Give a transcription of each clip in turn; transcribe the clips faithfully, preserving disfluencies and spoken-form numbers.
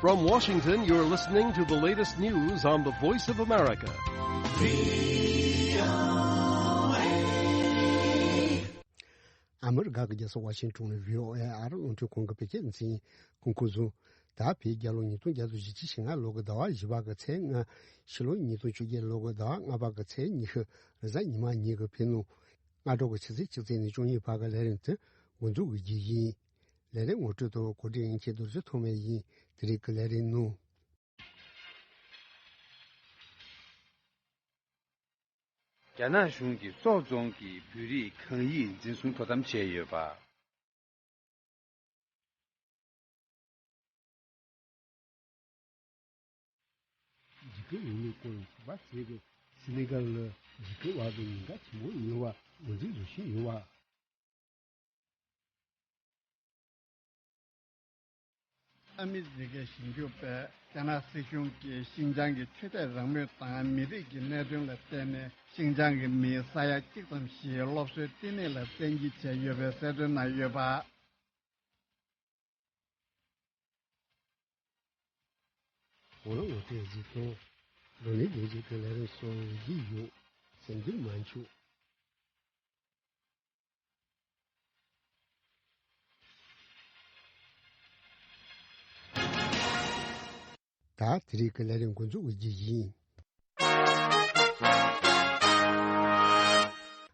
From Washington, you're listening to the latest news on the Voice of America. ཨ་མི་རི་ཀ་གི་རྒྱལ་ས་ཝ་ཤིང་ཏོན་ནས་བྷི་ཨོ་ཨེ་ཨ་རི་རླུང་འཕྲིན་ཁང་གི་བོད་སྐད་སྡེ་ཚན་ཡིན། སྐུ་ཁམས་བཟང་། ད་བོད་རྒྱལ་ལོ་ཉིས་སྟོང་བརྒྱ་དང་བཞི་བཅུ་ཞེ་ལྔ་ལོ་གི་ཟླ་བ་བཞི་པ་གི་ཚེས་ལྔ། ཕྱི་ལོ་ཉིས་སྟོང་བཅོ་བརྒྱད་ལོ་གི་ཟླ་བ་ལྔ་པ་གི་ཚེས་ཉི་ཤུ། རེས་གཟའ་ཉི་མ་ཉིན་གྱི་བོད་ནང་སྔ་དྲོ་གི་ཆུ་ཚོད་བཅུ་ཙམ་ནས་བཅུ་གཉིས་བར་གྱི་ལས་རིམ་དེ་འགོ་འཛུགས་ཀྱི་རྒྱུ་ཡིན། ལས་རིམ་ངོ་སྤྲོད་དང་གོ་སྒྲིག་ཡིན་མཁན་རྡོ་རྗེ་ཐོགས་མེད་ཡིན། དེ་རིང་གི་ལས་རིམ་ནང་། རྒྱ་ནག་གཞུང་གིས་སོག་རྫོང་གི་བོད་རིགས་གང་ཡིད་འཛིན་བཟུང་དོ་དམ་བྱས་ཡོད་པ། འཇིགས་སྐུལ་འོག་མའི་སྐོར་ལ་ཞུ་བ་བྱས་ཏེ། སི་ནི་གལ་ལ་འཇིགས་སྐུལ་བ་དང་ཉེན་ཁ་ཆེན་པོ་ཡིན་པ་ངོས་འཛིན་བཟོ་བཞིན་ཡོད་པ། ཨ་མི་རི་ཀའི་ཞིབ་འཇུག་པས་རྒྱ་ནག་སྲིད་གཞུང་གིས་ཤིན་ཅང་གི་ཆོས་དད་རང་མོས་དང་མི་རིགས་ཀྱི་གནད་དོན་ལ་བརྟེན་ནས་ཤིན་ཅང་གི་མི་ས་ཡ་གཅིག་ཙམ་ཞིག་སློབ་གསོའི་བསྟི་གནས་ལ་བཙན་འཁྱེར་བྱས་ཡོད་པའི་གསལ་སྟོན་གནང་ཡོད་པ། འོ་ལ་ངོ་སྤྲོད་གཟིགས་དང་། རང་ལས་དོན་ཆེད་ཀྱི་ལས་རིམ་སོགས་ཡོང་གི་ཡོད། སེམས་འགུལ་མ་འཆུག། ད་དེ་རིང་གི་ལས་རིམ་འགོ་འཛུགས་ཀྱི་རྒྱུ་ཡིན།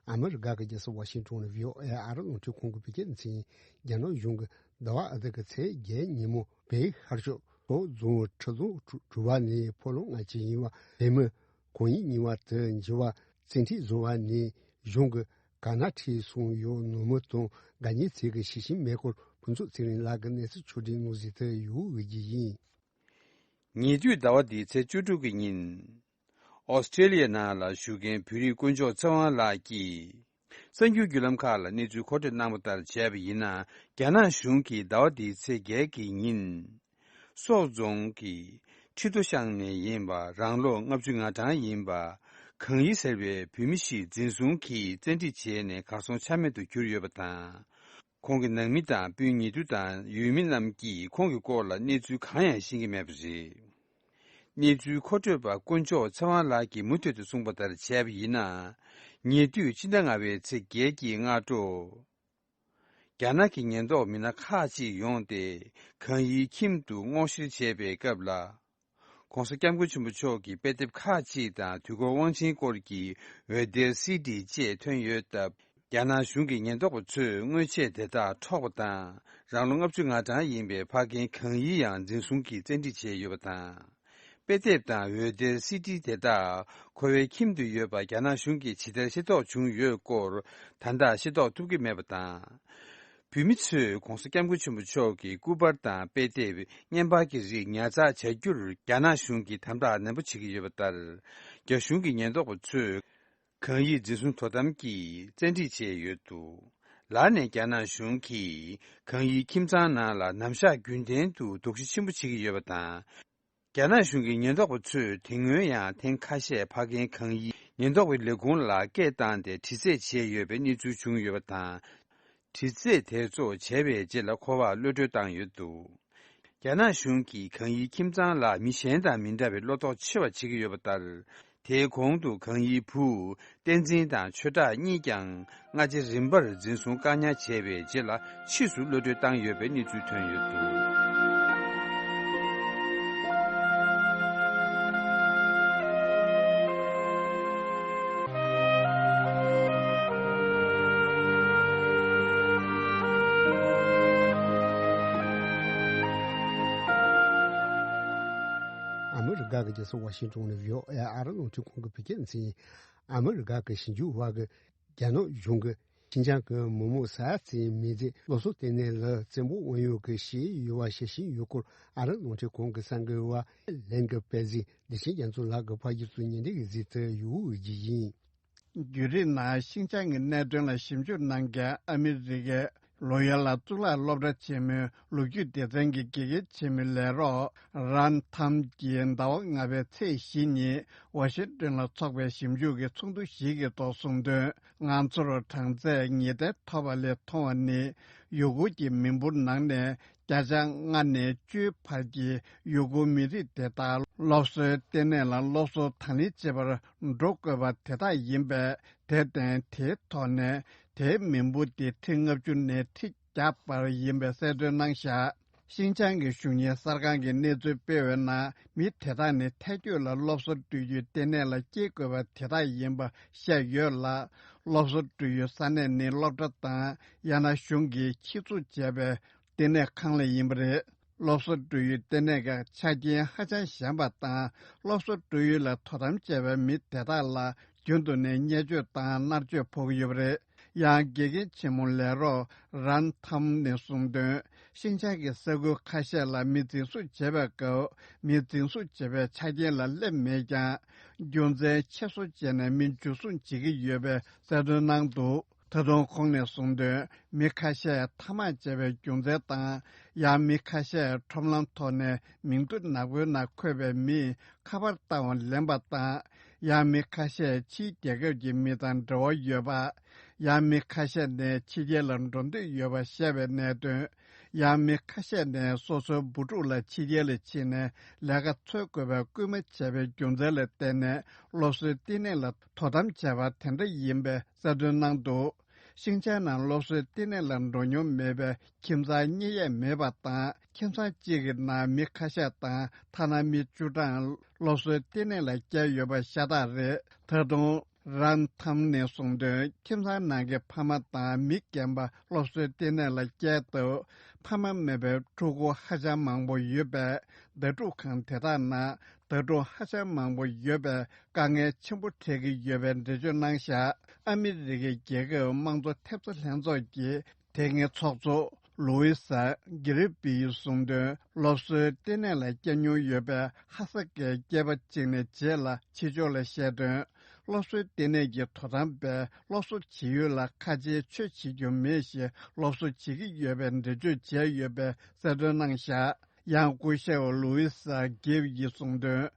ཨ་མི་རི་ཀ་གི་རྒྱལ་ས་ཝ་ཤིང་ཏོན་ནས་བྷི་ཨོ་ཨེ་ཨ་རི་རླུང་འཕྲིན་ཁང་གི་བོད་སྐད་སྡེ་ཚན་ཡིན། རྒྱ་ནག་གཞུང་གིས་ཟླ་བ་ཨ་ཐི་ཀའི་ཚེས་བརྒྱད་ཉིན་མོ་བོད་ཤར་ཕྱོགས་སོག་རྫོང་ཁྲི་རྫོང་གྲུ་པ་ནས་ཕོ་ལོ་ལྔ་བཅུ་ཡིན་པ་བོད་མི་གང་ཡིན་རྙིང་པ་དུ་འགྱུར་བ་བཙན་ཁྲིད་བཟོ་བ་ནས་གཞུང་གི་ག་ན་ཁྲིད་སོང་ཡོད་ནོར་མི་དང་དགའ་ཉེ་ཚིག་གི་ཤེས་བཞིན་མེད་སྐོར་ཕུན་ཚོགས་ཚེ་རིང་ལགས་ཀྱི་གནས་ཚུལ་ཕྱོགས་སྒྲིག་གནང་གཟིགས་དུ་ཡོད་འོས་ཀྱི་ཡིན། ཉེ་དུས་ཟླ་བ་འདིའི་ཚེས་བཅུ་དྲུག་གི་ཉིན། ཨོ་སི་ཀྲེ་ལི་ཡའི་ནང་ལ་བཞུགས་མཁན་བོད་རིགས་དཀོན་མཆོག་ཚེ་དབང་ལགས་ཀྱིས། གསར་འགྱུར་བརྒྱུད་ལམ་ཁག་ལ་གནས་ཚུལ་མཁོ་སྤྲོད་གནང་བ་ལྟར་བྱས་པ་ཡིན་ན། རྒྱ་ནག་གཞུང་གིས་ཟླ་བ་འདིའི་ཚེས་བརྒྱད་ཀྱི་ཉིན། སོག་རྫོང་གི་ཁྲི་རྡོ་ཤང་ནས་ཡིན་པ་རང་ལོ་ལྔ་བཅུ་ང་གྲངས་ཡིན་པ་གང་ཡི་ཟེར་བའི་བོད་མི་ཞིག་འཛིན་བཟུང་གིས་བཙན་ཁྲིད་བྱས་ནས་གར་སོང་ཆ་མེད་དུ་གྱུར་ཡོད་པ་དང་། ཁོང་གི་ནང་མི་དང་སྤུན་ཉེ་དུ་དང་ཡུལ་མི་རྣམས་ཀྱིས་ཁོང་གི་སྐོར་ལ་གནས་ཚུལ་གང་ཡང་ཤེས་ཀྱི་མེད་པ་རེད། གནས་ཚུལ་མཁོ་སྤྲོད་པ་དཀོན་མཆོག་ཚེ་དབང་ལགས་ཀྱིས་མུ་མཐུད་དུ་གསུངས་པ་ལྟར་བྱས་པ་ཡིན་ན། ཉེ་དུས་ཕྱི་ཟླ་ལྔ་པའི་ཚེས་བརྒྱད་ཀྱི་སྔ་དྲོ། རྒྱ་ནག་གི་ཉེན་རྟོག་མི་སྣ་ཁག་ཅིག་ཡོང་སྟེ་གང་ཡིའི་ཁྱིམ་དུ་སྔོག་བཤེར་བྱས་པའི་སྐབས་ལ། ༸གོང་ས་༸སྐྱབས་མགོན་ཆེན་པོ་མཆོག་གི་དཔེ་དེབ་ཁག་ཅིག་དང་དུས་འཁོར་དབང་ཆེན་སྐོར་གྱི་འོད་སྡེར་སི་ཌི་བཅས་ཐོན་ཡོད་སྟབས། རྒྱ་ནག་གཞུང་གི་ཉེན་རྟོག་པ་ཚོས་དངོས་ཆས་དེ་དག་འཕྲོག་པ་དང་། རང་ལོ་ལྔ་བཅུ་ང་གྲངས་ཡིན་པའི་ཕ་རྒན་གང་ཡི་ཡང་འཛིན་བཟུང་གིས་བཙན་ཁྲིད་བྱས་ཡོད་པ་དང་། དཔེ་དེབ་དང་འོད་སྡེར་སི་ཌི་དེ་དག་ཁོ་བའི་ཁྱིམ་དུ་ཡོད་པ་རྒྱ་ནག་གཞུང་གིས་ཇི་ལྟར་ཤེས་རྟོགས་བྱུང་ཡོད་སྐོར་ད་ལྟ་ཤེས་རྟོགས་ཐུབ་ཀྱི་མེད་པ་དང་། བོད་མི་ཚོས་༸གོང་ས་༸སྐྱབས་མགོན་ཆེན་པོ་མཆོག་གི་སྐུ་པར་དང་དཔེ་དེབ་བརྙན་པར་གྱི་རིགས་ཉར་ཚགས་བྱ་རྒྱུར་རྒྱ་ནག་གཞུང་གིས་དམ་དྲག་ནན་པོ་བྱེད་ཀྱི་ཡོད་པ་ལྟར། རྒྱ་གཞུང་གི་ཉེན་རྟོག་པ་ཚོས་གང་ཡིག་འཛིན་བཟུང་དོ་དམ་གྱིས་བཙན་ཁྲིད་བྱས་ཡོད་འདུག་ལར་ནས་རྒྱ་ནག་གཞུང་གིས་གང་ཡིག་ཁྱིམ་ཚང་ནང་ལ་ནམ་ཞག་རྒྱུན་ལྡན་དུ་དོགས་གཞི་ཆེན་པོ་བྱེད་ཀྱི་ཡོད་པ་དང་། རྒྱ་ནག་གཞུང་གི་ཉེན་རྟོག་པ་ཚོས་དེ་སྔོན་ཡང་ཐེངས་ཁ་ཤས་ཕ་རྒན་གང་ཡིས་ཉེན་རྟོག་པའི་ལས་ཁུངས་ལ་སྐད་བཏང་སྟེ་དྲི་རྩད་བྱས་ཡོད་པའི་གནས་ཚུལ་བྱུང་ཡོད་པ་དང་། དྲི་རྩད་དེ་ཚོ་བྱས་པའི་རྗེས་ལ་ཁོ་པར་གློད་གྲོལ་བཏང་ཡོད་འདུག་རྒྱ་ནག་གཞུང་གིས་གང་ཡིའི་ཁྱིམ་ཚང་ལ་མི་གཞན་དང་མི་འདྲ་བའི་བློ་དོགས་ཆེ་བ་བྱེད་ཀྱི་ཡོད་པ་ལྟར། དེའི་གོང་དུ་གང་ཡིའི་བུ་བསྟན་འཛིན་དང་ཆོས་གྲགས་གཉིས་ཀྱང་སྔ་རྗེས་རིམ་པར་འཛིན་བཟུང་བཀག་ཉར་བྱས་པའི་རྗེས་ལ་ཕྱིས་སུ་གློད་གྲོལ་བཏང་ཡོད་པའི་གནས་ཚུལ་ཐོན་ཡོད་འདུག་ཨ་མི་རི་ཀ་གི་རྒྱལ་ས་ཝ་ཤིང་ཏོན་ནས་བྷི་ཨོ་ཨེ་ཨ་རི་རླུང་འཕྲིན་ཁང་གི་བོད་སྐད་སྡེ་ཚན་ཡིན། ཨ་མི་རི་ཀ་གི་ཞིབ་འཇུག་པ་གིས་རྒྱ་ནག་གཞུང་གིས་ཤིན་ཅང་གི་མི་མང་ས་ཡ་གཅིག་མི་ཚེ་སློབ་གསོ་ལྟེ་གནས་ལ་བཙན་པོ་དབང་ཡོད་ཀྱི་བྱས་ཡོད་པ་བཤད་བཞིན་ཡོད་སྐོར་ཨ་རི་རླུང་འཕྲིན་ཁང་གི་གསར་འགོད་པ་ལན་གྱི་པེ་ཟི་བདེ་ཆེན་རྒྱ་མཚོ་ལགས་ཀྱིས་ཕ་གིར་བཙུགས་ཉིན་རེ་གི་གཟིགས་ཏེ་ཡོད་ཀྱི་ཡིན། བརྒྱུད་རིམ་ནང་ཤིན་ཅང་གི་གནད་དོན་ལ་ཞིབ་འཇུག་གནང་མཁན་ཨ་མི་རི་ཀའི་ ལོ་ཡར་ལ་གཙུག་ལག་སློབ་གྲྭ་ཆེན་མོའི་ལོ་རྒྱུས་སྡེ་ཚན་གྱི་དགེ་རྒན་ཆེན་མོའི་ལས་རོགས་རན་ཐམ་གྱིས་ཟླ་བ་ལྔ་པའི་ཚེས་བཞི་ཉིན་ཝ་ཤིང་ཏོན་ལ་འཚོགས་པའི་ཞིབ་འཇུག་གི་ཚོགས་འདུ་ཞིག་གིས་གཙོ་གསུངས་དོན། ང་ཚོར་གྲངས་ཚད་ངེས་གཏན་ཐོབ་པ་ལས་མཐོང་བ་ནི། ཡུ་གུར་གྱི་མི་འབོར་ནང་ནས་བརྒྱ་ཆ་ལྔ་ནས་བཅུའི་བར་གྱི་ཡུ་གུར་མི་རིགས་དེ་དག་སློབ་གསོའི་ལྟེ་གནས་ལ་སློབ་གསོ་དང་ལེན་བྱེད་པར་འགྲོ་དགོས་པ་དེ་དག་ཡིན་པས། དེར་བརྟེན། དེའི་ཐོག་ནས་དེའི་མི་འབོར་དེ་ཁྲི་ལྔ་བཅུ་ནས་ཁྲི་བརྒྱ་བར་ཡིན་པའི་གསལ་སྟོན་གནང་བཞག་ཤིན་ཅང་གི་གཞུང་གཉེར་གསར་ཁང་གིས་གནས་ཚུལ་སྤེལ་བའི་ནང་། མི་དེ་དག་ནི་ཐལ་སྐྱོད་ལ་སློབ་གསོ་སྤྲོད་རྒྱུའི་ལྟེ་གནས་ལ་སྐྱེལ་དགོས་པ་དེ་དག་ཡིན་པ་བཤད་ཡོད་ལ། སློབ་གསོ་སྤྲོད་ཡུལ་ས་གནས་ནི་སློབ་གྲྭ་དང་། ཡང་ན་གཞུང་གིས་ཆེད་འཛུགས་བྱས་པའི་ལྟེ་གནས་ཁང་གླ་ཡིན་པ་རེད། སློབ་གསོ་སྤྲོད་ཡུལ་ལྟེ་གནས་ཀྱི་ཆ་རྐྱེན་ཧ་ཅང་ཞན་པ་དང་། སློབ་གསོ་སྤྲོད་ཡུལ་ལ་དོ་དམ་བྱས་པའི་མི་དེ་དག་ལ་རྒྱུན་དུ་ནས་བརྙས་བཅོས་དང་མནར་གཅོད་ཕོག་གི་ཡོད་པ་རེད། ཡང་། དགེ་རྒན་ཆེན་མོ་ལས་རོགས་རན་ཐམ་ནས་གསུངས་དོན། ཤིན་ཅང་གི་ས་ཁུལ་ཁ་ཤས་ལ་མི་འཛིན་བཟུང་བྱེད་པའི་སྐབས། མི་འཛིན་བཟུང་བྱེད་པའི་ཆ་རྐྱེན་ལ་སླེབས་མེད་ཀྱང་། རྒྱུ་མཚན་ཆེ་བཟོ་བྱས་ནས་མི་འཇུ་བཟུང་བྱེད་ཀྱི་ཡོད་པའི་གསལ་སྟོན་གནང་འདུག་ད་དུང་ཁོང་ནས་གསུངས་དོན། མི་ཁ་ཤས་ཐ་མག་བཅད་པའི་རྒྱུ་མཚན་དང་། ཡང་མི་ཁ་ཤས་ཁྲོམ་ལམ་ཐོག་ནས་མིང་ཐོ་ནག་པོའི་ནང་འཁོད་པའི་མིས་ཁ་པར་བཏང་བ་ལེན་པ་དང་། ཡང་མི་ཁ་ཤས་ཕྱིའི་རྒྱལ་ཁབ་ཀྱི་མི་དང་འབྲེལ་བ་ཡོད་པ། ཡང་མི་ཁ་ཤས་ནས་ཕྱི་རྒྱལ་ལ་འགྲོ་འདོད་ཡོད་པ་བཤད་པའི་གནད་དོན། ཡང་མི་ཁ་ཤས་ནས་སོ་སོའི་བུ་ཕྲུག་ལ་ཕྱི་རྒྱལ་ལ་ཕྱིན་ནས་ལས་ཀ་འཚོལ་དགོས་པའི་སྐུལ་མ་བྱས་པའི་རྒྱུ་མཚན་ལ་བརྟེན་ནས་སློབ་གསོའི་ལྟེ་གནས་ལ་དོ་དམ་བྱས་པ་དེ་འདྲ་ཡིན་པའི་གསལ་སྟོན་གནང་འདུག་ཤིང་ཅང་ནང་སློབ་གསོའི་ལྟེ་གནས་ལ་འགྲོ་མྱོང་མེད་པའི་ཁྱིམ་ཚང་གཉེར་ཡས་མེད་པ་དང་། ཁྱིམ་ཚང་གཅིག་གི་ནང་མི་ཁ་ཤས་དང་། ཐ་ན་མི་བཅུ་གྲངས་སློབ་གསོའི་ལྟེ་གནས་ལ་བསྐྱལ་ཡོད་པ་ཤ་སྟག་རེད། ད་དུང་། རན་ཐམ་ནས་གསུངས་དོན། ཁྱིམ་ཚང་ནང་གི་ཕ་མ་དང་མི་རྒན་པ་སློབ་གསོའི་ལྟེ་གནས་ལ་བསྐྱལ་སྟབས། ཕ་མ་མེད་པའི་ཕྲུ་གུ་ཧ་ཅང་མང་པོ་ཡོད་པས། ཟླ་སྒྲུབ་ཁང་དེ་དག་ནང་ཟླ་སྒྲུབ་ཧ་ཅང་མང་པོ་ཡོད་པས། དཀའ་ངལ་ཆེན་པོ་འཕྲད་ཀྱི་ཡོད་པའི་འགྲེལ་བརྗོད་གནང་བཞག་ཨ་མི་རི་ཀའི་རྒྱལ་ཁབ་དམངས་གཙོ་ཐེབས་རྩ་ལྷན་ཚོགས་ཀྱི་དེ་སྔའི་ཚོགས་གཙོ་ལུའི་ས་གྷི་རི་པི་ཡིས་གསུངས་དོན། སློབ་གསོའི་ལྟེ་གནས་ལ་བསྐྱལ་མྱོང་ཡོད་པའི་ཧ་ས་ཀའི་སྐྱེས་པ་གཅིག་ནས་རྗེས་ལ་ཕྱི་ཕྱོགས་ལ་བཤད་དོན། སློབ་གསོའི་ལྟེ་གནས་ཀྱི་དོ་དམ་པས་སློབ་གསོ་བྱེད་ཡུལ་ལ་ཁ་ཆེའི་ཆོས་བྱེད་རྒྱུ་མེད་ཞེས། སློབ་གསོ་བྱེད་ཀྱི་ཡོད་པའི་འགྲེལ་བརྗོད་བྱས་ཡོད་པའི་གསལ་སྟོན་གནང་བཞག་ཡང་སྐུ་ཞབས་ལུའི་ས་གྷིབ་ཡིས་གསུངས་དོན།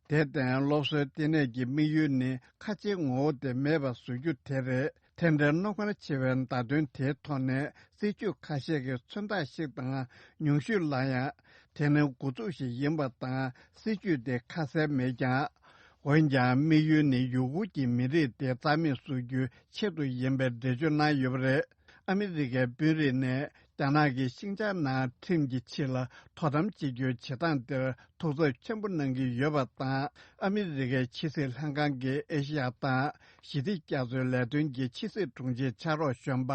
དེར་བརྟེན། སློབ་གསོའི་ལྟེ་གནས་ཀྱི་དམིགས་ཡུལ་ནི་ཁ་ཆེའི་ངོ་བོ་དེ་མེད་པ་བཟོ་རྒྱུ་དེ་རེད། དེ་འདྲའི་རྣོ་ངར་ཆེ་བའི་བརྡ་དོན་དེའི་ཐོག་ནས། སྲིད་ཇུས་ཁ་ཤས་ཀྱི་མཚོན་རྟགས་ཤིག་དང་ཉུང་ཤོས་ལ་ཡང་། དེ་ནི་འགོ་འཛུགས་ཤིག་ཡིན་པ་དང་། སྲིད་ཇུས་དེ་ཁ་གསལ་མེད་ཀྱང་། འོན་ཀྱང་། དམིགས་ཡུལ་ནི་ཡུ་གུར་གྱི་མི་རིགས་དེ་རྩ་མེད་བཟོ་རྒྱུའི་ཆེད་དུ་ཡིན་པའི་འགྲེལ་བརྗོད་གནང་ཡོད་པ་རེད། ཨ་མི་རི་ཀའི་དཔོན་རིགས་ནས། རྒྱ་ནག་གིས་ཤིན་ཅང་ནང་ཁྲིམས་ཀྱི་ཕྱིར་ལ་དོ་དམ་བྱེད་རྒྱུའི་བྱེད་སྟངས་དེར་ཐུགས་འཚབ་ཆེན་པོ་གནང་གི་ཡོད་པ་དང་། ཨ་མི་རི་ཀའི་ཕྱི་སྲིད་ལྷན་ཁང་གིས་ཨེ་ཤི་ཡ་དང་ཞི་བདེ་རྒྱ་མཚོའི་ལས་དོན་གྱི་ཕྱི་སྲིད་དྲུང་ཆེ་ཕྱག་རོགས་གཞོན་པ་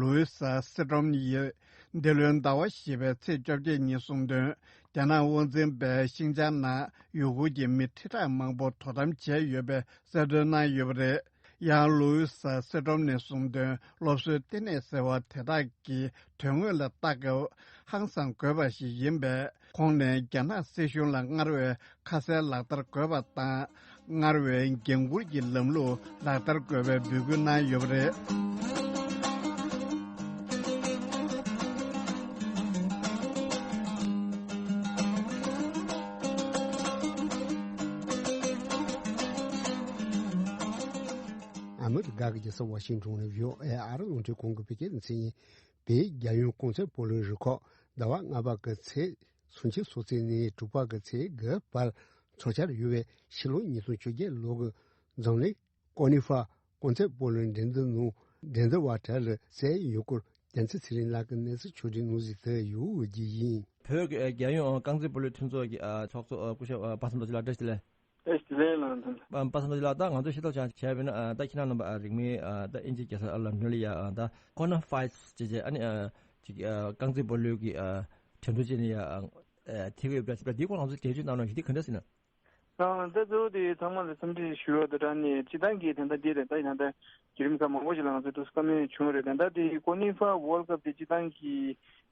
ལུའི་ས་སི་ཏྲོམ་ཡིས་འདི་ལོའི་ཟླ་བ་བཞི་པའི་ཚེས་བཅོ་བརྒྱད་ཉིན་གསུངས་དོན། རྒྱ་ནག་དབང་འཛིན་པས་ཤིན་ཅང་ནང་ཡུ་གུར་གྱི་མི་ཁྲི་ཕྲག་མང་པོ་དོ་དམ་བྱས་ཡོད་པའི་གསལ་སྟོན་གནང་ཡོད་པ་རེད། ཡང་ལུའུ་སི་སི་ཏྲོམ་ནས་གསུངས་དོན། སློབ་གསོའི་ལྟེ་གནས་ཟེར་བ་དེ་དག་གི་དོན་དངོས་ལ་ལྟ་སྐབས་ཧང་སང་དགོས་པ་ཞིག་ཡིན་པས། ཁོང་ནས་རྒྱ་ནག་སྲིད་གཞུང་ལ་སྔར་བས་ཁ་གསལ་ལག་བསྟར་དགོས་པ་དང་། སྔར་བས་འགན་འཁུར་གྱི་ལམ་ལུགས་ལག་བསྟར་དགོས་པའི་འབོད་སྐུལ་གནང་ཡོད་པ་རེད། ཨ་མི་རི་ཀ་གི་རྒྱལ་ས་ཝ་ཤིང་ཏོན་ནས་བྷི་ཨོ་ཨེ་ཨ་རི་རླུང་འཕྲིན་ཁང་གི་བོད་སྐད་སྡེ་ཚན་ཡིན། བོད་རྒྱལ་ཡོངས་གོང་ཚད་སྤོ་ལོའི་རུ་ཁག་ཟླ་བ་ལྔ་པ་གི་ཚེས་སུམ་ཅུ་སོ་གཅིག་ནས་དྲུག་པ་གི་ཚེས་དགུ་བར་འཚོགས་འཆར་ཡོད་པའི་ཕྱི་ལོ་ཉིས་སྟོང་བཅོ་བརྒྱད་ལོ་གི་འཛམ་གླིང་ཀོ་ནི་ཧྥ་གོང་ཚད་སྤོ་ལོའི་འགྲན་བསྡུར་ནང་འགྲན་བསྡུར་བ་གྲས་ལ་གསན་ཡོད་སྐོར་རྒྱལ་མཚན་ཚེ་རིང་ལགས་ཀྱིས་གནས་ཚུལ་ཕྱོགས་སྒྲིག་གནང་གཟིགས་དུ་ཡོད་རྒྱུ་ཡིན། བོད་ཀྱི་རྒྱལ་ཡོངས་རྐང་རྩེད་སྤོ་ལོའི་མཐུན་ཚོགས་ཀྱི་ཚོགས་གཙོ་སྐུ་ཞབས་པ་སངས་རྡོ་རྗེ་ལགས་བཀྲ་ཤིས་བདེ་ལེགས། ཨེ་ལེ་ལ་ད། པ་པ་སངས་རྡོ་རྗེ་ལགས། ད་ང་ཚོས་ཤེས་རྟོགས་བྱ་བྱས་པས་ན། ད་ཁྱེད་རང་རྣམ་པ་རིག་མིན་ད་དབྱིན་ཇིའི་རྒྱལ་ས་ལོན་ཌོན་ལ་ཡ་ད་ཀོ་ནི་ཧྥ་ཞེས་བྱས་ཨ་ནི་ཅིག་རྐང་རྩེད་སྤོ་ལོའི་གི་འགྲན་བསྡུར་བྱས་ནས་ཡ་ཐེ་གི་ཡོད་པ་འདིའི་སྐོར་ང་ཚོས་འགྲེལ་བརྗོད་གནང་རོགས་ཞུ། འདི་ག་འདྲ་ཟེར་ན། ད་གཙོ་བོ་དེ་ཚང་མ་ལ་འཚམས་འདྲི་ཞུ་བ་དང་སྦྲགས་ནས། སྤྱིར་བཏང་གི་ད་ལྟ་འདི་རེད། ད་ཡིན་ན་ད་བརྒྱུད་རིམ་ཁག་མང་པོ་ཞིག་ལ་ང་ཚོ་འདུག་བཀའ་མོལ་བྱུང་བ་རེད། ད་ལྟ་དེ་ཀོ་ནི་ཧྥ་ཝོལ་ཀབ་དེ་སྤྱིར་བཏང་གི་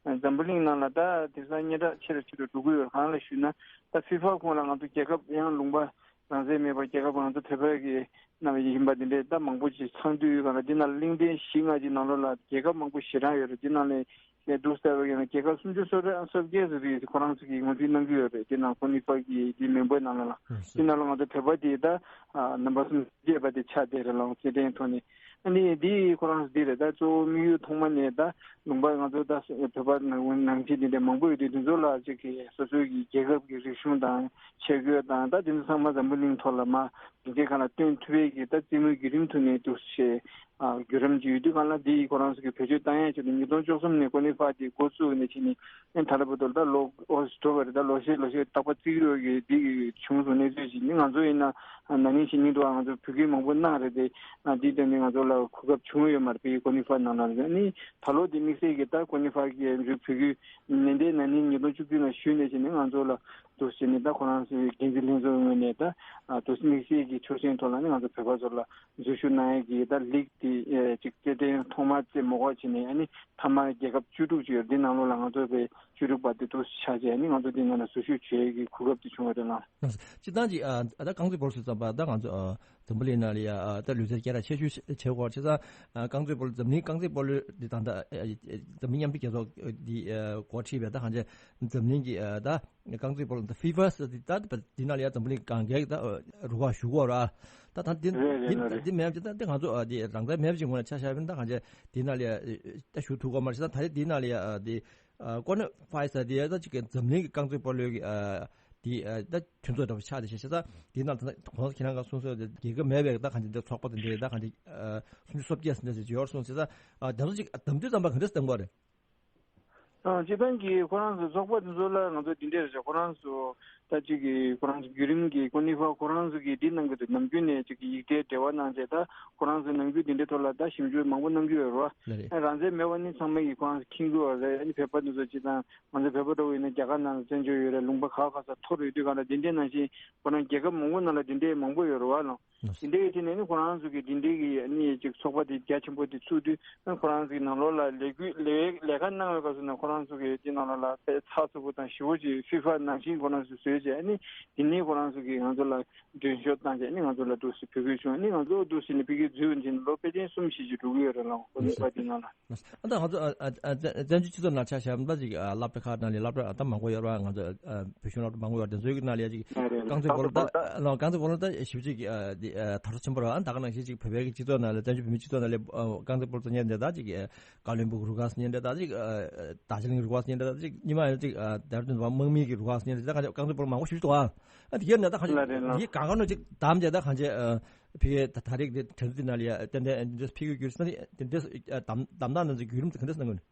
འཛམ་བུ་གླིང་ནང་ལ་ད་དེང་སང་སྙན་གྲགས་ཆེ་རུ་ཆེ་རུ་འགྲོ་གི་ཡོད། གང་ལ་ཞུས་ན་ད་ཧྥི་ཧྥ་ཁོངས་ལ་ང་ཚོ་རྒྱལ་ཁབ་ཡང་ལུང་པ་ རང་བཙན་མེད་པར་རྒྱལ་ཁབ་ང་ཚོ་བོད་པ་གི་ནང་ཡིན་པ་འདི་འདྲའི་ད་མང་པོ་ཅིག་ཚང་དུས་ཡོད་ག་ལ། འདི་ནང་གླིང་ཕྲན་བཞི་ལྔ་ཅིག་ནང་ལོགས་ལ་རྒྱལ་ཁབ་མང་པོ་ཞེ་དྲག་ཡོད་རེད། འདི་ནང་ལས་ཀྱི་འདུག་ཟེར་བ་ཡིན་ན་རྒྱལ་ཁབ་སུམ་ཅུ་སོ་གྲངས་སོ་བརྒྱད་ཙམ་རེད། ཁོ་རང་ཚོ་གིས་ངོས་འཛིན་གནང་གི་ཡོད་རེད། དེ་ནང་ཁོ་ནི་ཕ་གི་དེ་མེམ་བར་ནང་ལ་ལ་དེ་ནང་ལ་ང་ཚོ་བོད་པ་དེ་ད་ནམ་བར་སུམ་བརྒྱད་པ་དེ་ཆགས་བསྡད་རེད་ལ། རྩེད་འགྲན་ཐོག་ནས་ཨ་ནི་དེ་ཁོ་རང་ཚོ་དེ་རེད། ད་གཙོ་བོ་དམིགས་ཡུལ་ཐོག་མ་ནས་ད་ལུང་པ་ང་ཚོ་ད་བོད་པ་ནང་ནང་ཆེན་དེ་འདྲ་མང་པོ་ཡོད་དུས་དེ་ཚོ་ལ་ཅིག་གི་སོ་སོའི་གི་རྒྱལ་ཁབ་ཀྱི་རིག་གཞུང་དང་ཆས་གོས་དང་ད་དེ་ཚོ་ཚང་མ་འཛམ་བུ་གླིང་ཐོག་ལ་མ་སྒྲིག་འཛུགས་ཁག་ལ་སྟོན་ཐུབ་པའི་གི་ད་རྩེད་མོའི་བརྒྱུད་རིམ་ཐོག་ནས་འདུག་བྱས། ཨ་བརྒྱུད་རིམ་ཅིག་ཡོད་དུས་གང་ལ་འདི་ཁོ་རང་ཚོ་གི་བེད་སྤྱོད་བཏང་ཡ་ཆེད་དུ་ཉིས་སྟོང་བཅུ་གསུམ་ནས་ཀོ་ནི་ཧྥ་དེ་འགོ་བཙུགས་ནས་ཕྱིན་ནས་ཨེ་ད་ལྟ་བར་དུ་ད་ལོ་ཨོ་འགྲོ་བ་རེད། ད་ལོ་ཤས་ལོ་ཤས་རྟག་པ་བརྩི་གི་ཡོད་གི་འདི་གི་བྱུང་སོང་གནས་ཚུལ་ཞིག་ནི་ང་ཚོ་ཡིན་ན་ན་ནིང་ཕྱི་ཉིན་དུ་ང་ཚོ་བོད་སྐད་མང་པོ་གནང་རེད་དེ། ཨ་འདི་དོན་ནི་ང་ཚོ་ལ་གོ་སྐབས་བྱུང་ཡོད་མ་རེད། བོད་ཀྱི་ཀོ་ནི་ཧྥ་ནང་ལ་རེད། ནི་ད་ལོ་འདི་དམིགས་བསལ་གི་ད་ཀོ་ནི་ཧྥ་གི་བོད་ཀྱི་ནན་ཏན་ན་ནིང་ཉིས་སྟོང་བཅུ་བདུན་ལ་ཞུས་ནས་ཕྱིན་ནས་ང་ཚོ་ལ་འདུག་ཟེར་ནས་ད་ཁོ་རང་ཚོའི་འགན་འཛིན་ལྷན་ཚོགས་ངོས་ནས་ད་ཨ་དུས་དམིགས་བསལ་གྱི་ཆོག་མཆན་ཐོག་ལ་ནི་ང་ཚོ་བོད་པ་ཚོ་ལ་འཛུལ་ཞུགས་གནང་ཡས་ཀྱི་ད་ལིག་དེ་ཨེ་ཅིག་རྩེད་འགྲན་ཐོག་མ་རྩེད་མོ་འགོག་བྱས་ནས་ཨ་ནི་མཐའ་མ་རྒྱལ་ཁབ་བཅུ་དྲུག་ཅིག་ཡོད། འདི་ནང་ལོགས་ལ་ང་ཚོ་བས་བཅུ་དྲུག་པ་དེ་དུ་ཆགས་རྗེས་ཨ་ནི་ང་ཚོ་འདི་ནང་ལ་འཛུལ་ཞུགས་བྱེད་ཡས་ཀྱི་གོ་སྐབས་དེ་བྱུང་བ་རེད་ལགས། སྤྱིར་བཏང་ཅིག་ཨ་ད་རྐང་རྩེད་སྤོ་ལོ་ཟེར་ཙམ་པ་ད་ང་ཚོ་ཨ་འཛམ་བུ་གླིང་ནང་ལ་ཡ་ཨ་ད་ལུས་རྩལ་སྐད་གྲགས་ཆེ་ཤོས་ཤིག་བྱེད་དགོས་བྱས་ཙང་ཨ་རྐང་རྩེད་སྤོ་ལོ་འཛམ་གླིང་རྐང་རྩེད་སྤོ་ལོ་འདི་དང་ད་ཨ་འཛམ་གླིང་མཉམ་འབྲེལ་རྒྱལ་ཚོགས་འདི་ཨ་འགོ་ཁྲིད་པའི་ད་གང་ཅི་འཛམ་གླིང་གི་ཨ་ད་རྐང་རྩེད་སྤོ་ལོ་ད་ཧྥི་ཧྥ་ཟེར་དེ་ད་འདི་ནང་ལ་ཡ་འཛམ་བུ་གླིང་གང་གའི་ད་རུ་ཁག་ཞུགས་ཀྱི་ཡོད་རེད། ད་ད་འདི་རེད་རེད་འདི་རེད་རེད། འདི་མེད་ཅེ་ད་འདི་ང་ཚོ་ཨ་འདི་རང་བཙན་མེད་ཅེ་ངོ་ལ་ཆ་བཞག་པ་ཡིན་ན་ད་གང་ཅི་འདི་ནང་ལ་ཡ་ད་ཞུགས་ཐུབ་ཀྱི་མ་རེད་ཟེར། ད་ད་རེས་འདི་ནང་ལ་ཡ་ཨ་འདི་ཨ་ཀོ་ནི་ཧྥ་ཟེར་དེ་ད་ཅིག་འཛམ་གླིང་གི་རྐང་རྩེད་སྤོ་ལོའི་གི་ཨ་དེ་ཨ་ད་མཐུན་ཚོགས་འདྲ་པོ་ཆགས་དེ་བྱས་བྱས་ཙང་དེ་ནང་ད་གོང་ས་ཁྱེད་རང་ག་གསུངས་སོང་དེ་རྒྱལ་ཁབ་མེད་པའི་ད་གང་ཅི་འདི་ཚོགས་པ་དེ་འདྲའི་ད་གང་ཅི་ཨ་སུམ་ཅུ་སོ་བརྒྱད་ཟིན་འདྲ་ཞིག་ཡོད་གསུངས་བྱས་ཙང་ཨ་དེ་ཚོ་ཅིག་གདམ་དུས་ཙམ་པ་ག་འདྲ་བསྟན་པ་རེད། ཨ་སྤྱིར་བཏང་གི་ཁོ་རང་ཚོ་ཚོགས་པ་དེ་ཚོ་ལ་ང་ཚོ་འདི་འདྲས་རེད། ཁོ་རང་ཚོ་ད་ཅིག་གི་ཁོ་རང་ཚོ་བརྒྱུད་རིམ་གྱི་ཀོ་ནི་ཧྥ་ཁོ་རང་ཚོ་གི་འདི་གནང་གི་འདུག་ནམ་རྒྱུན་ནས་ཅིག་གི་ཡིག་ཐད་འབྲེལ་བ་གནང་བྱས་ད་ཁོ་རང་ཚོ་ནམ་རྒྱུན་འདི་འདྲའི་ཐོག་ལ་ད་ཞིབ་འཇུག་མང་པོ་གནང་གི་ཡོད་རེད་བ། ལགས་རེད། ཨ་རང་བཙན་མེད་པ་ནི་ཚང་མ་གིས་ཁོ་རང་ཚོ་མཁྱེན་གྱི་ཡོད་རེད། ཨ་ནི་བོད་པ་འདི་ཚོ་སྤྱིར་བཏང་ང་ཚོ་བོད་པ་འདྲ་བོ་ཡིན་ན་རྒྱ་གར་ནང་ལ་བཙན་བྱོལ་ཡོད་རེད། ལུང་པ་ཁག་ཁག་ས་འཐོར་ཡོད་དུས་གང་ལ་འདི་འདྲའི་ནང་བཞིན་ཁོ་རང་རྒྱལ་ཁབ་མང་པོ་ནང་ལ་འདི་འདྲའི་མང་པོ་ཡོད་རེད་བ་ལགས། དེ་འདྲའི་དེ་ནས་ནི་ཁོ་རང་ཚོ་གིས་དེ་འདྲའི་གི་ནི་ཅིག་ཚོགས་པ་དེ་རྒྱ་ཆེན་པོ་དེ་ཚུགས་དུས་ཁོ་རང་ཚོའི་ནང་ལོགས་ལ་ལས་འགུལ་ལས་ལས་ཀ་གནང་བའི་སྐབས་སུ་ནི་ཁོ་རང་ཚོ་གིས་དེ་ནང་ལོགས་ལ་དཔེ་ཚགས་ཚུད་པོ་དང་ཞིབ་པོ་ཅིག་ཧྥི་ཧྥ་ནང་བཞིན་ཁོ་རང་ཚོས་བཟོས་བྱས་ནི་དེ་ནས་ཁོ་རང་ཚོ་གིས་ང་ཚོ་ལ་མདུན་ཤོག་བཏང་བྱས་ནི་ང་ཚོ་ལ་འདུག་སེ་འབོད་སྐུལ་བྱུང་ནི་ང་ཚོ་འདུག་སེ་ནི་ཕ་གིར་འཛུལ་བ་ནི་ལོ་ཕལ་ཆེར་གསུམ་བཞི་ཅིག་འགྲོ་གི་ཡོད་རེད་ལགས། ཁོ་ནི་པ་དེ་ནང་ལ། ཨ་ད་ང་ཚོ་ཨ་ཨ་བཙན་བཙན་བྱོལ་སྤྱི་ཚོགས་ནང་ཆ་བཞག་ན་ཅིག་ཨ་སློབ་གྲྭ་ཁག་ནང་ལ་སློབ་གྲྭ་ཨ་ད་མང་པོ་ཡོད་རེད་བ། ང་ཚོ་ཨ་བོད་གཞུང་སློབ་གྲྭ་མང་པོ་ཡོད་རེད། དེ་ཚོའི་ནང་ལ་ཡ་ཅིག་རེད་རེད། རྐང་རྩེད་སྤོ་ལོ་ད་ཨ་རྐང་རྩེད་སྤོ་ལོ་ད་ཞེ་པོ་ཅིག་ཨ་དེ་ཨ་དར་སྲོལ་ཆེན་པོ་རེད་བ། ཨ་ད་ག་ནང་བཞིན་ཅིག་བོད་པའི་གི་སྤྱི་ཚོགས་ནང་ལ་བཙན་བྱོལ་བོད་མིའི་སྤྱི་ཚོགས་ནང་ལ་ཨ་རྐང་རྩེད་སྤོ་ལོ་རྩེ་མཁན་དེ་ད་ཅིག་ཨ་ཀ་བློན་སྦུག་རུ་ཁག་ཟེར་མཁན་དེ་ད་ཅིག་ཨ་རྡོ་རྗེ་གླིང་རུ་ཁག་ཟེར་མཁན་དེ་ད་ཅིག་ཉི་མ་ཡང་ཅིག་ཨ་དེར་བདུན་པ་དམག་མི་གི་རུ་ཁག་ཟེར་མཁན་དེ་ད་ག་རྐང་རྩེད་སྤོ་ལོ་མང་པོ་ཞིག་འདུག་ཨ། ཨ་དེ་གའི་ནང་ད་ག་ལ་རེད་ལགས། ཡིན་གང་ག་ནང་ཅིག་གདམ་བྱས་ད་གང་བྱས་ཨ། ཕ་གིའི་ད་ད་རེས་ཀྱི་དྲན་གསོ་འདི་ནང་ལ་ཡ་ཏན་ཏན་འདི་འདྲ་ཕ་གིའི་བརྒྱུད་རིམ་འདི་འདྲ་གདམ་གདམ་སྟངས་འདི་ཚོ་བརྒྱུད་རིམ་དེ་ག་འདྲ་གནང་དགོས་ནི།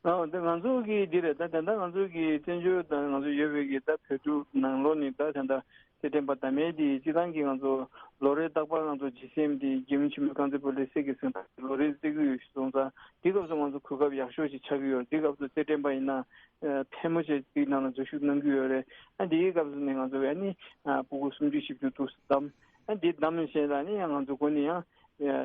ཨ་འདི་ང་ཚོ་གི་འདི་རེད། ད་ད་ལྟ་ང་ཚོ་གི་བཙན་བྱོལ་དང་ང་ཚོ་ཡོད་པའི་གི་ད་བོད་ཕྲུག་ནང་ལོགས་ནས་ད་ད་ལྟ་རྩེད་འགྲན་པ་ད་མེད་དེ་སྤྱི་བཏང་གི་ང་ཚོ་ལོ་རེ་རྟག་པར་ང་ཚོ་ཇི་སི་ཨེམ་དེ་རྒྱལ་ཡུམ་ཆེན་མོའི་རྐང་རྩེད་སྤོ་ལོའི་སྲས་ཀྱི་གཟེངས་རྟགས་ལོ་རེ་རྩེ་གི་ཡོད་ཞུ་སོང་ཙང་འདི་སྐབས་སུ་ང་ཚོ་གོ་སྐབས་ཡག་ཤོས་ཤིག་ཆགས་ཀྱི་ཡོད། འདི་སྐབས་སུ་རྩེད་འགྲན་པ་ཡིན་ན་ཕལ་མོ་ཆེ་དེའི་ནང་ལ་འཛུལ་ཞུགས་གནང་གི་ཡོད་རེད། ཨ་འདིའི་སྐབས་སུ་ནས་ང་ཚོ་ཨ་ནི་ཕྲུ་གུ་སུམ་ཅུ་བཞི་བཅུ་འདུག་སེ་བདམས། ཨ་འདི་བདམས་བྱས་ལ་ནི་ཡང་ང་ཚོ་འགོ་ནས་ཡང་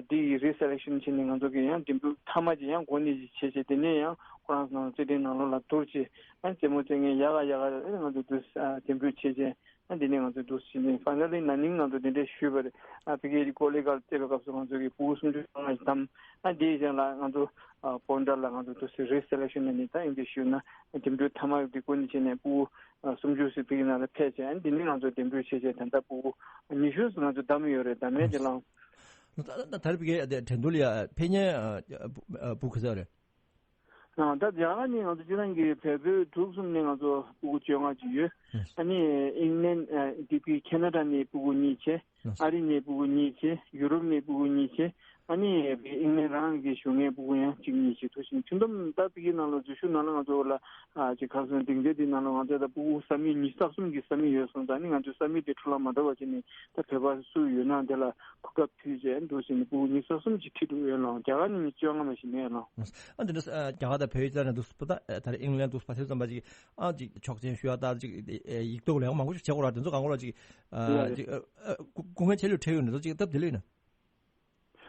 འདི་ཡི་རི་སེ་ལེག་ཤན་བྱས་ནས་ང་ཚོ་གི་ཡང་འགྲིམ་འགྲུལ་མཐའ་མ་ཅིག་ཡང་འགོ་ནས་ཅིག་བྱས་བྱས་དེ་ནས་ཡང་ཁོ་རང་ཚོ་རྩེད་འགྲན་ནང་ལོགས་ལ་བསྡུར་བྱས་ཨ་རྩེད་མོ་རྩེད་མཁན་ཡག་ག་ཡག་ག་ཨ་ང་ཚོ་འདུག་སེ་ཨ་འགྲིམ་འགྲུལ་བྱས་བྱས། ཨ་འདི་ནས་ང་ཚོ་འདུག་སེ་ནས་ཕ་ནལ་ལི་ན་ནིང་ང་ཚོ་འདི་འདྲས་ཞུས་པ་རེད། ཨ་ཕ་གིའི་ཀོ་ལི་གལ་རྩེད་པའི་སྐབས་སུ་ང་ཚོ་གི་ཕྲུ་གུ་སུམ་ཅུ་སོ་ལྔ་ཞིག་བདམས། ཨ་འདིའི་རྗེས་ལ་ང་ཚོ་ཨ་སྤོན་ཊ་ལ་ང་ཚོ་འདུག་སེ་རི་སེ་ལེག་ཤན་ནས་ནི་ད་ཨིན་ཇི་ཞུས་ན་འགྲིམ་འགྲུལ་མཐའ་མ་ཡོད་དེ་ཀུན་ནས་བྱས་ནས་ཕྲུ་གུ་ཨ་སུམ་ཅུ་ཙམ་ཕ་གི་ནང་ལ་ཕེབས་བྱས། ཨ་འདི་ནས་ང་ཚོ་འགྲིམ་འགྲུལ་བྱས་བྱས་ད་ལྟ་ཕྲུ་གུ་ཉི་ཤུ་ཙམ་ང་ཚོ་བདམས་ཡོད་རེད། ད་མེད་དེ་ལང་། ད་ད་ད་རེས་ཕ་གིའི་དེ་འགྲན་བསྡུར་ལ་ཡ་ཕེབས་མཁན་ཨ་ཕྲུ་གུ་ག་ཚོད་རེད། ཨ་ད་རྒྱ་གར་ནས་ང་ཚོ་སྤྱིར་བཏང་གི་བལ་པོ་དྲུག་གསུམ་ནས་ང་ཚོ་ཕྲུ་གུ་བཅོ་ལྔ་ཅིག་ཡོད། ཨ་ནི་ཨིང་ལན་ཨ་དེ་བི་ཁེ་ན་ཌ་ནས་ཕྲུ་གུ་གཉིས་བྱས། ཨ་རི་ནས་ཕྲུ་གུ་གཉིས་བྱས། ཡུ་རོབ་ནས་ཕྲུ་གུ་གཉིས་བྱས། ཨ་ནི་ཨིང་ལན་རང་གི་བཞུགས་མཁན་ཕྲུ་གུ་ཡང་གཅིག་གཉིས་བྱས། ཐུག་ཅིང་ཁྱོན་བསྡོམས་ད་ཕ་གིའི་ནང་ལ་འཛུལ་ཞུགས་གནང་ན་ང་ཚོ་ལ་ཨ་ཅིག་ཁ་སང་སྡིངས་ཆ་དེའི་ནང་ལ་ང་ཚོ་ད་ཕྲུ་གུ་ས་མིག་ཉི་ཤུ་རྩ་གསུམ་གྱི་ས་མིག་ཡོད་སོང་ཙང་ཨ་ནི་ང་ཚོའི་ས་མིག་དེ་འཕྲོ་བརླག་མ་འགྲོ་བ་བྱས་ནས་ད་བོད་པ་སུ་ཡོད་ན་དེ་ལ་གོ་སྐབས་ཕུལ་བྱས་འདུག་ཟེར་ནས་ཕྲུ་གུ་ཉི་ཤུ་རྩ་གསུམ་ཅིག་ཁྲིད་འདུག་ཡོད་ལགས། རྒྱ་གར་ནས་མི་བཅོ་ལྔ་མ་ཞིག་མེད་ལགས། ཨ་འདི་འདྲ་ཨ་རྒྱ་གར་དང་བལ་ཡུལ་ཙམ་ནས་འདུག་སེ་ད་ད་རེས་ཨིང་ལན་འདུག་སེ་ཕར་ཕེབས་ཙམ་པ་ཅིག་ཨ་ཅིག་ཆོག་མཆན་ཞུ་ཡ་ད་ཅིག་ཨེ་ཡིག་ཐོག་ལས་ཀ་མང་པོ་ཞིག་བྱེད་དགོས་ར། དེ་ཚོ་གང་གོ་ར་ཅིག་ཨ་ཡ་ཅིག་ཨ་ཨ་སྐུ་སྐུ་ངལ་ཆེ་ལོས་འཕྲད་ཡོད་ན་ཚོ་ཅིག་སྟབས་བདེ་ལོས་ཡིན་ན།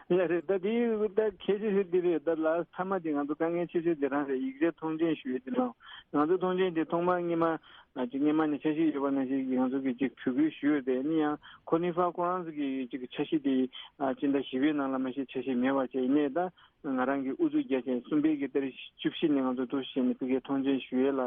ཡ་རེད། ད་དེ་ད་ཁྱད་ཆོས་ཤིག་འདི་རེད། ད་ལ་མཐའ་མ་དེ་ང་ཚོ་དཀའ་ངལ་ཆེ་ཤོས་དེ་རང་རེད། ཡིག་ཆ་ཐོངས་མཆན་ཞུ་ཡས་དེ་རང་། ང་ཚོ་ཐོངས་མཆན་དེ་ཐོག་མར་སྔོན་མ་ཅིག་སྔོན་མ་ནས་འཆར་གཞི་ཡོད་པ་ནང་བཞིན་གྱི་ང་ཚོ་གི་ཅིག་བོད་སྐད་ཞུ་ཡོད་དེ། ཨ་ནི་ཡང་ཁོ་ནི་ཧྥ་ཁོ་རང་ཚོ་གི་ཅིག་འཆར་གཞི་དེ་སྤྱི་ཟླ་བཞི་པའི་ནང་ལ་མ་གཞི་འཆར་གཞི་མེད་པ་བྱས། ཡིན་ནའི་ད་ང་རང་གི་ཨུ་ཚུགས་རྒྱག་བྱས་གསུམ་པའི་གི་ཏ་རིག་བཅུ་བཞི་ནས་ང་ཚོ་འདུག་སེ་བྱས་ནས་ཕ་གིའི་ཐོངས་མཆན་ཞུ་ཡས་ལ་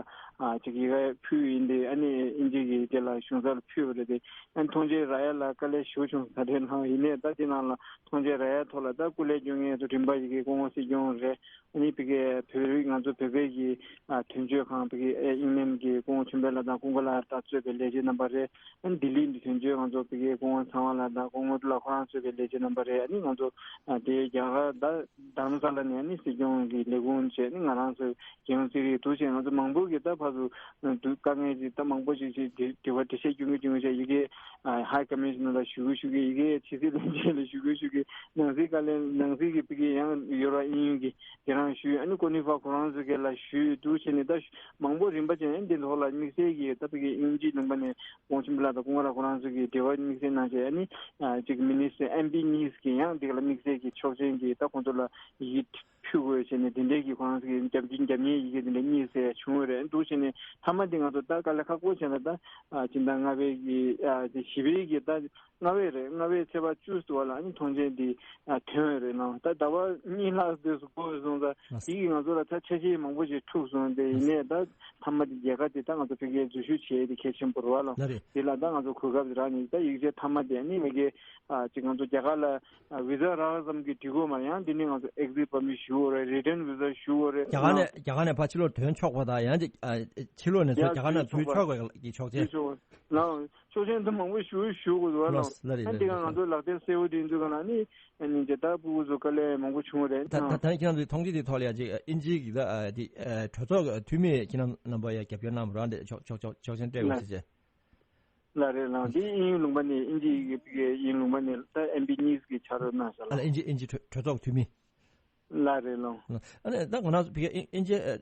ཅིག་ཡི་གེ་ཕུལ་ཡིན་ཏེ། ཨ་ནི་དབྱིན་ཇི་གི་དེ་ལ་གཞུང་ཚབ་ལ་ཕུལ་བ་རེད་དེ། ཨ་ནི་ཐོངས་མཆན་རག་ཡས་ལ་དཀའ་ལས་ཞེ་པོ་བྱུང་ས་རེད་ལགས། ཡིན་ནའི་ད་དེ་ནང་ལ་ཐོངས་མཆན་རག་ཡས་ཐོག་ལ་ད་སྐུ་ལས་སྐྱོན་མཁན་ཚོ་རིམ་པ་ཡི་གེ་སྐུ་ངོ་སྲིད་སྐྱོང་རེད། ཨ་ནི་ཕ་གིའི་བོད་རིགས་ང་ཚོ་བོད་པའི་གི་དོན་གཅོད་ཁང་ཕ་གིའི་ཨིང་ལན་གི་སྐུ་ངོ་ཆོས་འཕེལ་ལགས་དང་ཀུན་དགའ་ལགས་དང་གཙོས་པའི་ལས་བྱེད་རྣམ་པ་རེད། ཨ་ནི་ལྡི་ལི་འདི་དོན་གཅོད་ང་ཚོ་ཕ་གིའི་སྐུ་ངོ་ཚངས་དབང་ལགས་དང་སྐུ་ངོ་ལགས་ཁོ་རང་གཙོས་པའི་ལས་བྱེད་རྣམ་པ་རེད། ཨ་ནི་ང་ཚོ་དེ་རྒྱ་གར་ད་རྡ་རམ་ས་ལ་ནས་ཨ་ནི་སྲིད་སྐྱོང་གི་ལས་ཁུངས་བྱས། ཨ་ནི་ང་རང་ཚོ་རྒྱལ་ཡོངས་རྩིས་རིག་འདུག་བྱས་ང་ཚོ་མང་པོ་གི་ད་ཕར་ཚུར་དཀའ་ངལ་ཅིག་ད་མང་པོ་ཞིག་ཅིག་དྲི་བ་འགྲེལ་བཤད་སྐྱོན་གྱི་སྐྱོན་གྱི་ཡི་གེ་ཧའི་ཀོ་མི་ཤི་ནར་ལ་ཞུ་གི་ཞུ་གི་ཡི་གེ་ཕྱི་སྲིད་བློན་ཆེན་ལ་ཞུ་གི་ཞུ་གི་ནང་སྲིད་བཀའ་བློན་ནང་སྲིད་ཀྱི་ཕ་གིའི་ཡང་ཡོ་རོབ་དབྱིན་ཡུལ་གྱི་དེ་རང་ཞུས། ཨ་ནི་ཀོ་ནི་ཧྥ་ཁོ་རང་ཚོ་གི་ལ་ཞུས། འདུག་བྱས་ནས་ད་མང་པོ་རིམ་པ་བྱས་ནས་འདི་ཐོག་ལ་དམིགས་བསལ་གྱི་ད་ཕ་གིའི་དབྱིན་ཇིའི་ལུང་པ་ནས་ཀོང་ཆེན་པོ་ལགས་དང་ཀུན་དགའ་ལགས་ཁོ་རང་ཚོ་གིས་འབྲེལ་བ་དམིགས་བསལ་གནང་བྱས། ཨ་ནི་ཅིག་མི་ནི་སི་ཊར་ཨེམ་པི་ནིས་ཀྱིས་ཡང་འདི་ག་ལ་དམིགས་བསལ་གྱི་ཆོག་མཆན་གྱི་ད་ཁོང་ཚོ་ལ་ཡི་གེ་ཕུལ་དགོས་བྱས་ནས་དེ་འདྲའི་གི་ཁོ་རང་ཚོ་གི་རྒྱབ་རྒྱབ་གཉེར་ཡི་གེ་དེ་འདྲ་གཉིས་ཟེར་བྱུང་བ་རེད། འདུག་བྱས་ནས་མཐའ་མ་འདི་ང་ཚོ་ད་དཀའ་ལས་ཁག་པོ་བྱས་ན་ད་ཨ་སྤྱི་ཟླ་ལྔ་པའི་གི་ཨ་དེ་བཞི་པའི་གི་ད་ལྔ་པའི་རེད། ལྔ་པའི་ཚེས་པ་བཅུ་ཙམ་ལ་ཨ་ནི་ཐོངས་མཆན་འདི་ཨ་ཐོན་ཡོད་རེད་ལགས། ད་ཟླ་བ་གཉིས་ལྷག་འདས་སུ་འགོར་སོང་ཙང་། ལགས། དེ་གིས་ང་ཚོ་ལ་ད་འཆར་གཞི་མང་པོ་ཞིག་འཁྲུགས་སོང་སྟེ། ཡིན་ནའི་ད་མཐའ་མ་དེ་རྒྱལ་ཁ་དེ་ད་ང་ཚོ་ཕ་གིར་འཛུལ་ཞུགས་བྱེད་ཡས་དེ་གལ་ཆེན་པོ་རེད་པ་ལགས། ལགས་རེད། དེ་ལ་ད་ང་ཚོ་གོ་སྐབས་རག་ནས་ད་ཡིག་ཆ་མཐའ་མ་དེ་ཨ་ནི་ཕ་གིའི་ཨ་ཅིག་ང་ཚོ་རྒྱ་གར་ལ་ཨ་བི་ཟ་རག་ཙམ་གྱིས་འགྲིག་གི་མ་རེད། ཡང་དེ་ནས་ང་ཚོ་ཨེག་ཛིཊ་པར་མིཊ་ཞུ་དགོས་རེད། རི་ཊན་བི་ཟ་ཞུ་དགོས་རེད། རྒྱ་གར་ནས་རྒྱ་གར་ནས་ཕར་ཕྱི་ལོགས་ཐོན་ཆོག་པ་དང་། ཡང་ཅིག་ཨ་ཕྱི་ལོགས་ནས་ཚུར་ཡ་རྒྱ་གར་ནང་འཛུལ་ཆོག་པའི་གི་ཆོག་མཆན། འཛུལ་ཆོག་ལགས། ཆོག་མཆན་དུ་མང་པོ་ཞུ་ཞུ་དགོས་འདུག་ལགས། ལགས་རེད། ཨ་ནི་དེ་ག་ང་ཚོ་ལག་དེབ་གསལ་པོ་དེ་འཛུལ་ག་ལ་ནི་ཨ་ནི་དེ་ལྟར་ཕྲུ་གུ་ཚོ་དཀའ་ལས་མང་པོ་བྱུང་བ་རེད། ད་ད་ད་ཁྱེད་རང་ཚོའི་མཐོང་ཆེན་དེ་ཐོག་ལ་ཡ་ཅིག་དབྱིན་ཇིའི་གི་ད་ཨ་དེ་ཨ་གྲོས་ཚོགས་འཐུས་མི་ཁྱེད་རང་རྣམ་པ་ཡ་རྒྱབ་སྐྱོར་གནང་བ་རང་དེ་ཆོག་ཆོག་ཆོག་ཆོག་མཆན་སྤྲད་དགོས་ཟེར་བྱས། ལགས་རེད་ལགས། འདི་དབྱིན་ཡུལ་ལུང་པ་ནས་དབྱིན་ཇི་ཡི་གི་དབྱིན་ལུང་པ་ནས་ད་ཨེམ་པི་གཉིས་ཀྱིས་ཕྱག་རོགས་གནང་ཤག་ལགས། ཨ་ལ་དབྱིན་ཇི་དབྱིན་ཇི་གྲོས་གྲོས་ཚོགས་འཐུས་མི། ལགས་རེད་ལགས། ཨ་ནི་ད་ང་རང་ཚོ་ཕ་གིའི་དབྱིན་ཇི་ཨ་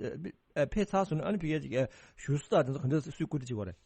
ཨ་ཕེབས་ཚར་སོང་ན་ཨ་ནི་ཕ་གིའི་ཅིག་ཨ་བཞུགས་ས་དང་དེ་ཚོ་ག་འདྲ་སུས་བཀོད་སྒྲིག་བྱེད་དགོས་རེད།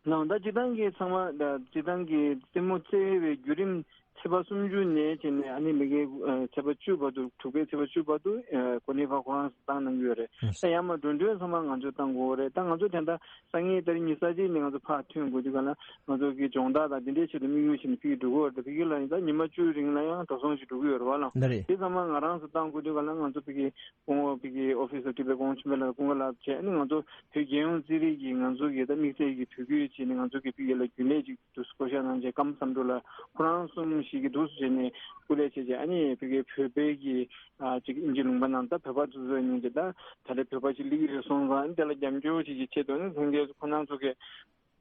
ལགས། ད་སྤྱིར་བཏང་གི་ཚང་མ་ད་སྤྱིར་བཏང་གི་རྩེད་མོ་རྩེ་བའི་བརྒྱུད་རིམ་ཚེས་པ་སུམ་ཅུ་ནས་བྱས་ནས་ཨ་ནི་མ་གི་ཨ་ཚེས་པ་བཅུ་བར་དུ། དྲུག་པའི་ཚེས་པ་བཅུ་བར་དུ་ཨ་ཀོ་ནི་ཧྥ་ཁོ་རང་ཚོ་བཏང་གནང་གི་ཡོད་རེད། ད་ཡང་མ་འགྲོ་གྲོན་ཚང་མ་ང་ཚོས་བཏང་དགོས་རེད། ད་ང་ཚོ་དེ་འདྲ་སང་ཉིན་ཏ་རིག་ཉི་ཤུ་རྩ་གཅིག་ནས་ང་ཚོ་ཕར་ཐོན་དགོས་དུས་ག་ལ་ང་ཚོ་གི་སྦྱོང་བརྡར་དང་དེ་འདྲའི་ཆེད་དུ་དམིགས་ཡུལ་བྱས་ནས་ཕ་གིར་འགྲོ་གི་ཡོད་རེད། ད་ཕ་གི་ལ་ཡིན་ད་ཉི་མ་བཅུའི་རིང་ལ་ཡང་འགྲོ་སོང་ཞིག་འགྲོ་གི་ཡོད་རེད་པ་ལགས། ལགས་རེད། དེ་ཚང་མ་ང་རང་ཚོ་བཏང་དགོས་དུས་ག་ལ་ང་ཚོ་ཕ་གི་སྐུ་ངོ་ཕ་གི་ཨོ་ཕི་སར་ཊི་པའི་སྐུ་ངོ་ཆོས་འཕེལ་ལགས་ཀུན་དགའ་ལགས་བྱས། ཨ་ནི་ང་ཚོ་བོད་རྒྱལ་ཡོངས་རྩིས་རིག་གིས་ང་ཚོ་གི་ད་དམིགས་བསལ་གྱི་བོད་བསྒྱུར་བྱས་ནས་ང་ཚོ་གི་ཕ་གི་ལ་རྒྱུན་ལས་ཅིག་འདུག་བསྐོ་བཞག་གནང་བྱས། སྐར་མ་བསམ་གྲུབ་ལགས་ཁོ་རང་གསུམ་ཞིག་གིས་འདུག་བྱས་ནས་སྐུ་ལས་བྱས་བྱས། ཨ་ནི་ཕ་གི་བོད་པའི་གི་ཨ་ཅིག་དབྱིན་ཇི་ལུང་པ་ནང་ད་བོད་པ་ཚོ་ཚོ་ཡིན་གྱི་ད་ད་ལྟ་བོད་པ་ཞིག་སླེབས་ཡོད་སོང་ཙང་། ཨ་ནི་དེ་ལ་རྒྱབ་སྐྱོར་བྱེད་ཀྱི་ཆེད་དུ་ནི་ལྷན་རྒྱས་ཁོ་རང་ཚོ་གི་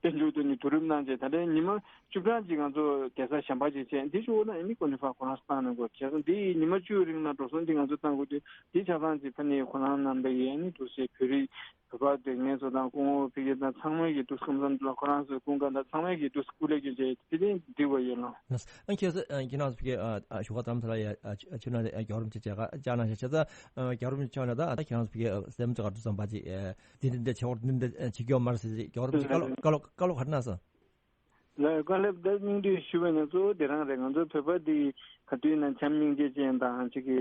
དཔལ་འབྱོར་དུ་ནི་བསྡུ་རུབ་གནང་བྱས། ད་ལྟའི་ཉི་མ་བཅུ་གྲངས་ཅིག་ང་ཚོ་རྒྱལ་ས་གཞན་པ་ཅིག་བྱས། འདི་ཞུ་ན་ཨ་ནི་ཀོ་ནི་ཧྥ་ཁོ་རང་བཏང་གནང་དགོས། བྱས་ཙང་འདི་ཉི་མ་བཅུ་རིང་ལ་འགྲོ་སོང་འདི་ང་ཚོ་བཏང་དགོས་དུས། འདི་ཆ་ཚང་ཅིག་ཕ་ནི་ཁོ་རང་རྣམ་པ་ཡིན། ཨ་ནི་འདུག་སེ་བོད་རིགས་བོད་པ་དེ་ངས་ཚོ་དང་སྐུ་ངོ་ཕ་གི་དང་ཚང་མས་ཀྱི་འདུག་སེ་སྐུ་མཚམས་ལ་ཁོ་རང་ཚོའི་ཀུན་དགའ་དང་ཚང་མས་ཀྱི་འདུག་སེ་སྐུ་ལས་ཀྱི་བྱས་དེ་དེ་འདི་བ་ཡིན་ལགས། ཨ་ཁྱེད་ཚོ་ཨ་ཁྱེད་རང་ཚོ་ཕ་གི་ཨ་ཨ་ཞུ་བ་ཙམ་ཚ་ལ་ཡ་ཨ་ཁྱེད་རང་རྒྱལ་བ་རིན་པོ་ཆེ་བཅར་ག་བཅར་གནང་ཤག་བྱས་ཙང་། རྒྱལ་བ་རིན་པོ་ཆེ་བཅར་ན་ད་ཨ་ད་ཁྱེད་རང་ཚོ་ཕ་གི་ཨ་སེམས་ཚོ་ག་འདུག་བསམ་པ་ཅིག་ཨ། འདི་འདི་འདི་བྱེད་དགོས། འདི་འདི་བྱེད་རྒྱུ་མ་རེད་ཟེར་ཟེར། རྒྱལ་བ་རིན་པོ་ཆེས་བཀའ་སློབ་བཀའ་སློབ་བཀའ་སློབ་ག་རེ་གནང་སོང་། ལགས། བཀའ་སློབ་ད་སྙིང་བསྡུས་ཞུ་བ་ནི་གཙོ་བོ་དེ་རང་རེད། ང་ཚོ་བོད་པ་འདི་ག་དུས་ན་བྱམས་སྙིང་རྗེ་ཅན་དང་ཅིག་གི་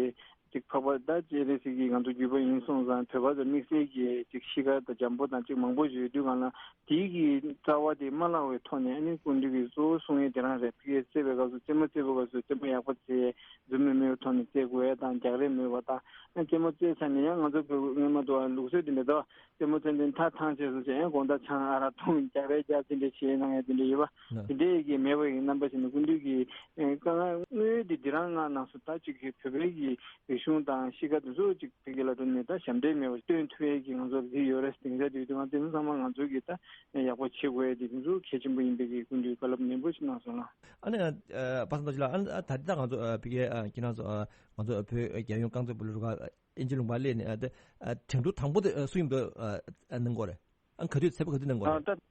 ཅིག་འཕགས་པ་ད་སྤྱན་རས་གཟིགས་ཀྱི་ང་ཚོ་བརྒྱུད་པ་ཡིན་སོང་ཙང་། བོད་པ་ཚོ་དམིགས་བསལ་གྱི་ཅིག་གཤིས་ཀ་དང་འཇམ་པོ་དང་ཅིག་མང་པོ་ཡོད་དུས་གང་ལ་དེའི་གི་རྩ་བ་དེ་མ་བརླག་པའི་ཐོག་ནས། ཨ་ནི་སྐུ་མདུན་གྱིས་གཙོ་བོ་གསུང་ཡས་དེ་རང་རེད། ཕ་གིར་རྩེ་བའི་སྐབས་སུ་རྩེད་མོ་རྩེ་བའི་སྐབས་སུ་རྩེད་མོ་ཡག་པོ་རྩེ། རྫུན་མ་མེད་པའི་ཐོག་ནས་རྩེ་དགོས་ཡས་དང་རྒྱག་རེས་མེད་པ་དང་། ཨ་རྩེད་མོ་རྩེས་ཚར་ནས་ཡང་ང་ཚོ་བོད་སྔོན་མ་དུ་ལུགས་སྲོལ་དེ་འདྲ་འདུག་རྩེད་མོ་རྩེ་དུས་མཐའ་ཐང་ཆད་སོང་ཙང་ཡང་དགོང་དག་ཆང་ཨ་རག་འཐུང་རྒྱག་རེས་རྒྱག་དེ་འདྲ་བྱེད་གནང་ཡ་དེ་འདྲ་ཡོད་པ། ན། དེ་འདྲའི་གི་མེད་པ་ཡི་རྣམ་པ་ཞིག་ནས་སྐུ་མདུན་གྱིས་ཨེ་དཀའ་ངལ་དངོས་ཡོད་དེ་འདི་རང་མངགས་གནང་སོང་། ད་ཅིག་གི་བོད་པའི་གི་རིག་གཞུང་དང་གཤིས་ཀ་དེ་ཚོ་ཅིག་བོད་སྐད་ལ་བསྒྱུར་ནས་ད་ཞབས་འདྲེན་མེད་པ་སྟོན་ཐུབ་ཡས་ཀྱི་ང་ཚོར་འདི་ཡོད་རེད། དེང་སང་དུས་དུས་ང་དེ་ཚོ་ཚང་མ་ང་ཚོ་གི་ད་ཡག་པོ་བྱེད་དགོས་ཡས་དེ་དེ་ཚོ་གལ་ཆེན་པོ་ཡིན་པའི་གི་སྐུ་མདུན་བཀའ་སློབ་ནན་པོ་ཞིག་གནང་སོང་ལགས། ཨ་ནི་ཨ་པ་སངས་རྡོ་རྗེ་ལགས། ཨ་ནི་ཨ་ད་རེས་ད་ང་ཚོ་ཨ་ཕ་གི་ཨ་ཁྱེད་རང་ཚོ་ཨ་ང་ཚོ་བོད་རྒྱལ་ཡོངས་རྐང་རྩེད་སྤོ་ལོ་རུ་ཁག་དབྱིན་ཇི་ལུང་པར་སླེབས་ནས། ཨ་ད་ཨ་འགྲན་བསྡུར་དང་པོ་དེ་ཨ་སུ་ཡིན་པ་ཨ་ཨ་གནང་གི་ཡོད་རེད། ཨ་ག་དུས་ཚེས་པ་ག་དུས་གནང་གི་ཡོད་རེད།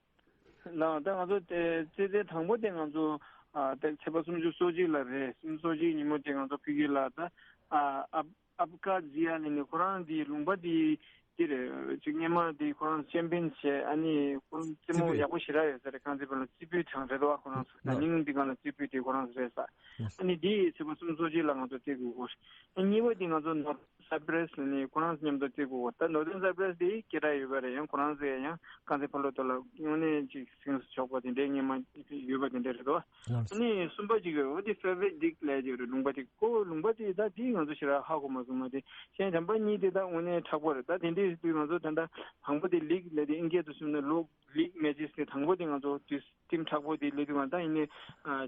ལགས། ད་ང་ཚོ་དེ་རྩེད་རྩེད་དང་པོ་དེ་ང་ཚོ་ཨ་ད་ཚེས་པ་སུམ་ཅུ་སོ་གཅིག་ལ་རེད། སུམ་ཅུ་སོ་གཅིག་ཉིན་མོ་དེ་ང་ཚོ་ཕ་གི་ལ་ད་ཨ་ཨབ་ཨབ་ཀ་ཛི་ཡ་ལབ་ནས་ཁོ་རང་དེ་ལུང་པ་དེ་ དེ་རེད། ཅིག་སྔོན་མ་དེ་ཁོ་རང་ཆེམ་པིན་བྱས། ཨ་ནི་ཁོ་རང་རྩེད་མོ་རྩེད་པོ་ཡག་པོ་ཞེ་དྲག་ཡོད་ས་རེད། རྐང་རྩེད་སྤོ་ལོ་རྩེད་པོའི་གྲས་རེད་དོ། ཁོ་རང་ད་ནིང་འདི་སྒང་ལ་རྩེད་པོ་དེ་ཁོ་རང་རེད་ས། ཨ་ནི་དེ་ཚེས་པ་སུམ་ཅུ་སོ་གཅིག་ལ་ང་ཚོ་རྩེད་དགོས་གོ། ཨ་གཉིས་པ་དེ་ང་ཚོ་ནོར་ཐརན་སའི་པི་རེས་ནས་ཁོ་རང་མཉམ་དུ་རྩེད་དགོས་གོ། ད་ནོར་ཐརན་སའི་པི་རེས་དེ་སྐད་གྲགས་ཡོད་པ་རེད། ཡང་ཁོ་རང་ཚོས་ཡང་རྐང་རྩེད་སྤོ་ལོ་ཐོག་ལ་དངོས་གནས་ཅིག་སེམས་སུ་ཆོག་པ་དེ་འདྲའི་སྔོན་མ་ཡོད་པ་དེ་འདྲ་རེད་དོ། ཨ་ནི་གསུམ་པ་གཅིག་ཡོད། འོ་དེ་ཕེ་ཝ་རི་ཊི་ལིག་ལབ་ཀྱི་རེད། ལུང་པ་དེ་ཁོ་ལུང་པ་དེ་ད་དེ་ང་ཚོ་ཞེ་དྲག་ཧ་གོ་མ་སོང་། མ་དེ་གཞན་དམ་པ་གཉིས་དེ་ད་དངོས་གནས་མཁྲེགས་པོ་རེད། ད་དེ་འདྲའི་དུས་ང་ཚོ་ད་ལྟ་དང་པོ་དེ་ལིག་ལབ་དེ་ཨིན་སྐད་དུ་གསུངས་ན་ལོ་ལིག་མེ་ཅེས་དེ་དང་པོ་དེ་ང་ཚོ་དུས་ཊིམ་མཁྲེགས་པོ་དེ་སླེབས་དུས་ང་ད་ཡིན་ནའི་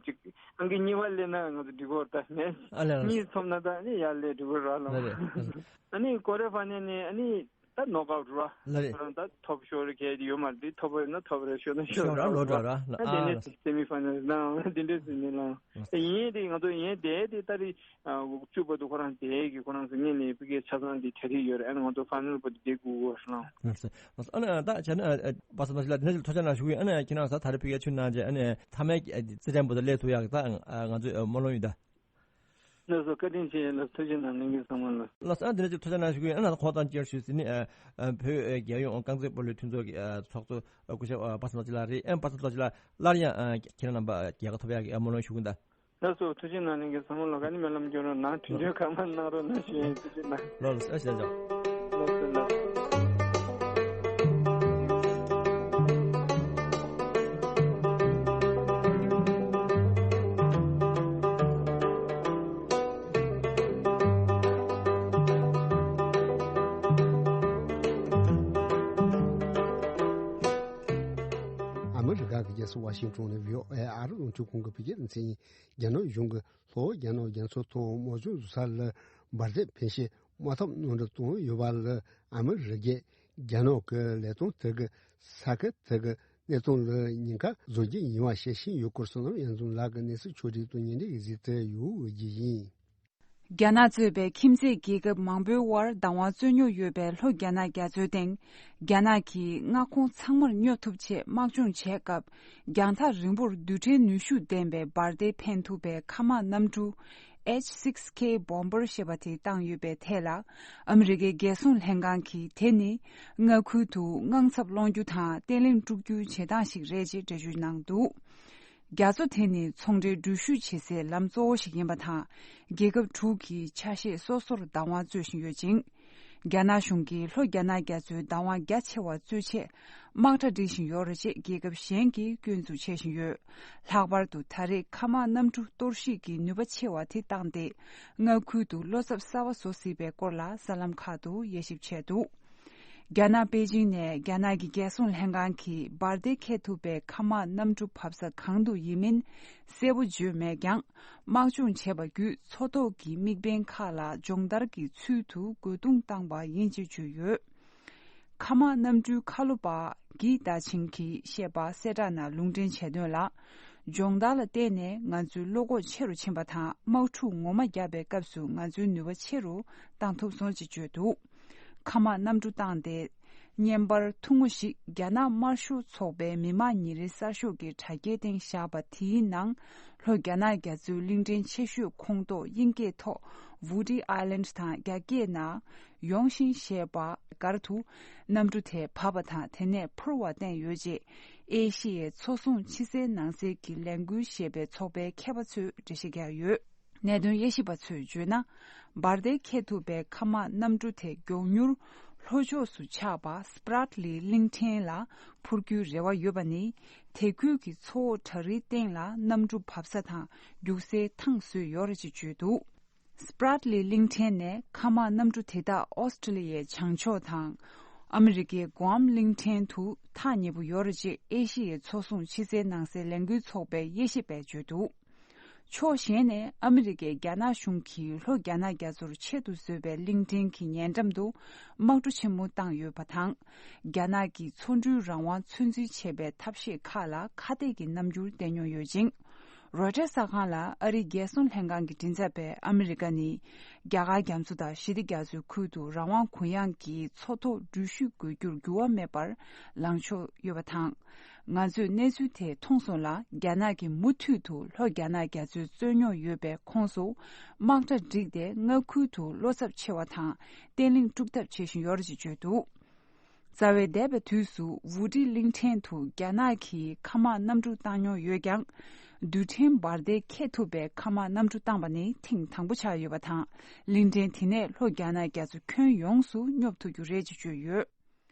ཅིག་ཨང་ཀི་གཉིས་པ་སླེབས་ན་ང་ཚོ་འགྲིག་གོ། ད་མེ་ཨ་ལས། གཉིས་ཐོབ་ན་ད་ནི་ཡར་སླེབས་འགྲིག་གོ་ར་ལ། ལ་རེད། ཨ་ནི་ཀོ་རི་ཡ་ཕའི་ནལ་ནས་ཨ་ནི། ད་ནོག་ཨའུཊ་ར། ལ་རེད། ཁོ་རང་ད་ཐོབ་ཤོར་གལ་ཡོད་མ་རེད། ཐོབ་པ་ཡོད་ན་ཐོབ་རེད། ཤོར་ན་ཤོར་ཤོར་ར་ར་ལོ་འགྲོ་ར། ད་དེ་ནས་སེ་མི་ཕའི་ནལ་ལ་དེ་འདྲས་སུ་ནས་ལ། ད་ཡིན་དེ་ང་ཚོ་ཡིན་དེ་དེ་ད་རེས་བཅུ་བར་དུ་ཁོ་རང་དེ་གི་ཁོ་རང་ཚོ་ངེད་ནས་ཕ་གིའི་ཆ་ཚང་དེ་གྲ་སྒྲིག་ཡོད་རེད། ཨ་ནི་ང་ཚོ་ཕའི་ནལ་བར་དུ་བསྡད་དགོས་གོ་ཧྲ་ལ། ལགས་སོ། ལགས་སོ། ཨ་ནི་ད་བྱས་ན་པ་སངས་ལགས་དེ་འདྲས་ཐུགས་རྗེ་གནང་ཞུ་གི་ཡིན། ཨ་ནི་ཁྱེད་རང་ཚོ་ད་རེས་ཕ་གིར་ཕྱིན་གནང་རྗེས་ཨ་ནི་མཐའ་མའི་རྩེད་འགྲན་བར་དུ་སླེབས་ཐུབ་ཡག་གི་ད་ང་ཚོས་སྨོན་ལམ་ཡོད་ད། ལགས་སོ། བཀའ་དྲིན་ཆེ། ལགས་སོ། ཐུགས་རྗེ་གནང་། ལྷན་རྒྱས་ཚང་མ་ལ། ལགས་སོ། ཨ་འདི་ནས་ཅིག་ཐུགས་རྗེ་གནང་ཞུ་གི་ཡིན། ཨ་ནི་ད་ཁོང་དང་བཅར་ཞུས་ཟིན་ནི་ཨ་ཨ་བོད་རྒྱལ་ཡོངས་རྐང་རྩེད་སྤོ་ལོའི་མཐུན་ཚོགས་ཀྱི་ཨ་ཚོགས་གཙོ་སྐུ་ཞབས་ཨ་པ་སངས་རྡོ་རྗེ་ལགས་རེད། ཨ་པ་སངས་རྡོ་རྗེ་ལགས་སླར་ཡང་ཨ་ཁྱེད་རང་རྣམ་པ་རྒྱལ་ཁ་ཐོབ་ཡག་གི་ཨ་སྨོན་ལམ་ཞུ་གི་ཡིན་ད། ལགས་སོ། ཐུགས་རྗེ་གནང་། ལྷན་རྒྱས་ཚང་མ་ལ་ག་ནི་སྨོན་ལམ་སྐྱོན་རོགས་གནང་། དུས་ཚོད་གང་མང་གནང་རོགས་གནང་ཞུ་ཡིན། ཐུགས་རྗེ་གནང་། ལགས་སོ། ཨ་ཞེ་ཅག་ལགས་སོ། ལགས་སོ། ཨ་མི་རི་ཀ་གི་རྒྱལ་ས་ཝ་ཤིང་ཊོན་ནས་བྷི་ཨོ་ཨེ་ཨ་རི་རླུང་འཕྲིན་ཁང་གི་བོད་སྐད་སྡེ་ཚན་ཡིན། རྒྱ་ནག་གཞུང་གིས་ལྷོ་རྒྱ་ནག་རྒྱ་མཚོ་ཐོག་དམག་སྦྱོང་བཟོ་ས་ལ་འབར་མདེལ་འཕེན་བྱེད་དམག་འཐབ་གནང་གྲབས་བཏང་ཡོད་པ་ལ་ཨ་མི་རི་ཀས་རྒྱ་ནག་གི་ལས་དོན་དེ་གི་ས་ཁུལ་དེ་གི་གནས་སྟངས་ལ་ཉེན་ཁ་བཟོ་རྒྱུ་ཡིན་པ་བཤད་བཞིན་ཡོད་སྐོར་བསོད་ནམས་དབྱངས་འཛོམས་ལགས་ཀྱིས་གནས་ཚུལ་ཕྱོགས་སྒྲིག་དང་སྙན་སྒྲོན་གྱིས་གཟིགས་ཏེ་ཡོད་ཀྱི་ཡིན། རྒྱ་ནག་གཙོས་པའི་ཁྱིམ་མཚེས་རྒྱལ་ཁབ་མང་པོའི་དབར་བདག་དབང་རྩོད་རྙོག་ཡོད་པའི་ལྷོ་རྒྱ་ནག་རྒྱ་མཚོའི་སྟེང་། རྒྱ་ནག་གིས་མངའ་ཁོངས་ཚང་མར་སྨྱོ་ཐུབ་ཆེད་དམག་སྦྱོང་བྱས་སྐབས། རྒྱང་ཐག་རིང་པོར་རྡུལ་ཕྲན་ནུས་ཤུགས་ལྡན་པའི་འབར་མདེལ་འཕེན་ཐུབ་པའི་མཁའ་དམག་གནམ་གྲུ་ཨེཆ་སིགས་ཁེ་བོམ་བར་ཞེས་པ་དེ་བཏང་ཡོད་པའི་ཐད་ལ། ཨ་མི་རི་ཀའི་རྒྱལ་སྲུང་ལྷན་ཁང་གིས་དེ་ནི་མངའ་ཁུལ་དུ་དངངས་འཚབ་སློང་རྒྱུ་དང་བརྟན་ལྷིང་དཀྲུག་རྒྱུའི་བྱེད་སྟངས་ཤིག་རེད་ཅེས་འགྲེལ་བརྗོད་གནང་འདུག་རྒྱ་མཚོ་དེ་ནི་ཚོང་འབྲེལ་འགྲུལ་བཞུད་བྱེད་སའི་ལམ་གཙོ་བོ་ཞིག་ཡིན་པ་དང་། རྒྱལ་ཁབ་དྲུག་གིས་ཆ་ཤས་སོ་སོར་བདག་དབང་རྩོད་བཞིན་ཡོད་ཅིང་། རྒྱ་ནག་གཞུང་གིས་ལྷོ་རྒྱ་ནག་རྒྱ་མཚོའི་བདག་དབང་རྒྱ་ཆེ་བ་རྩོད་ཆེད་དམག་གྲ་སྒྲིག་བཞིན་ཡོད་རེད་ཅེས་རྒྱལ་ཁབ་གཞན་གྱིས་སྐྱོན་འཛུགས་བྱེད་བཞིན་ཡོད། ལྷག་པར་དུ་ད་རེས་མཁའ་དམག་གནམ་གྲུ་གཏོར་བཤིག་གི་ནུས་པ་ཆེ་བ་དེ་བཏང་སྟེ། མངའ་ཁུལ་དུ་བློ་འཚབ་གསར་བ་བཟོ་སྲིད་པའི་སྐོར་ལ་གསར་ལམ་ཁག་ཏུ་དབྱེ་ཞིབ་བྱས་འདུག་རྒྱ་ནག་པེ་ཅིང་ནས་རྒྱ་ནག་གི་རྒྱལ་སྲུང་ལྷན་ཁང་གིས་འབར་མདེལ་འཁེལ་ཐུབ་པའི་མཁའ་དམག་གནམ་གྲུ་བབས་ས་གང་དུ་ཡིན་མིན་གསལ་པོ་བརྗོད་མེད་ཀྱང་། དམག་སྦྱོང་བྱས་པ་བརྒྱུད་མཚོ་ཐོག་གི་དམིགས་འབེན་ཁག་ལ་སྦྱོང་བརྡར་གྱི་ཚུལ་དུ་རྒོལ་རྡུང་བཏང་པ་ཡིན་ཅེས་བརྗོད་ཡོད། མཁའ་དམག་གནམ་གྲུའི་ཁ་ལོ་པ་གི་ཏཱ་ཆིང་གིས་བཤད་པ་གསལ་བསྒྲགས་ནང་ལུང་འདྲེན་བྱས་དོན་ལ། སྦྱོང་བརྡར་ལ་བརྟེན་ནས་ང་ཚོའི་བློ་ཁོག་ཆེ་རུ་ཕྱིན་པ་དང་། དམག་འཁྲུག་ངོ་མ་བརྒྱབ་པའི་སྐབས་སུ་ང་ཚོའི་ནུས་པ་ཆེ་རུ་བཏང་ཐུབ་སོང་ཅེས་བརྗོད་འདུག་མཁའ་དམག་གནམ་གྲུ་བཏང་སྟེ། བརྙན་པར་ཐུང་ངུ་ཞིག་རྒྱ་ནག་དམར་ཤོག་ཚོགས་པའི་མི་དམངས་ཉིན་རེའི་གསར་ཤོག་གི་དྲ་རྒྱའི་སྟེང་བཞག་པ་དེའི་ནང་། ལྷོ་རྒྱ་ནག་རྒྱ་མཚོའི་གླིང་ཕྲན་ཆེ་ཤོས་ཁོངས་གཏོགས་དབྱིན་སྐད་ཐོག་Woody Island དང་རྒྱ་སྐད་ནང་Yongxin ཞེས་པ་སྒར་དུ་གནམ་གྲུ་དེ་བབས་པ་དང་། དེ་ནས་འཕུར་བ་བསྟན་ཡོད་ཅེས་ཨེ་ཤི་ཡའི་མཚོ་སྲུང་ཕྱི་གསལ་ནང་གསལ་གྱི་ལས་འགུལ་ཞེས་པའི་ཚོགས་པའི་མཁས་པ་ཚོས་འགྲེལ་བཤད་བརྒྱབ་ཡོད། གནད་དོན་དབྱེ་ཞིབ་པ་ཚོས་བརྗོད་ན། འབར་མདེལ་འཁེལ་ཐུབ་པའི་མཁའ་དམག་གནམ་གྲུ་དེ་མགྱོགས་མྱུར་ལྷོ་ཕྱོགས་སུ་ཆགས་པ་སྤྲད་ལི་གླིང་ཕྲན་ལ་འཕུར་རྒྱུའི་རེ་བ་ཡོད་པ་ནི། དེ་ཁུལ་གྱི་མཚོ་འོག་བྲག་རིའི་སྟེང་ལ་གནམ་གྲུ་བབས་ས་དང་རྒྱུག་སའི་ཐང་བཟོས་ཡོད་རེད་ཅེས་བརྗོད་འདུག་སྤྲད་ལི་གླིང་ཕྲན་ནས་མཁའ་དམག་གནམ་གྲུ་དེ་དག་ཨོ་སི་ཀྲི་ལི་ཡའི་བྱང་ཕྱོགས་དང་། ཨ་མི་རི་ཀའི་གུའམ་གླིང་ཕྲན་དུ་ཐག་ཉེ་པོ་ཡོད་རེད་ཅེས་ཨེ་ཤི་ཡའི་མཚོ་སྲུང་ཕྱི་གསལ་ནང་གསལ་ལས་འགུལ་ཚོགས་པའི་དབྱེ་ཞིབ་པས་བརྗོད་འདུག་ཕྱོགས་གཞན་ནས་ཨ་མི་རི་ཀས་རྒྱ་ནག་གཞུང་གིས་ལྷོ་རྒྱ་ནག་རྒྱ་མཚོར་ཆེད་དུ་བཟོས་པའི་གླིང་ཕྲན་གྱི་ཉེ་འགྲམ་དུ་དམག་གྲུ་ཆེན་མོ་བཏང་ཡོད་པ་དང་། རྒྱ་ནག་གི་མཚོ་འགྲུལ་རང་དབང་ཚོད་འཛིན་བྱེད་པའི་ཐབས་ཤེས་ཁག་ལ་ཁ་གཏད་ཀྱི་རྣམ་འགྱུར་བསྟན་མྱོང་ཡོད་ཅིང་། རོའི་ཊར་གསར་ཁང་ལ་ཨ་རིའི་རྒྱལ་སྲུང་ལྷན་ཁང་གི་མགྲིན་ཚབ་པས་ཨ་མི་རི་ཀ་ནི་རྒྱ་གར་རྒྱ་མཚོ་དང་ཞི་བདེ་རྒྱ་མཚོའི་ཁུལ་དུ་རང་དབང་གུ་ཡངས་ཀྱི་མཚོ་ཐོག་འགྲུལ་བཞུད་དགོས་རྒྱུར་འགྱུར་བ་མེད་པར་ལངས་ཕྱོགས་ཡོད་པ་དང་། ང་ཚོས་གནས་ཚུལ་དེ་མཐོང་སོང་ལ། རྒྱ་ནག་གིས་མུ་མཐུད་དུ་ལྷོ་རྒྱ་ནག་རྒྱ་མཚོའི་རྩོད་རྙོག་ཡོད་པའི་ཁོངས་སུ་དམག་གྲ་བསྒྲིགས་ཏེ་མངའ་ཁུལ་དུ་བློ་འཚབ་ཆེ་བ་དང་བརྟན་ལྷིང་དཀྲུག་ཐབས་བྱེད་བཞིན་ཡོད་རེད་ཅེས་བརྗོད་འདུག་རྩ་བའི་འདས་པའི་དུས་སུ་ཝུ་ཏི་གླིང་ཕྲན་དུ་རྒྱ་ནག་གིས་མཁའ་དམག་གནམ་གྲུ་བཏང་མྱོང་ཡོད་ཀྱང་། རྡུལ་ཕྲན་འབར་མདེལ་འཁྱེར་ཐུབ་པའི་མཁའ་དམག་གནམ་གྲུ་བཏང་པ་ནི་ཐེངས་དང་པོ་ཆགས་ཡོད་པ་དང་། གླིང་ཕྲན་དེ་ནས་ལྷོ་རྒྱ་ནག་རྒྱ་མཚོ་ཁྱོན་ཡོངས་སུ་སྙོབ་ཐུབ་རྒྱུ་རེད་ཅེས་བརྗོད་ཡོད།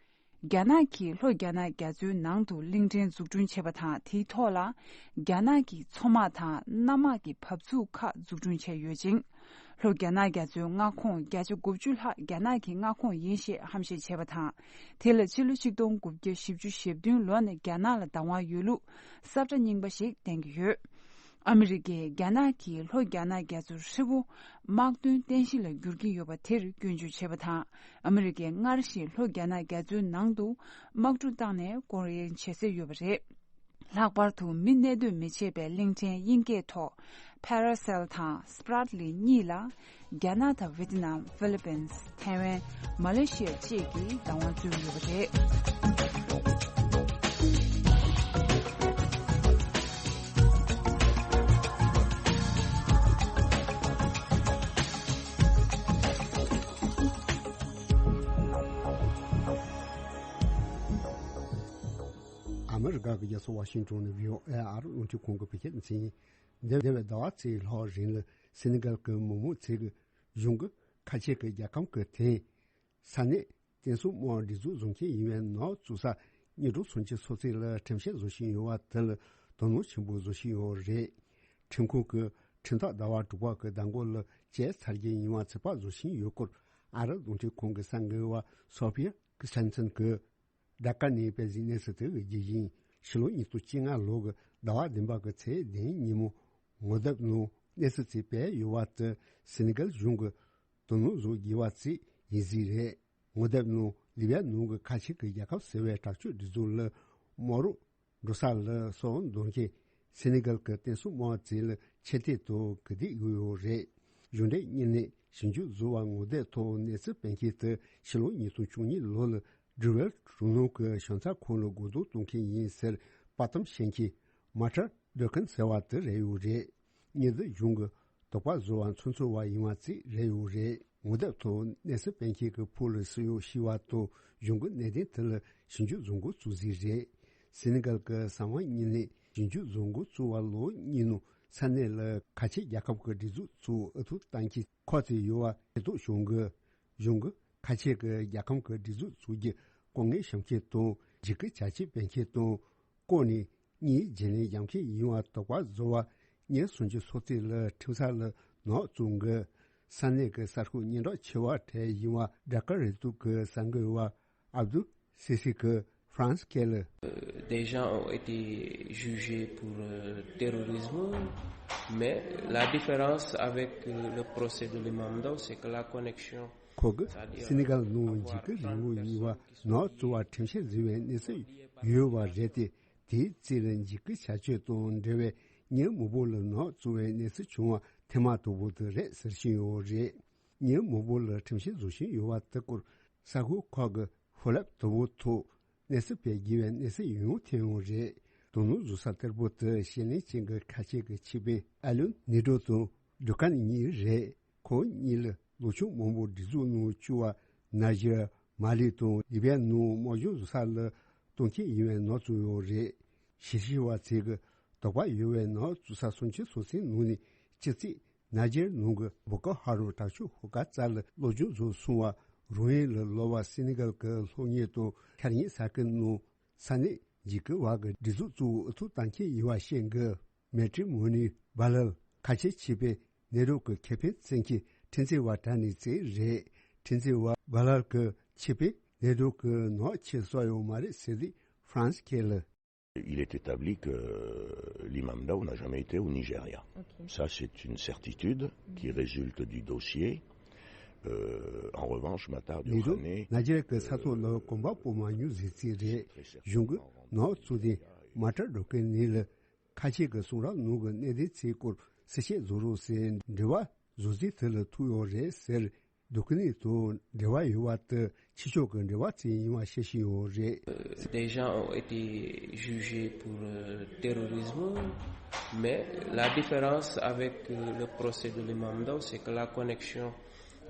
རྒྱ་ནག་གིས་ལྷོ་རྒྱ་ནག་རྒྱ་མཚོའི་ནང་དུ་གླིང་ཕྲན་འཛུགས་སྐྲུན་བྱས་པ་དང་། དེའི་ཐོག་ལ་རྒྱ་ནག་གི་མཚོ་དམག་དང་གནམ་དམག་གི་བབས་ཚུགས་ཁག་འཛུགས་སྐྲུན་བྱས་ཡོད་ཅིང་། ལྷོ་རྒྱ་ནག་རྒྱ་མཚོའི་མངའ་ཁོངས་བརྒྱ་ཆ་དགུ་བཅུ་ལྷག་རྒྱ་ནག་གི་མངའ་ཁོངས་ཡིན་ཞེས་ཧམ་བཤད་བྱས་པ་དང་། དེ་ལ་ཕྱི་ལོ་ཆིག་སྟོང་དགུ་བརྒྱ་བཞི་བཅུ་ཞེ་བདུན་ལོ་ནས་རྒྱ་ནག་ལ་བདག་དབང་ཡོད་ལུགས་ས་བཀྲ་རྙིང་པ་ཞིག་བསྟན་གྱི་ཡོད། ཨ་མི་རི་ཀས་རྒྱ་ནག་གིས་ལྷོ་རྒྱ་ནག་རྒྱ་མཚོའི་ཧྲིལ་པོ་དམག་དོན་རྟེན་གཞི་ལ་འགྱུར་གྱི་ཡོད་པ་དེར་སྐྱོན་བརྗོད་བྱས་པ་དང་། ཨ་མི་རི་ཀས་སྔར་བཞིན་ལྷོ་རྒྱ་ནག་རྒྱ་མཚོའི་ནང་དུ་དམག་གྲུ་བཏང་ནས་སྐོར་གཡེང་བྱེད་སྲོལ་ཡོད་པ་རེད། ལྷག་པར་དུ་མི་གནས་སྡོད་མི་བྱེད་པའི་གླིང་ཕྲན་དབྱིན་སྐད་ཐོག་Paracel དང་Spratly གཉིས་ལ་རྒྱ་ནག་དང་ཝེ་ཏི་ནམ། ཧྥི་ལི་པིན། ཐའེ་ཝན། མ་ལེ་ཤི་ཡ་བཅས་ཀྱིས་བདག་དབང་བསྩལ་ཡོད་པ་རེད། ཨ་མི་རི་ཀ་གི་རྒྱལ་ས་ཝ་ཤིང་ཏོན་ནས་བྷི་ཨོ་ཨེ་ཨར་རླུང་འཕྲིན་ཁང་གི་བོད་སྐད་སྡེ་ཚན་ཡིན། འདས་པའི་ཟླ་བ་ཚོའི་ལྷག་རིང་ལ་སེ་ནི་གལ་གྱི་མི་མང་ཚོས་ཀྱི་གཞུང་གི་ཁ་ཆེ་གི་རྒྱལ་ཁམས་ཀྱི་དེ་ས་གནས་བསྟན་སྲུང་དམག་སྒྲིག་འཛུགས་བཟོ་མཁན་ཡིན་པའི་ནག་བཙུགས་ས་གཉིས་དྲུག་སུམ་ཅུ་སོ་གཅིག་ལ་ཁྲིམས་བཤེར་བཟོ་བཞིན་ཡོད་པ་དེ་ལ་དོ་སྣང་ཆེན་པོ་བཟོ་བཞིན་ཡོད་རེད། ཁྲིམས་ཁང་གི་ཁྲིམས་ཐག་ཟླ་བ་དྲུག་པ་གི་ཟླ་འགོ་ལ་བཅད་ཚར་རྒྱུ་ཡིན་པ་ཚོད་དཔག་བཟོ་བཞིན་ཡོད་སྐོར་ཨ་རི་རླུང་འཕྲིན་ཁང་གི་གསར་འགོད་པ་སོ་ཕི་ཡ་ཁི་སི་ཊན་སན་གྱིས་ཌ་ཀ་ནས་སྤེལ་གཟིགས་གནས་ཚུལ་དེ་གི་རྒྱུ་ཡིན། ཕྱི་ལོ་ཉིས་སྟོང་བཅོ་ལྔ་ལོ་གི་ཟླ་བ་བདུན་པ་གི་ཚེས་བདུན་ཉིན་མོ་ངོ་དེབ་ནང་གནས་ཚུལ་ཅིག་སྤེལ་ཡོད་པ་དེ་སེ་ནི་གལ་གཞུང་གི་དོ་སྣང་བཟོ་དགོས་པ་ཅིག་ཡིན་གཟིགས་རེད། ངོ་དེབ་ནང་ལི་བི་ཡ་ནང་གི་ཁ་ཆེ་གི་རྒྱལ་ཁབ་ཟེར་བའི་དྲག་སྤྱོད་སྒྲིག་འཛུགས་ལ་དམག་རོགས་འགྲོ་ས་ལ་སོགས་འདོན་མཁན་སེ་ནི་གལ་གྱི་བསྟན་སྲུང་དམག་ཅིག་ལ་ཆེ་མཐོང་དང་གུས་འདུད་ཡོད་ཡོད་རེད། གཞུང་འབྲེལ་གཉིས་ནས་ཞིབ་འཇུག་བཟོ་བ་ངོ་དེབ་ཐོག་གནས་ཚུལ་སྤེལ་མཁན་དེ་ཕྱི་ལོ་ཉིས་སྟོང་བཅུ་གཉིས་ལོ་ལ་སྦྲུ་ཝེལ་གྲོས་ནོར་གྱི་ཞབས་འཚག་ཁང་ལ་སྒོ་རྡུང་གཏོང་མཁན་ཡིན་ཟེར་དཔའ་གཏམ་བཤད་མཁན་མ་ཊར་ཌོ་ཀིན་ཟེར་བ་དེ་རེད་ཡོད་རེད། མི་འདི་གཞུང་གི་དོགས་པ་བཟོ་བ་ཚོགས་གཙོ་བ་ཡིན་པ་ཅིག་རེད་ཡོད་རེད། ངོ་དེབ་ཐོག་གནས་ཚུལ་སྤེལ་མཁན་གྱི་ཕུ་ལ་སུ་ཡོད་ཤི་བ་དང་གཞུང་གི་གནད་དོན་དེ་ལ་ཞིབ་འཇུག་བཟོ་འགོ་བཙུགས་ཟིན་རེད། སེ་ནི་གལ་གྱི་གསང་བ་གཉིས་ནས་ཞིབ་འཇུག་བཟོ་འགོ་བཙུགས་པ་ལོ་གཉིས་ནང་ས་གནས་ལ་ཁ་ཆེ་རྒྱལ་ཁབ་ཀྱི་སྒྲིག་འཛུགས་ཚོ་ཨུ་ཐུག་བཏང་མཁན་ཁག་ཅིག་ཡོད་པ་ཤེས་རྟོགས་བྱུང་གི། གཞུང་གི་ཁ་ཆེ་གི་རྒྱལ་ཁམས་ཀྱི་སྒྲིག་འཛུགས་བཙུགས་རྒྱུ་ལྐོག་རྔན་བཤམས་མཁན་དང་འཇིགས་སྐུལ་བྱ་སྤྱོད་སྤེལ་མཁན་དང་། ལྐོག་ནས་གཉིས་རྒྱུན་ལས་རྒྱག་མཁན་ཡིན་པ་དོགས་པ་བཟོ་བ་གཉིས་སུམ་ཅུ་སོ་གཅིག་ལ་ཁྲིམས་ས་ལ་ནག་བཙུགས་འགོ། ས་གནས་ཀྱི་གསར་ཤོག་སྙན་གྲགས་ཆེ་བ་གྲས་ཡིན་པ་ཌ་ཀ་རེ་ཏུ་གི་གསར་འགོད་པ་ཨབ་དུ་སི་སི་གི་ཧྥ་རན་སི་ཁེ་ལ། Euh, des gens ont été jugés pour euh, terrorisme, mais la différence avec euh, le procès de l'imam Ndao, c'est que la connexion ཁོ་གིས་སེ་ནི་གལ་ནང་འཇིགས་སྐུལ་རིང་ལུགས་ཡིན་པ་ནག་བཙུགས་པ་ཁྲིམས་བཤེར་བཟོས་པའི་གནས་ཚུལ་ཡོད་པ་རེད་དེ། དེའི་རྩིས་ལ་འཇིགས་སྐུལ་བྱ་སྤྱོད་དང་འབྲེལ་བའི་མི་མང་པོ་ལ་ནག་བཙུགས་པའི་གནས་ཚུལ་བྱུང་བ་ཐེངས་མ་དང་པོ་དེ་རེད་ཟེར་བཞིན་ཡོད་རེད། མི་མང་པོ་ལ་ཁྲིམས་བཤེར་བཟོ་བཞིན་ཡོད་པ་དེ་སྐོར་གསར་ཤོག་ཁག་གི་ཧྥུ་ལབ་དང་པོ་ཐོག་གནས་ཚུལ་སྤེལ་དགོས་པའི་གནས་ཚུལ་ཡང་ཐོན་ཡོད་རེད། དོ་སྣང་བཟོ་ས་གཏེར་པོ་དེ་ཞི་ལན་ཅན་གྱི་ཁ་ཆེ་གི་ཆེད་དཔོན་ཨ་ལུན་ནི་ཏྲོ་དང་ཌུ་ཀན་གཉིས་རེད། ཁོང་གཉིས་ལ་ལོ་ཆུང་མང་པོ་སྒྲིག་འཛུགས་ནང་བཅུག་པ་ནཱ་ཇར། མ་ལི་དང་ལི་བི་ཡ་ནང་དམག་སྦྱོང་བཟོ་ས་ལ་གཏོང་མཁན་ཡིན་པའི་ནག་བཙུགས་ཡོད་རེད། ཞིབ་བཤེར་བ་ཚོས་ཀྱི་དོགས་པ་ཡོད་པའི་ནག་བཙུགས་ས་སུམ་ཅུ་སོ་གཅིག་ནང་ནས་གཅིག་ཅིག་ནཱ་ཇར་ནང་གི་བོ་ཀོ་ཧ་རམ་དྲག་སྤྱོད་ཤོག་ཁག་རྩ་ལ་སློབ་སྦྱོང་བཟོ་སོང་བ་རང་ཡུལ་ལ་ལོག་པ་སེ་ནི་གལ་གྱི་སློབ་གཉེར་དང་འཆར་ཉེས་ས་ཁུལ་ནང་ས་གནས་འཇིགས་སྐུལ་བ་གི་སྒྲིག་འཛུགས་གཙོ་བོ་ཨུ་ཐུག་བཏང་མཁན་ཡིན་པ་ཤེས་དགོས། མེ་ཏྲི་མོ་ནི་བྷ་ལལ་ཁ་ཆེ་ཆེད་དཔོན་ནེ་རོ་གི་ཁེ་ཕན་བཙན་གྱི་ཁྲིམས་རྩོད་པ་གྲས་ནས་བཙལ་རེད། ཁྲིམས་རྩོད་པ་བྷ་ལལ་གི་ཆེད་དཔོན་ནེ་རོ་གི་ནག་ཆེ་སོགས་ཡོད་མ་རེད་ཟེར་དུས་ཧྥ་རན་སི་ཁེ་ལ། Il est établi que l'imam Dao n'a jamais été au Nigeria. Ok. Ça, c'est une certitude qui résulte du dossier. Euh, en revanche, Matar ནི་རོ་Diokhané, ནཱ་ཇར་གྱི་ས་ཐོག་ལ་གོམ་པ་སྤོ་མ་མྱོང་ཟེར་རྩིས་རེད། གཞུང་གི་ནག་བཙུགས་དེ་མ་ཊར་ཌོ་ཀེ་ནི་ལ་ཁ་ཆེ་གི་གསུང་རབ་ནང་གི་གནད་དོན་ཚོའི་སྐོར་གསལ་བཤད་བཟོ་རོགས་ཟེར་འབྲེལ་བ་བཟོ་རྩིས་དེ་ལ་ཐུག་ཡོད་རེད་ཟེར། ཌོ་ཀེ་ནི་དང་འབྲེལ་བ་ཡོད་པ་དེ་ཕྱི་ཕྱོགས་ཀྱི་འབྲེལ་བ་ཅན་ཡིན་པ་བཤད་བཞིན་ཡོད་རེད། Des gens ont été jugés pour euh, terrorisme, mais la différence avec euh, le procès de l'imam Dao, c'est que la connexion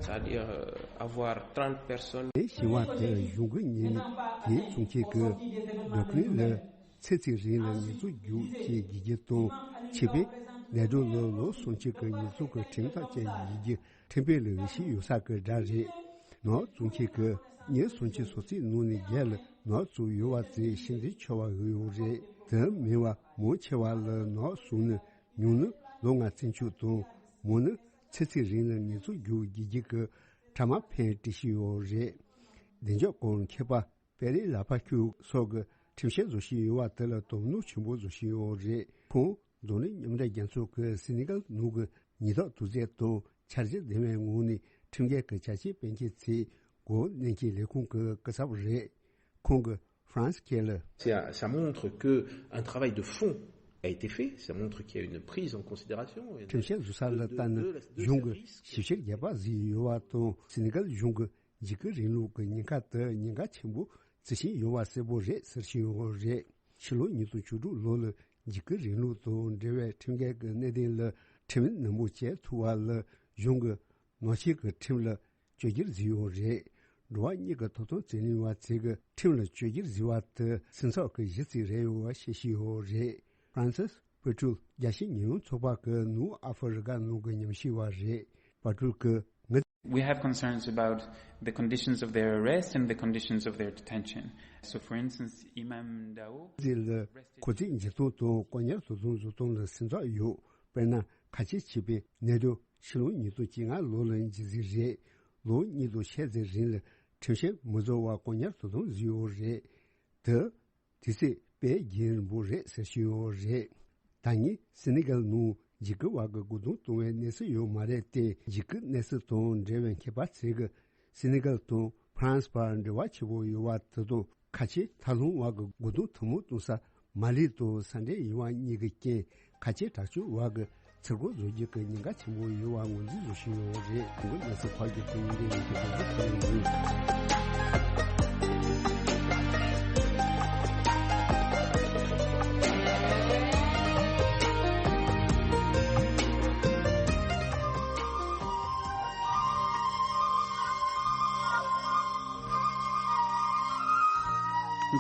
C'est-à-dire, euh, avoir trente personnes. དེ་ཞི་བ་དེ་གཞུང་གི་ཉེས་ནི་དེའི་གསུང་ཆེད་ཀྱི་འགྲོ་ཀུན་ལ་ཚེ་གཅིག་རིང་ལ་ཉེས་འཛུགས་རྒྱུ་ཞེས་བགྱི་རྒྱུ་དང་ཆེད་པའི་ནད་གྲོགས་ལ་ལོ་སུམ་ཅུ་གི་ཉེས་འཛུགས་ཀྱི་ཁྲིམས་ཐག་བཅད་བགྱི་རྒྱུ་ཁྲིམས་དཔེ་ལ་འོས་ཤིང་ཡོད་ས་ཀྱི་སྒྲ་རེད། ནག་གསུང་ཆེད་ཀྱི་ཉེས་སུམ་ཅུ་སོ་གཅིག་ནང་ནས་བརྒྱད་ལ་ནག་བཙུགས་ཡོད་པ་དེ་ཤིན་ཏུ་ཆེ་བ་ཡོད་རེད། དེ་མིན་པ་མང་ཆེ་བ་ལ་ནག་བཙུགས་ནི་ཉུང་ནི་ལོ་ལྔ་བཙོན་འཇུག་དང་མང་ནི་ཚེ་གཅིག་རིང་ལ་ཉེས་འཛུགས་རྒྱུ་བགྱི་རྒྱུ་གི་ཕྲ་མ་ཕན་སྤྲད་བཞིན་ཡོད་རེད། བདེ་འཇགས་སྐོར་མཁས་པ་པེ་རི་ལ་ཕ་ཁུ་སོགས་ཀྱི་ཁྲིམས་བཤེར་བཟོ་བཞིན་ཡོད་པ་དེ་ལ་དོ་སྣང་ཆེན་པོ་བཟོ་བཞིན་ཡོད་རེད། ཁོང་འཛམ་གླིང་མཉམ་འབྲེལ་རྒྱལ་ཚོགས་ཀྱི་སེ་ནི་གལ་ནང་གི་ཉེན་རྟོག་དུས་ཚོད་དང་འཆར་གཞི་ལྡན་པའི་ངང་ནས་ཁྲིམས་འགལ་གྱི་བྱ་སྤྱོད་སྤེལ་མཁན་ཚོའི་འགོ་ནན་གྱི་ལས་ཁུངས་ཀྱི་སྐུ་ཚབ་རེད། ཁོང་གིས་France Keller. C'est un- ça montre que un travail de fond a été fait, ça montre qu'il y a une prise en considération. ཁྲིམས་བཤེར་བཟོ་ས་ལ་ལྟ་ན་གཞུང་གི་ཞིབ་བཤེར་རྒྱག་པ་ཟིན་ཡོད་པ་དང་སེ་ནི་གལ་གཞུང་གི་འཇིགས་སྐུལ་རིང་ལུགས་ཀྱི་ཉེན་ཁ་དེ་ཉེན་ཁ་ཆེན་པོ་བརྩི་བཞིན་ཡོད་པ་གསལ་པོ་རེད་ཟེར་བཞིན་ཡོད་རེད། ཕྱི་ལོ་ཉིས་སྟོང་བཅུ་དྲུག་ལོ་ལ་འཇིགས་སྐུལ་རིང་ལུགས་དང་འབྲེལ་བའི་ཁྲིམས་འགལ་གྱི་གནད་དོན་ལ་ཁྲིམས་ནན་པོ་བྱས་ཐུབ་པ་ལ་གཞུང་གི་ནག་ཆེད་ཀྱི་ཁྲིམས་ལ་བཅོས་བསྒྱུར་བཟོས་ཡོད་རེད། འགྲོ་བ་མིའི་ཐོབ་ཐང་རྩོད་ལེན་པ་ཚོས་ཀྱི་ཁྲིམས་ལ་བཅོས་བསྒྱུར་བཟོས་པ་དེ་སེམས་འཚབ་ཀྱི་གཞི་རྩ་རེད་ཡོད་པ་བཤད་བཞིན་ཡོད་རེད། Francis Pachul རྒྱལ་སྤྱིའི་ཉེས་ཡངས་ཚོགས་པ་གི་ནུབ་ཨ་ཧྥེ་རི་ཀ་ནང་གི་ཉམས་ཞིབ་པ་རེད། Pachul གིས་ངི་། We have concerns about the conditions of their arrest and the conditions of their detention. So, for instance, Imam Dao. ཟེར་ལ་ཁོ་ཚོའི་འཇིགས་སྟངས་དང་བཀག་ཉར་དོ་དམ་བཟོ་སྟངས་ལ་སེམས་འཚབ་ཡོད། དཔེར་ན་ཁ་ཆེ་བྱས་པའི་གནས་དོན་ཕྱི་ལོ་ཉིས་སྟོང་བཅོ་ལྔ་ལོ་ལ་འཇིགས་ཟིན་རེད། ལོ་གཉིས་དང་ཕྱེད་ཙམ་རིང་ལ་ཁྲིམས་བཤེར་མི་བཟོ་བར་བཀག་ཉར་དོ་དམ་བཟོས་ཡོད་རེད། དེ། དུས་ཚོད་དཔེ་རྒྱུན་རིང་པོ་རེད་ཟེར་བཞིན་ཡོད་རེད། ད་ངས་སེ་ནི་གལ་ནང་འཇིགས་སྐུལ་བ་གི་རྒོལ་རྡུང་གཏོང་བའི་གནས་ཚུལ་ཡོད་མ་རེད་དེ། འཇིགས་སྐུལ་གནས་ཚུལ་དང་འབྲེལ་བའི་མཁས་པ་ཚོས་ཀྱི་སེ་ནི་གལ་དང་ཧྥ་རན་སི་བར་འབྲེལ་བ་ཆེ་པོ་ཡོད་པ་དེ་དང་ཁ་ཆེ་ཐབས་ལམ་བ་གི་རྒོལ་རྡུང་ཐུན་མོང་གཏོང་ས་མ་ལི་དང་ས་འབྲེལ་ཡིན་པ་གཉིས་ཀྱི་རྐྱེན། ཁ་ཆེ་དྲག་སྤྱོད་བ་གི་ཚུར་རྒོལ་བཟོ་རྒྱུ་གི་ཉེན་ཁ་ཆེན་པོ་ཡོད་པ་ངོས་འཛིན་བཟོ་བཞིན་ཡོད་རེད། གོང་གི་གནས་ཚུལ་ཕར་གྱི་དོན་ཡིན་གྱི་ཡིན་གྱི་དོན་དུ་གསུངས་ཡོད།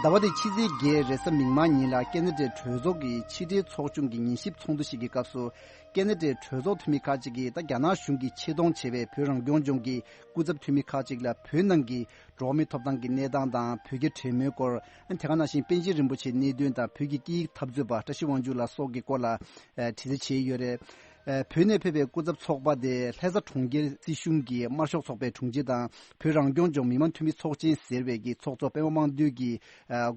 ཟླ་བ་འདིའི་ཕྱི་ཚེས་བརྒྱད་རེས་གཟའ་མིག་དམར་ཉིན་ལ་ཁེ་ན་ཌའི་གྲོས་ཚོགས་ཀྱི་ཕྱི་དྲིལ་ཚོགས་ཆུང་གི་ཉན་ཞིབ་ཚོགས་འདུ་ཞིག་གི་སྐབས་སུ། ཁེ་ན་ཌའི་གྲོས་ཚོགས་འཐུས་མི་ཁག་ཅིག་གིས་ད་རྒྱ་ནག་གཞུང་གིས་ཆེད་གཏོང་བྱས་པའི་བོད་རང་སྐྱོང་ལྗོངས་ཀྱི་སྐུ་ཚབ་འཐུས་མི་ཁག་ཅིག་ལ་བོད་ནང་གི་འགྲོ་བ་མིའི་ཐོབ་ཐང་གི་གནས་སྟངས་དང་བོད་རྒྱ་འབྲེལ་མོལ་སྐོར། དེ་ག་ནང་བཞིན་པཎ་ཆེན་རིན་པོ་ཆེའི་གནད་དོན་དང་བོད་ཀྱི་སྐད་ཡིག་འཐབ་རྩོད་པ་བཀྲ་ཤིས་དབང་ཕྱུག་ལགས་སོགས་ཀྱི་སྐོར་ལ་དྲི་རྩད་བྱས་ཡོད་རེད། བོད་ནས་ཕེབས་པའི་སྐུ་ཚབ་ཚོགས་པ་དེ་ལྷ་ས་གྲོང་ཁྱེར་སྲིད་གཞུང་གི་དམར་ཤོག་ཚོགས་པའི་དྲུང་ཆེ་དང་བོད་རང་སྐྱོང་ལྗོངས་མི་དམངས་འཐུས་མི་ཚོགས་ཆེན་ཟེར་བའི་གི་ཚོགས་གཙོ་པད་མ་དམངས་འདུས་ཀྱིས་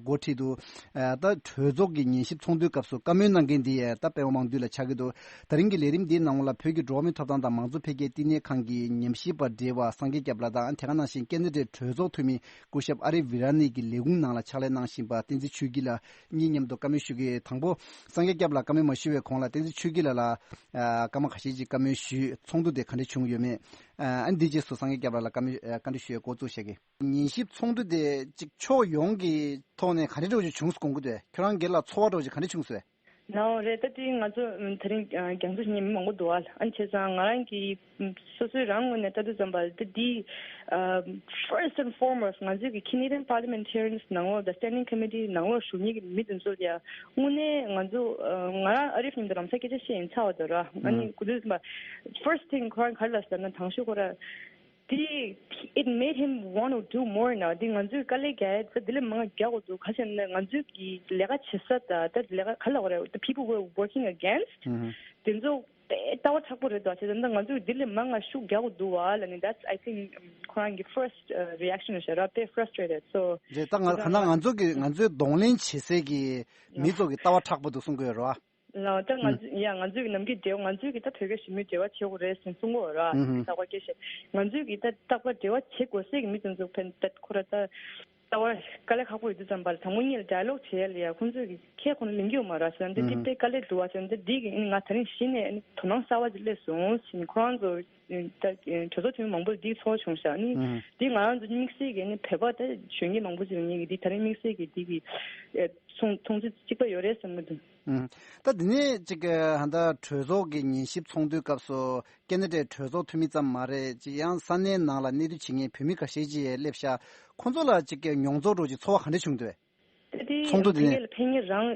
འགོ་ཁྲིད་དུ། ད་གྲོས་ཚོགས་ཀྱི་ཉན་ཞིབ་ཚོགས་འདུའི་སྐབས་སུ་བཀའ་མོལ་གནང་མཁན་དེ་ད་པད་མ་དམངས་འདུས་ལ་ཆགས་ཀྱི་འདུག་ད་རིང་གི་ལས་རིམ་འདིའི་ནང་ལ་བོད་ཀྱི་འགྲོ་བ་མིའི་ཐོབ་ཐང་དང་མང་གཙོ་འཕེལ་རྒྱས་བསྟི་གནས་ཁང་གི་ཉམས་ཞིབ་པ་བགྲེས་པ་སངས་རྒྱས་སྐྱབས་ལགས་དང་དེ་ག་ནང་བཞིན་ཁེ་ན་ཌའི་གྲོས་ཚོགས་འཐུས་མི་སྐུ་ཞབས་ཨ་རི་ཝི་ར་ནི་གི་ལས་ཁུངས་ནང་ལ་ཕྱག་ལས་གནང་བཞིན་པ་བསྟན་འཛིན་ཆོས་སྐྱིད་ལགས་གཉིས་མཉམ་དུ་བཀའ་མོལ་ཞུ་གི། དང་པོ་སངས་རྒྱས་སྐྱབས་ལགས་བཀའ་མོལ་མ་ཞུ་བའི་གོང་ལ་བསྟན་འཛིན་ཆོས་སྐྱིད་ལགས་ལ་སྐར་མ་ཁ་ཤས་ཅིག་བཀའ་མོལ་ཞུས། ཚོགས་འདུ་དེ་ག་འདྲ་བྱུང་ཡོད་མེད། ཨ་ནི་འདི་རྗེས་སུ་སངས་རྒྱས་སྐྱབས་ལགས་ལ་བཀའ་མོལ་ཨ་བཀའ་འདྲི་ཞུ་ཡས་འགོ་བཙུགས་བྱེད་ཀྱི། ཉན་ཞིབ་ཚོགས་འདུ་དེ་གཅིག་ཕྱོགས་ཡོངས་ཀྱི་ཐོག་ནས་ག་འདྲ་འདྲ་བོ་ཅིག་བྱུང་སོང་གི་འདུག་ཁྱོད་རང་སྒེར་ལ་ཚོར་བ་འདྲ་བོ་ཅིག་ག་འདྲ་བྱུང་སོང་། ནའོ་རེད། ད་དེ་ང་ཚོ་ཨ་དེ་རིང་ཨ་རྒྱང་མཐོང་ཞུ་མཁན་མི་མང་པོ་འདུག་ཨ། ཨ་ནི་བྱས་ཙང་ང་རང་གི་ཨ་སོ་སོའི་རང་ངོས་ནས་ལྟ་དུས་ཙམ་པ་ད་འདི་ཨ་first and foremost ང་ཚོའི་གི་Canadian parliamentarians ནང་ལོགས་དང་standing committee ནང་ལོགས་བཞུགས་མཁན་གྱི་མི་དེ་ཚོ་ལ་ཡ་དངོས་གནས་ང་ཚོ་ཨ་ང་རང་ཨ་རིབ་མཉམ་དུ་རང་སའི་སྐད་ཆ་བཤད་ཡིན་ཚར་བ་འདུག་ར། ཨ་ནི་ཨ་གོ་དུས་ཙམ་པ་first thing ཁོ་རང་ག་རེ་ལབ་ཟེར་ན་དང་ཤོས་ཁོ་རང་དེ་it made him want to do more now. དེ་ང་ཚོས་དཀའ་ལས་རྒྱག་ཡ་ད་དེ་ལས་མང་རྒྱག་དགོས་འདུག་ག་ཟེར་ན་ང་ཚོས་ཀྱི་ལས་ཀ་བྱེད་ས་དང་ད་ལས་ཀ་ག་ལབ་དགོས་རེད། The people we're working against དེ་ཚོ་དཔེ་ལྟ་བ་དྲག་པོ་རེད་འདུག་བྱས་ཙང་ད་ང་ཚོས་དེ་ལས་མང་ང་ཤུགས་རྒྱག་དགོས་འདུག་བ་ལབ་ནས། That's I think ཁོ་རང་གི་first reaction རེད་ཤག་ར། དཔེ་frustrated so རེད། ད་ང་ག་ན་ང་ཚོ་གི་ང་ཚོའི་གདོང་ལེན་བྱེད་སའི་གི་མི་ཚོ་གི་ལྟ་བ་དྲག་པོ་འདུག་གསུང་གི་ཡོད་རེད་བ། ལགས་ད་ང་ཚོ་ཡ་ང་ཚོས་ཀྱི་ནམ་རྒྱུན་འབྲེལ་བ་ང་ཚོས་ཀྱི་ད་བོད་སྐད་ཞུ་མི་འབྲེལ་བ་བྱེད་དགོས་རེད་ཟེར་གསུང་གི་ཡོད་ར། ཨུ་ཧུ། ད་ཁོ་སྐད་བཤད་ང་ཚོས་ཀྱི་ད་རྟག་པར་འབྲེལ་བ་བྱེད་དགོས་སའི་གི་མི་དེ་ཚོ་ཕན་ད་ཁོ་ར་ད་ ལྟ་བ་དཀའ་ལས་ཁག་པོ་ཡོད་དུས་ཙམ་པ་ལ་དང་པོ་གཉིས་ལ་ཌའི་ལོག་བྱེད་ཡ་ལ་ཡ་ཁོང་ཚོས་ཀྱི་ཁས་ཁོང་ལ་ལེན་གྱི་ཡོད་མ་རེད་ཟེར་ན། འདི་ཏིག་ཏིག་དཀའ་ལས་འདུག་བ་ཟེར་ན། འདི་འདི་གི་ཨ་ནི་ང་ད་རིང་གཞི་ནས་ཨ་ནི་དོ་སྣང་གསར་བ་ཅིག་སླེབས་སོང་ཟེར་ནས། ཁོ་རང་ཚོ་ད་གྲོས་ཚོགས་འཐུས་མི་མང་པོ་འདི་ཚོགས་བྱུང་ཤག་ཨ་ནི་འདི་ང་རང་ཚོ་དམིགས་བསལ་གྱི་ཨ་ནི་བོད་པ་ད་གཞོན་སྐྱེས་མང་པོ་ཅིག་ཡོད་ངེས་ཀྱི་འདི་ད་རིང་དམིགས་བསལ་གྱི་འདི་གི་མཐོང་ཚུལ་གཅིག་པ་ཡོད་རེད་བསམ་གྱི་འདུག་ད་འདི་ནས་ཅིག་ཧ་ད་གྲོས་ཚོགས་ཀྱི་ཉན་ཞིབ་ཚོགས་འདུའི་སྐབས་སུ་ཁེ་ན་ཌའི་གྲོས་ཚོགས་འཐུས་མི་ཙམ་མ་རེད། ཅིག་ཡང་ས་གནས་ནང་ལ་གནས་སྡོད་བྱེད་མཁན་བོད་མི་ཁ་ཤས་ཅིག་སླེབས་ཤག་ཁོང་ཚོ་ལ་ཅིག་མྱོང་ཚོར་འདྲ་ཅིག་ཚོར་བ་ག་འདྲ་བྱུང་འདུག་ད་དེ་ཚོགས་འདུ་དེ་ཕ་ནས། གིར་ལ་ཕ་གིར་རང་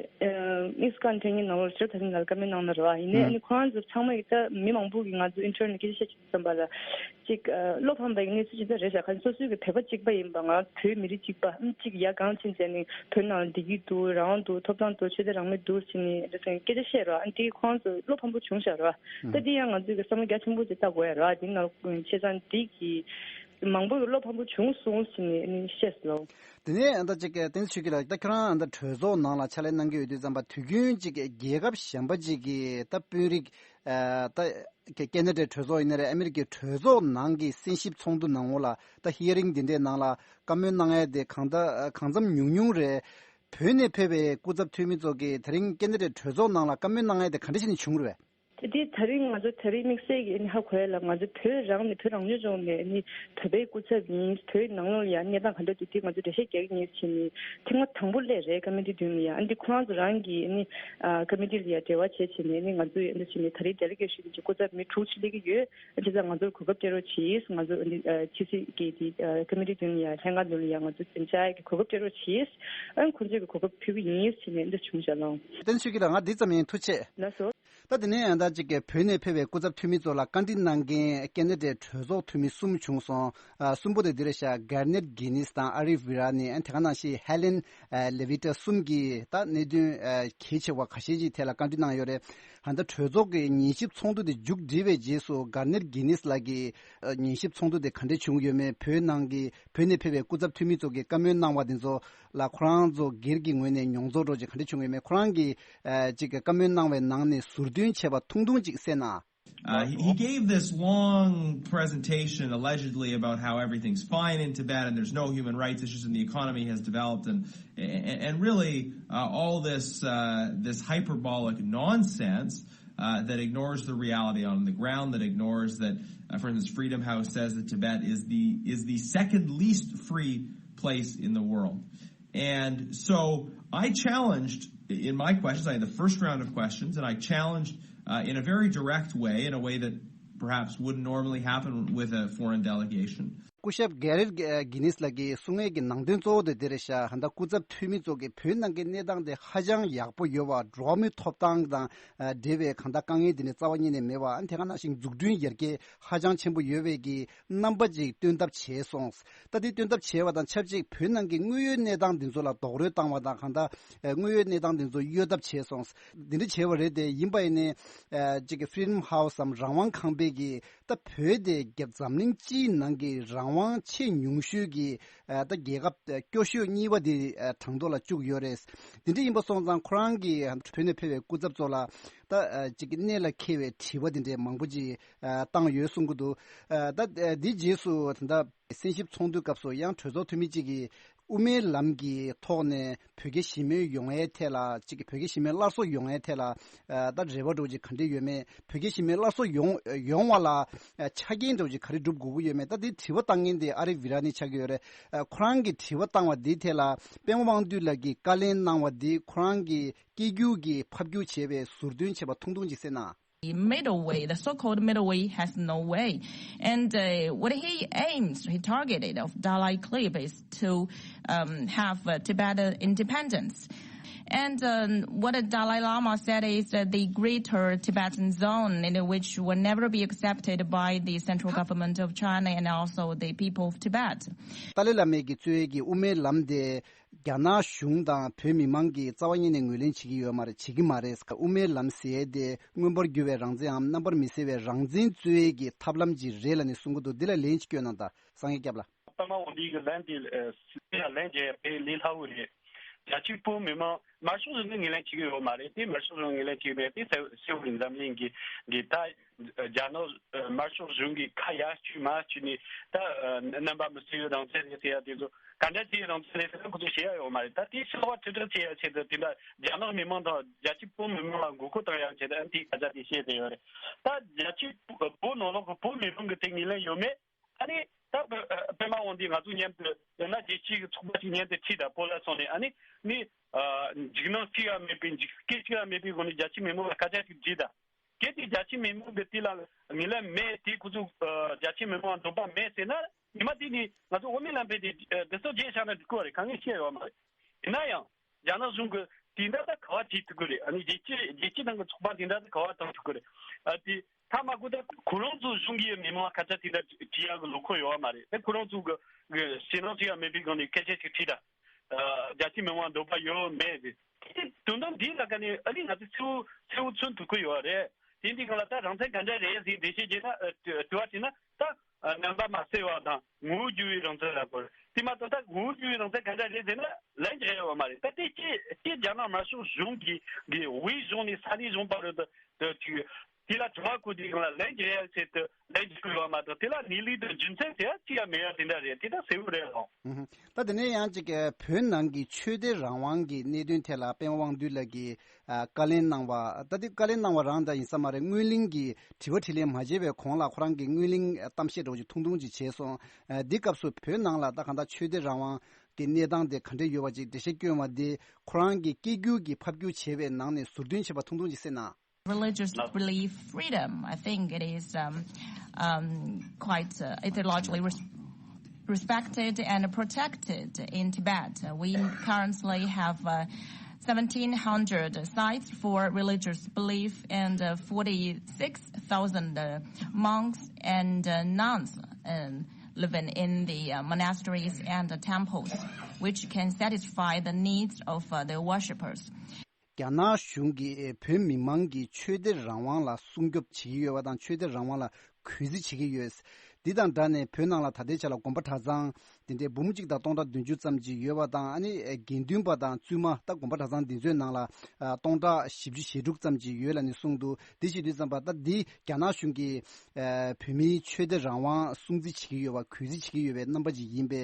དམིགས་སུ་བཀར་ནས་ཕ་གིར་ནང་ལོགས་ལ་ཕྱིར་ད་ཐེངས་ནང་ལ་བཀའ་མོལ་གནང་ན་རེད་བ། ཡིན་ནའི་ཨ་ནི་ཁོ་རང་ཚོ་ཚང་མ་གིས་ད་མི་མང་པོ་གིས་ང་ཚོ་ཨིན་ཊར་ནེཊ་སྐད་ཆ་བཤད་དུས་ཙམ་པ་ལ་ཅིག་བློ་ཕམ་པའི་གནས་ཚུལ་ཅིག་ད་རེད་ཤག་ཁ་སོ་སོའི་གི་བོད་པ་གཅིག་པ་ཡིན་པ། ང་བོད་མི་རིགས་གཅིག་པ་ཨ་ནི་གཅིག་ཡར་གང་ཕྱིན་བྱས་ནས་བོད་ནང་ལ་བདེ་སྐྱིད་འདུག་རང་དབང་འདུག་ཐོབ་ཐང་འདུག་ཆོས་དད་རང་མོས་འདུག་ཟེར་ནས་རེད་ཟེར་ནས་སྐད་ཆ་བཤད་རེད་བ། ཨ་ནི་དེ་ཁོ་རང་ཚོ་བློ་ཕམ་པོ་བྱུང་ཤག་རེད་བ། ད་དེ་ཡང་ང་ཚོའི་གི་བསམ་བློ་རྒྱ་ཆེན་པོ་ཅིག་བཏང་དགོས་ཡ་རེད་བ། དེ་ནང་བྱས་ཙང་དེ་གི་མང་པོ་གི་བློ་ཕམ་པོ་བྱུང་སོང་ཟེར་ནས་ཨ་ནི་བཤད་སོང་། དེ་ནས་ཨ་ད་ཅིག་བསྟན་ཆོས་སྐྱིད་ལགས། ད་ཁྱོད་རང་ཨ་ད་གྲོས་ཚོགས་ནང་ལ་ཕྱག་ལས་གནང་གི་ཡོད་དུས་ཙམ་པ་དུས་རྒྱུན་ཅིག་རྒྱལ་ཁབ་གཞན་པ་ཅིག་གི་ད་དཔོན་རིགས་ཨ་ད་ཁེ་ན་ཌའི་གྲོས་ཚོགས་ཡིན་ན་རེད། ཨ་མི་རི་ཀའི་གྲོས་ཚོགས་ནང་གི་གསན་ཞིབ་ཚོགས་འདུ་ནང་ལོགས་ལ་ད་ཧི་ཡ་རིང་འདི་འདྲའི་ནང་ལ་བཀའ་མོལ་གནང་ཡ་དེ་གང་ད་གང་འཚམ་ཉུང་ཉུང་རེད། བོད་ནས་ཕེབས་པའི་སྐུ་ཚབ་འཐུས་མི་ཚོ་གིས་དེ་རིང་ཁེ་ན་ཌའི་གྲོས་ཚོགས་ནང་ལ་བཀའ་མོལ་གནང་ཡ་དེ་ག་འདྲ་བྱས་ནས་བྱུང་རེད་པས། དེ་དེ་ད་རིང་ང་ཚོ་ད་རིང་དམིགས་བསལ་གྱི་ཨ་ནི་ཧ་གོ་ཡ་ལ། ང་ཚོ་བོད་རང་ནས་བོད་རང་སྐྱོང་ལྗོངས་ནས་ཨ་ནི་བོད་པའི་སྐུ་ཚབ་ཡིན། བོད་ནང་ལོགས་ལ་ཡ་གནས་སྟངས་ག་འདྲ་འདུག་དེ་ང་ཚོ་འགྲེལ་བཤད་རྒྱག་གི་ཡིན་ཟེར་ནས་ཐེངས་མ་དང་པོ་སླེབས་རེད། ཀ་མི་ཊི་མདུན་ལ་ཡ། ཨ་འདི་ཁོ་རང་ཚོ་རང་གི་ཨ་ནི་ཀ་མི་ཊི་ལ་ཡ་འབྲེལ་བ་བྱས་བྱས་ནས་ཨ་ནི་ང་ཚོ་ཨ་འདི་བྱས་ནས་ད་རིང་ཌེ་ལི་གེ་ཤན་གྱི་སྐུ་ཚབ་མི་དྲུག་ཅིག་སླེབས་ཀྱི་ཡོད། ཨ་བྱས་ཙང་ང་ཚོར་གོ་སྐབས་སྤྲད་རོགས་གྱིས། ང་ཚོ་ཨ་ནི་ཕྱི་སྲིད་ཀྱི་དེ་ཀ་མི་ཊི་མདུན་ལ་ཡ་ལྷན་ཁང་མདུན་ལ་ཡ་ང་ཚོ་འཛིན་བྱ་ཡ་གི་གོ་སྐབས་སྤྲད་རོགས་གྱིས། ཨ་ཁོང་ཚོས་ཀྱི་གོ་སྐབས་ཕུལ་གྱི་ཡིན་ཟེར་ནས་ཨ་འདི་བྱུང་བཞག་ལོ། བསྟན་ཆོས་སྐྱིད་ལགས། ང་འདི་ཙམ་ཡིན། ཐུགས་རྗེ་ཆེ། ལགས་སོ། ད་དེ་ནས་ཡང་ད་ཅིག་གི་བོད་ནས་ཕེབས་པའི་སྐུ་ཚབ་འཐུས་མི་ཚོ་ལ་བཀའ་འདྲི་གནང་མཁན་ཁེ་ན་ཌའི་གྲོས་ཚོགས་འཐུས་མི་གསུམ་བྱུང་སོང་། ཨ་གསུམ་པོ་དེ་འདི་རེད་ཤག་གར་ནེཊ་གྷི་ནིས་དང་ཨ་རིབ་ཝི་ར་ནི། ཨ་དེ་ག་ནང་བཞིན་ཧེ་ལེན་ཨ་ལེ་ཝི་ཏ་གསུམ་གྱིས་ད་གནད་དོན་ཨ་གལ་ཆེ་བ་ཁ་ཤས་ཅིག་ཐད་ལ་བཀའ་འདྲི་གནང་ཡོད་རེད། ཨ་ད་གྲོས་ཚོགས་ཀྱི་ཉན་ཞིབ་ཚོགས་འདུ་དེ་མཇུག་བསྒྲིལ་བའི་རྗེས་སུ་གར་ནེཊ་གྷི་ནིས་ལགས་ཀྱིས་ཨ་ཉན་ཞིབ་ཚོགས་འདུ་དེ་ག་འདྲས་བྱུང་ཡོད་མེད། བོད་ནང་གི་བོད་ནས་ཕེབས་པའི་སྐུ་ཚབ་འཐུས་མི་ཚོ་གིས་བཀའ་མོལ་གནང་བ་དེ་ཚོ་ལ་ཁོ་རང་ཚོ་སྒེར་གྱི་ངོས་ནས་མྱོང་ཚོར་འདྲ་ཅིག་ག་འདྲ་བྱུང་ཡོད་མེད། ཁོ་རང་གིས་ཨ་ཅིག་བཀའ་མོལ་གནང་བའི་ནང་ནས་ཟུར་འདོན་བྱས་པ་ཐུང་ཐུང་ཅིག་གསན་ན། Uh, he, he gave this long presentation allegedly about how everything's fine in Tibet and there's no human rights issues and the economy has developed and and, and really uh, all this uh, this hyperbolic nonsense uh, that ignores the reality on the ground, that ignores that, uh, for instance, Freedom House says that Tibet is the is the second least free place in the world. And so I challenged in my questions, I had the first round of questions, and I challenged uh, in a very direct way, in a way that perhaps wouldn't normally happen with a foreign delegation. སྐུ་ཞབས་གྷི་ནིས་ལགས་ཀྱིས་གསུང་ཡས་ཀྱི་ནང་དོན་གཙོ་བོ་དེ་དེ་རེད་ཤག་ད་སྐུ་ཚབ་འཐུས་མི་ཚོ་གིས་བོད་ནང་གི་གནས་སྟངས་དེ་ཧ་ཅང་ཡག་པོ་ཡོད་པ། འགྲོ་བ་མིའི་ཐོབ་ཐང་དང་འབྲེལ་བའི་གང་ལྟར་དཀའ་ངལ་དེ་འདྲ་རྩ་བ་ཉིད་ནས་མེད་པ། ཨ་དེ་ག་ནང་བཞིན་འཛུགས་སྐྲུན་ཡར་རྒྱས་ཧ་ཅང་ཆེན་པོ་ཡོད་པའི་གི་རྣམ་པ་ཅིག་སྟོན་ཐབས་བྱས་སོང་། ད་དེ་སྟོན་ཐབས་བྱས་པ་དང་ཆབས་ཅིག་བོད་ནང་གི་དངོས་ཡོད་གནས་སྟངས་འདི་ཚོ་ལ་རྡོག་རོལ་བཏང་བ་དང་། གང་ལྟར་དངོས་ཡོད་གནས་སྟངས་འདི་ཚོ་གཡོལ་ཐབས་བྱས་སོང་། འདི་འདྲ་བྱས་པ་རེད་དེ། ཡིན་པ་ཡིན་ནའི་ཅིག་གི་Freedom House འམ་རང་དབང་ཁང་པས་ཀྱི་ད་བོད་དེ་རྒྱབ་འཛམ་གླིང་སྤྱིའི་ནང་གི་རང་དབང་ཆེས་ཉུང་ཤོས་ཀྱི་ད་རྒྱལ་ཁབ་སྐྱོ་ཤོས་གཉིས་པ་དེ་གྲངས་ཐོ་ལ་བཅུག་ཡོད་རེད། འདི་འདྲ་ཡིན་པ་སོང་ཙང་ཁོ་རང་གིས་བོད་ནས་ཕེབས་པའི་སྐུ་ཚབ་ཚོ་ལ་ད་ཅིག་གི་གནད་ལ་འཁེལ་བའི་དྲི་བ་འདི་འདྲའི་མང་པོ་ཅིག་བཏང་ཡོད་གསུང་གི་འདུག་ད་འདི་རྗེས་སུ་ད་ལྟ་གསན་ཞིབ་ཚོགས་འདུའི་སྐབས་སུ་ཡང་གྲོས་ཚོགས་འཐུས་མི་གཅིག་གིས་དབུ་མའི་ལམ་གྱི་ཐོག་ནས་བོད་རྒྱ་ཞི་མོལ་ཡོང་ཡའི་ཐད་ལ། གཅིག་གི་བོད་རྒྱ་ཞི་མོལ་སླར་གསོ་ཡོང་ཡའི་ཐད་ལ་ད་རེ་བ་འདྲ་བོ་ཅིག་ག་འདྲ་ཡོད་མེད། བོད་རྒྱ་ཞི་མོལ་སླར་གསོ་ཡོང་ཡོང་བ་ལ་ཆ་རྐྱེན་འདྲ་བོ་ཅིག་ག་རེ་སྒྲུབ་དགོས་ཀྱི་ཡོད་མེད། ད་དེ་དྲི་བ་བཏང་མཁན་དེ་ཨ་རི་ཝི་ར་ནི་ཆགས་ཀྱི་ཡོད་རེད། ཁོ་རང་གིས་དྲི་བ་བཏང་བ་འདིའི་ཐད་ལ་པད་མ་དབང་འདུས་ལགས་ཀྱིས་བཀའ་ལན་གནང་བ་འདི་ཁོ་རང་གིས་སྐྱེ་རྒྱུ་གི་ཕབ་སྒྱུར་བྱས་པའི་ཟུར་འདོན་བྱས་པ་ཐུང་ཐུང་ཅིག་གསན་ན། The middle way, the so-called middle way, has no way. And uh, what he aims, he targeted of Dalai Clip is to um, have uh, Tibet independence. And um, what the Dalai Lama said is that the greater Tibetan zone, in which will never be accepted by the central government of China and also the people of Tibet. ཏཱ་ལའི་བླ་མའི་གི་གཙོས་ཀྱི་དབུ་མའི་ལམ་དེ་རྒྱ་ནག་གཞུང་དང་བོད་མི་མང་གིས་རྩ་བ་ཉིད་ནས་ངོས་ལེན་བྱེད་ཀྱི་ཡོད་མ་རེད། བྱེད་ཀྱི་མ་རེད། དབུ་མའི་ལམ་ཟེར་ཡས་དེ་མངོན་པར་འགྱུར་བའི་རང་བཙན་འམ་རྣམ་པར་མི་གསལ་བའི་རང་བཙན་རྩོད་ཡས་ཀྱི་ཐབས་ལམ་ཅིག་རེད་ལབ་ནས་གསུང་གི་འདུག་འདི་ལ་ལན་ཅིག་སྐྱོན་གནང་དང་། སངས་རྒྱས་སྐྱབས་ལགས། པད་མ་དབང་འདུས་ཀྱི་ལན་དེ་ཨ་དེ་ལ་ལན་རྒྱག་ཡ་དཔེ་ལས་སླ་བོ་རེད། རྒྱ་ཆེ་བོད་མི་མང་དམར་ཤོག་གཞུང་གིས་ངོས་ལེན་བྱེད་ཀྱི་ཡོད་མ་རེད་དེ། དམར་ཤོག་གཞུང་ངོས་ལེན་བྱེད་ཀྱི་མེད་དེ། གསལ་པོ་རེད། འཛམ་གླིང་གི་གི་ད་རྒྱ་ནག་དམར་ཤོག་གཞུང་གིས་ཁ་ཡར་བསྐྱུར་མར་བསྐྱུར་ནས་ད་རྣམ་པ་མི་གསལ་བའི་རང་བཙན་རེད་ཟེར་ཡ་དེ་ཚོ་ ག་འདྲ་ཅིག་རང་བཙན་རེད་ཟེར་ན་ཁོ་ཚོས་བཤད་ཡ་ཡོད་མ་རེད། ད་དེ་ཤོག་ཁག་ཁྲིག་ཁྲི་བྱེད་ཡ་ཆེད་དུ་དེ་འདྲ་རྒྱ་ནག་མི་མང་དང་རྒྱ་ཆེ་བོད་མི་མང་ལ་མགོ་སྐོར་བཏང་ཡ་ཆེད་དུ་ཨ་ནི་དེའི་སྐད་ཆ་དེ་བཤད་བསྡད་ཡོད་རེད། ད་རྒྱ་ཆེ་བོད་ནང་ལོགས་ཀྱི་བོད་མི་མང་གི་དེ་ངོས་ལེན་ཡོད་མེད། ཨ་ནི་ད་པད་མ་དབང་འདུས་ང་ཚོ་མཉམ་དུ་ཡང་ན་རྒྱལ་སྤྱིའི་ཚོགས་པ་ཞིག་མཉམ་དུ་ཁྲིད་དང་བོད་ལ་སོང་ནས་ཨ་ནི་ནི་འཇིགས་སྣང་སྐྱེ་ཡ་མེད་པའི་འཇིགས་སྐད་སྐྱེ་ཡ་མེད་པའི་སྒོ་ནས་རྒྱ་ཆེ་མི་མང་ལ་སྐད་ཆ་ཞིག་དྲིས་དང་། གལ་ཏེ་རྒྱ་ཆེ་མི་མང་གི་དེ་ལ་ངོས་ལེན་མེད་དེ་ཁོ་ཚོ་རྒྱ་ཆེ་མི་མང་འདོད་པ་མེད་ཟེར་ན་ཉི་མ་དེ་ནི་ང་ཚོ་དབུ་མའི་ལམ་བོད་དེ་དེ་ཚོ་རྗེས་བཞག་ན་འགྲིག་གི་རེད། གང་ངས་བཤད་ཡོད་མ་རེད། ཡིན་ན་ཡང་རྒྱ་ནག་གཞུང་གི་དེ་འདྲ་ད་ག་བ་བྱེད་ཐུབ་ཀྱི་རེད། ཨ་ནི་རྒྱལ་སྤྱི་རྒྱལ་སྤྱི་ནང་གི་ཚོགས་པ་དེ་འདྲ་ད་ག་བ་བཏང་ཐུབ་ཀྱི་རེད། ཨ་དེ་ཐ་མ་ཁོ་ད་ཁོ་རང་ཚོ་གཞུང་གིས་མི་མང་ཁ་ཚ་དེ་འདྲ་བྱེད་ཡག་གི་ལོ་འཁོར་ཡོད་བ་མ་རེད། ད་ཁོ་རང་ཚོ་གི་གི་ཞེད་སྣང་ཚོ་ཡང་མེད་པའི་སྒང་ནས་སྐད་ཆ་ཞིག་དྲིས་ད། རྒྱ་ཆེ་མི་མང་འདོད་པ་ཡོད་མེད་དེ། དེ་དོན་དམ་འདི་ལ་ཀ་ནས་ཨ་ནི་ང་ཚོ་གསལ་བོ་གསལ་བོ་མཚོན་ཐུབ་ཀྱི་ཡོད་རེད། དེ་འདི་གང་ལ་ད་རང་བཙན་ག་འདྲ་རེད་ཟེར་འགྲེལ་བཤད་བྱས་ན་དྲི་བ་དྲིས་ན་ད་རྣམ་པ་མ་གསལ་བ་དང་ངོ་བོ་འགྱུར་བའི་རང་བཙན་ལ་གོ་རེད། དེ་མ་གཏོགས་ད་ངོ་བོ་འགྱུར་བའི་རང་བཙན་ག་འདྲ་རེད་ཟེར་ན་ལན་རྒྱག་ཡ་ཡོད་མ་རེད། ད་དེ་ཅི་ཅི་རྒྱ་ནག་དམར་ཤོག་གཞུང་གིས་གི་དབུས་གཞུང་ནས་ས་གནས་གཞུང་བར་དུ་དུ་ཅིག་དེ་ལ་དྲི་བ་བཀོད་དུས་སྒང་ལ་ལན་རྒྱག་ཡ་ཆེད་དུ་ལན་རྒྱག་གི་ཡོད་མ་གཏོགས་དེ་ལ་གནས་ལུགས་དང་རྒྱུ་མཚན་ཟེར་ཡ་ཅི་ཡང་མེད་ཡ་དེ་འདྲ་རེད། དེ་ད་གསལ་བོ་རེད་ལགས། ཨུ་ཧུམ། ད་དེ་ནས་ཡང་ཅིག་བོད་ནང་གི་ཆོས་དད་རང་དབང་གི་གནད་དོན་ཐད་ལ་པད་མ་དབང་འདུས་ལགས་ཀྱིས་ཨ་བཀའ་ལན་གནང་བ། ད་དེ་བཀའ་ལན་གནང་བ་རང་འདྲ་ཡིན་ས་མ་རེད། སྔོན་གླེང་གི་དྲི་བ་དྲིས་ལན་མ་བྱས་པའི་གོང་ལ་ཁོ་རང་གིས་སྔོན་གླེང་གཏམ་བཤད་འདྲ་བོ་ཅིག་ཐུང་ཐུང་ཅིག་བྱས་སོང་། ཨ་འདི་སྐབས་སུ་བོད་ནང་ལ་ད་གང་ལྟར་ཆོས་དད་རང་དབང་གི་གནས་སྟངས་དེ་ག་འདྲ་ཡོད་པ་ཅིག་འགྲེལ་བཤད་སྐྱོན་བ་དེ་ཁོ་རང་གི་སྐད་སྒྱུར་གྱི་ཕབ་སྒྱུར་བྱས་པའི་ནང་ནས་ཟུར་འདོན་བྱས་པ་ཐུང་ཐུང་ཅིག་གསན་ན། Religious belief freedom. I think it is um, um, quite, uh, it largely res- respected and protected in Tibet. Uh, we currently have uh, seventeen hundred sites for religious belief and uh, forty-six thousand uh, monks and uh, nuns um, living in the uh, monasteries and the temples, which can satisfy the needs of uh, the worshippers. རྒྱ་ནག་གཞུང་གིས་བོད་མི་མང་གི་ཆོས་དད་རང་དབང་ལ་སྲུང་སྐྱོབ་བྱེད་ཀྱི་ཡོད་པ་དང་ཆོས་དད་རང་དབང་ལ་གུས་བརྩི་བྱེད་ཀྱི་ཡོད། འདི་དང་སྦྲགས་ནས་བོད་ནང་ལ་ད་ལྟའི་ཆ་ལ་དགོན་པ་གྲྭ་ཚང་དེ་འདྲའི་འབུམ་གཅིག་དང་སྟོང་ཕྲག་བདུན་ཅུ་ཙམ་ཅིག་ཡོད་པ་དང་ཨ་ནི་དགེ་འདུན་པ་དང་བཙུན་མ་ད་དགོན་པ་གྲྭ་ཚང་འདི་ཚོའི་ནང་ལ་སྟོང་ཕྲག་བཞི་བཅུ་ཞེ་དྲུག་ཙམ་ཅིག་ཡོད་ལབ་ནས་གསུངས་འདུག་འདི་བྱེད་དུས་ཙམ་པ་ད་འདི་རྒྱ་ནག་གཞུང་གིས་བོད་མིའི་ཆོས་དད་རང་དབང་སྲུང་བརྩི་བྱེད་ཀྱི་ཡོད་པ་གུས་བརྩི་བྱེད་ཀྱི་ཡོད་པའི་རྣམ་པ་ཅིག་ཡིན་པའི་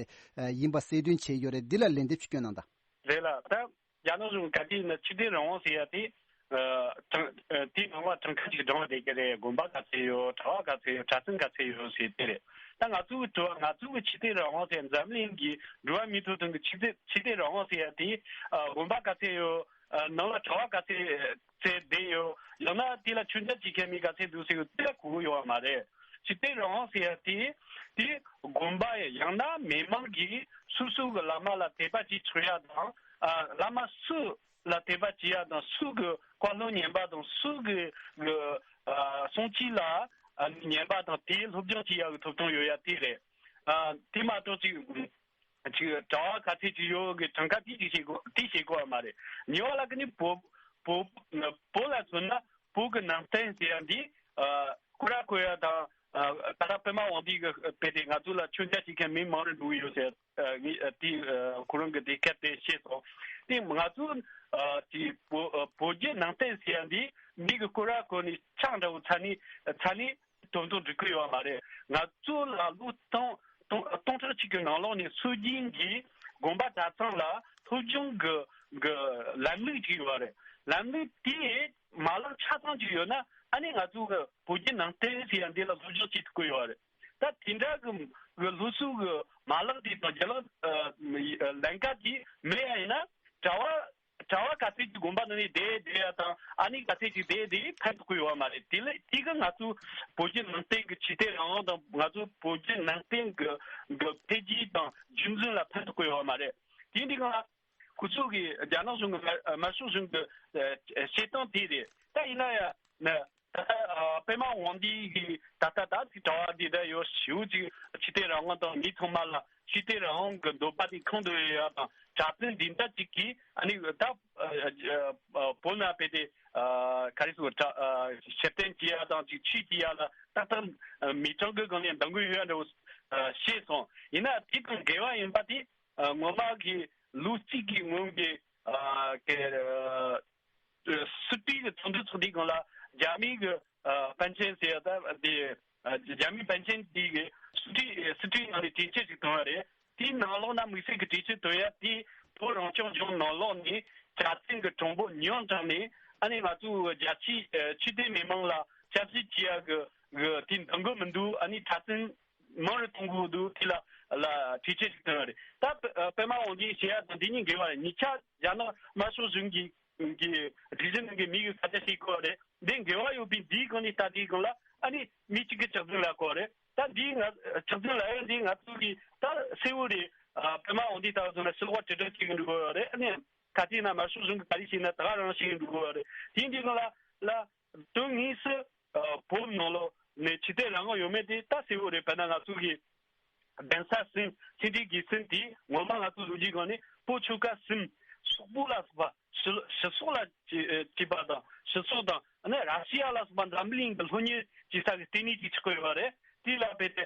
ཡིན་པ་གསལ་སྟོན་བྱས་ཡོད་རེད། འདི་ལ་ལན་འདེབས་ཅིག་སྐྱོན་གནང་དང་། རེད་ལ་ད། རྒྱ་ནག་གཞུང་ག་དུས་ཡིན་ན་ཆོས་དད་རང་དབང་ཟེར་ཡ་དེ། ཨ་གྲངས་ཨ་དེའི་ནང་ལ་གྲངས་ཀ་ཅིག་བགྲང་བསྡད་ཀྱི་རེད། དགོན་པ་ག་ཚད་ཡོད། གྲྭ་བ་ག་ཚད་ཡོད། གྲྭ་ཚང་ག་ཚད་ཡོད་ཟེར་དེ་རེད། ད་ང་ཚོ་གི་དྲི་བ་ང་ཚོ་གི་ཆོས་དད་རང་དབང་ཟེར་འཛམ་གླིང་གི་འགྲོ་བ་མིའི་ཐོབ་ཐང་གི་ཆོས་དད་ཆོས་དད་རང་དབང་ཟེར་ཡ་དེ་ཨ་དགོན་པ་ག་ཚད་ཡོད། ཨ་ནང་ལ་གྲྭ་བ་ག་ཚད་ཚད་བསྡད་ཡོད། ཡང་ན་དེ་ལ་མཆོད་མཇལ་བྱེད་མཁན་མི་ག་ཚད་འདུག་ཟེར་གི་དེ་ལ་གོ་གི་ཡོད་པ་མ་རེད། ཆོས་དད་རང་དབང་ཟེར་ཡ་དེ་དེ་དགོན་པ་ཡང་ན་མི་མང་གིས་སོ་སོ་གི་བླ་མ་ལ་དད་པ་བྱེད་ཆོག་ཡ་དང་། ཨ་བླ་མ་སུ་ལ་དད་པ་བྱེད་ཡ་དང་སུ་གི་བཀའ་སློབ་ཉན་པ་དང་སུ་གི་གི་ཨ་གསུང་ཆོས་ལ་ཨ་ཉན་པ་དང་དེའི་སློབ་སྦྱོང་བྱེད་ཡ་གི་ཐོབ་ཐང་ཡོད་ཡ་དེ་རེད། ཨ་དེ་མ་གཏོགས་ཅིག་ཅིག་གྲྭ་བ་ག་ཚད་ཅིག་ཡོད་གི་གྲངས་ཀ་དེ་ཅིག་བཤད་དགོས་དེ་བཤད་དགོས་པ་མ་རེད། ཉེ་བ་ལ་ཀ་ནི་བོད་བོད་བོད་ལ་མཚོན་ན་བོད་གི་ནང་བསྟན་ཟེར་ཡ་འདི་ཨ་སྐོར་ར་སྐོར་ཡ་དང་ཨ་ད་ལྟ་པད་མ་དབང་འདུས་གི་དཔེ་དེ་ང་ཚོ་ལ་མཆོད་མཇལ་བྱེད་མཁན་མི་མང་རུ་འགྲོ་གི་ཡོད་ཟེར། ཨ་ངས་ཨ་དེ་ཨ་ཁོ་རང་གི་དེ་སྐད་དེ་བཤད་སོང་། དེ་ང་ཚོ་ཨ་དེ་བོད་ཨ་བོད་བརྒྱུད་ནང་བསྟན་ཟེར་ཡ་འདི་མི་གི་སྐོར་ར་སྐོར་ནས་ཆང་འདྲ་བོ་ཚ་ནི་ཚ་ནི་དོན་དུ་འགྲིག་གི་ཡོད་པ་མ་རེད། ང་ཚོ་ལ་ལོ་སྟོང་སྟོང་སྟོང་ཕྲག་གཅིག་གི་ནང་ལོགས་ནས་སྲོལ་རྒྱུན་གྱི་དགོན་པ་གྲྭ་ཚང་ལ་སློབ་སྦྱོང་གི་གི་ལམ་ལུགས་ཅིག་ཡོད་པ་རེད། ལམ་ལུགས་དེ་མ་ལག་ཆ་ཚང་ཅིག་ཡོད་ན་ཨ་ནི་ང་ཚོ་གི་བོད་བརྒྱུད་ནང་བསྟན་ཟེར་ཡ་འདི་ལ་སློབ་སྦྱོང་བྱེད་ཐུབ་ཀྱི་ཡོད་པ་རེད། ད་དེ་འདྲ་གི་གི་སློབ་གསོ་གི་མ་ལག་དེ་དང་རྒྱ་ལག་ཨ་ལན་ཀ་དེ་མེད་ཡ་ཡིན་ན་གྲྭ་བ། གྲྭ་བ་ག་ཚད་ཅིག་དགོན་པ་ནང་ནས་བསྡད་བསྡད་ཡ་དང་ཨ་ནི་ག་ཚད་ཅིག་བསྡད་བསྡད་ཕན་ཐོགས་ཀྱི་ཡོད་པ་མ་རེད། དེ་ལས་དེ་གི་ང་ཚོ་བོད་བརྒྱུད་ནང་བསྟན་གྱི་ཆོས་དད་རང་དབང་དང་ང་ཚོ་བོད་བརྒྱུད་ནང་བསྟན་གྱི་གི་འཕེལ་རྒྱས་དང་རྒྱུན་འཛིན་ལ་ཕན་ཐོགས་ཀྱི་ཡོད་པ་མ་རེད། དེ་འདི་ག་ཁོ་ཚོ་གི་རྒྱ་ནག་གཞུང་གི་དམར་ཤོག་གཞུང་གི་བྱེད་སྟངས་དེ་རེད། ད་ཡིན་ན་ཡང་ན། ད་ལྟ་ཨ་པད་མ་དབང་འདུས་ཀྱི་ད་ལྟ་ད་ཅིག་གྲྭ་བ་འདི་འདྲ་ཡོད་ཞེ་པོ་ཅིག་ཆོས་དད་རང་དབང་དང་མི་ཚང་མ་ལ་ཆོས་དད་རང་དབང་གི་འདོད་པ་དེ་ཁེངས་འགྲོ་ཡོད་ཡ་དང་གྲྭ་བཙུན་འདི་འདྲ་ཅིག་གིས་ཨ་ནི་ད་ཨ་ཨ་བོད་ནང་བསྡད་དེ་ཨ་ག་རེ་ཟེར་གྲྭ་ཨ་ཕྱིར་འཐེན་བྱེད་ཡ་དང་ཅིག་ཆོས་བྱེད་ཡ་ལ་ཏག་ཏག་མི་གྲངས་ཀྱི་སྒང་ནས་འདང་གི་ཡོད་ཡ་འདྲ་བོ་ཨ་བཤད་སོང་། ཡིན་ན་དེ་དང་འགལ་བ་ཡིན་པ་དེ་ཨ་སྔོན་མ་གི་ལོ་གཅིག་གི་སྔོན་གྱི་ཨ་གི་ཨ། སྲིད་གྲོས་ཀྱི་ཚོགས་འདུ་ཚོགས་དུས་སྒང་ལ་རྒྱ་མི་གི་ཨ་པཎ་ཆེན་ཟེར་ཡ་ད་དེ་ཨ་རྒྱ་མི་པཎ་ཆེན་དེ་གི་སྲིད་གྲོས་སྲིད་གྲོས་ནང་ནས་གྲོས་ཆོད་ཅིག་བཏང་བ་རེད། དེའི་ནང་ལོགས་ན་དམིགས་བསལ་གྱི་གྲོས་ཆོད་བཏོན་ཡ་དེ་བོད་རང་སྐྱོང་ལྗོངས་ནང་ལོགས་ནས་གྲྭ་བཙུན་གྱི་གྲངས་འབོར་ཉུང་དྲགས་ནས། ཨ་ནི་ང་ཚོའི་རྒྱ་ཆེའི་ཨ་ཆོས་དད་མི་མང་ལ་སྐྱབས་བཅོལ་བྱེད་ཡ་གི་གི་དེ་འདང་གི་མི་འདུག་ཨ་ནི་གྲྭ་བཙུན་མང་རུ་གཏོང་དགོས་འདུག་དེ་ལ་ལ་གྲོས་ཆོད་ཞིག་བཏོན་ཡོད་རེད། ད་པད་པད་མ་དབང་འདུས་བཤད་ཡ་དང་འདི་གཉིས་འགལ་བ་རེད། ཉེ་ཆར་རྒྱ་ནག་དམར་ཤོག་གཞུང་གི་གི་སྒྲིག་གཞི་ནང་གི་མི་གི་ཁ་ཆ་བཤད་དགོས་རེད། འདི་འགལ་བ་ཡོད་པའི་འདིའི་སྒང་ནས་ལྟ་དུས་སྒང་ལ། ཨ་ནི་མི་གཅིག་གི་ཆགས་རྒྱུ་ལ་གོ་རེད། ད་འདིའི་ང་ཆགས་རྒྱུ་ལ་ཡང་འདི་ང་ཚོ་གི་ད་གསལ་བོ་རེད། ཨ་པད་མ་དབང་འདུས་ལྟ་བུ་སོང་ན་ཕྱི་ལོགས་པ་དྲིལ་བསྒྲགས་བྱེད་གི་འགྲོ་གི་ཡོད་རེད། ཨ་ནི་ག་དུས་ན་དམར་ཤོག་གཞུང་གི་ག་རེ་བྱས་ན་ད་ག་རང་བྱེད་གི་འགྲོ་གི་ཡོད་རེད། དེ་འདི་སྒང་ལ་ལ་དོན་དངོས་སུ་ཨ་བོད་ནང་ལོགས་ནས་ཆོས་དད་རང་དབང་ཡོད་མེད་དེ་ད་གསལ་བོ་རེད། དཔེར་ན་ང་ཚོ་གི་གདན་ས་གསུམ། ཆོས་འབྲེལ་དགེ་གསུམ་དེ་ངོ་མ་ང་ཚོ་ལོ་རྒྱུས་སྒང་ནས་བོད་ཆོལ་ཁ་གསུམ་སོག་པོ་ལ་སོགས་པ། ཕྱི་ཕྱི་སོག་ལ་བྱས་བྱས་པ་དང་། ཕྱི་སོག་དང་ཨ་ནི་ར་ཤི་ཡ་ལ་སོགས་པ་འཛམ་གླིང་གི་སློབ་གཉེར་བྱེད་ས་གི་ལྟེ་གནས་ཅིག་ཆགས་ཀྱི་ཡོད་པ་རེད། དེ་ལ་རྦད་དེ་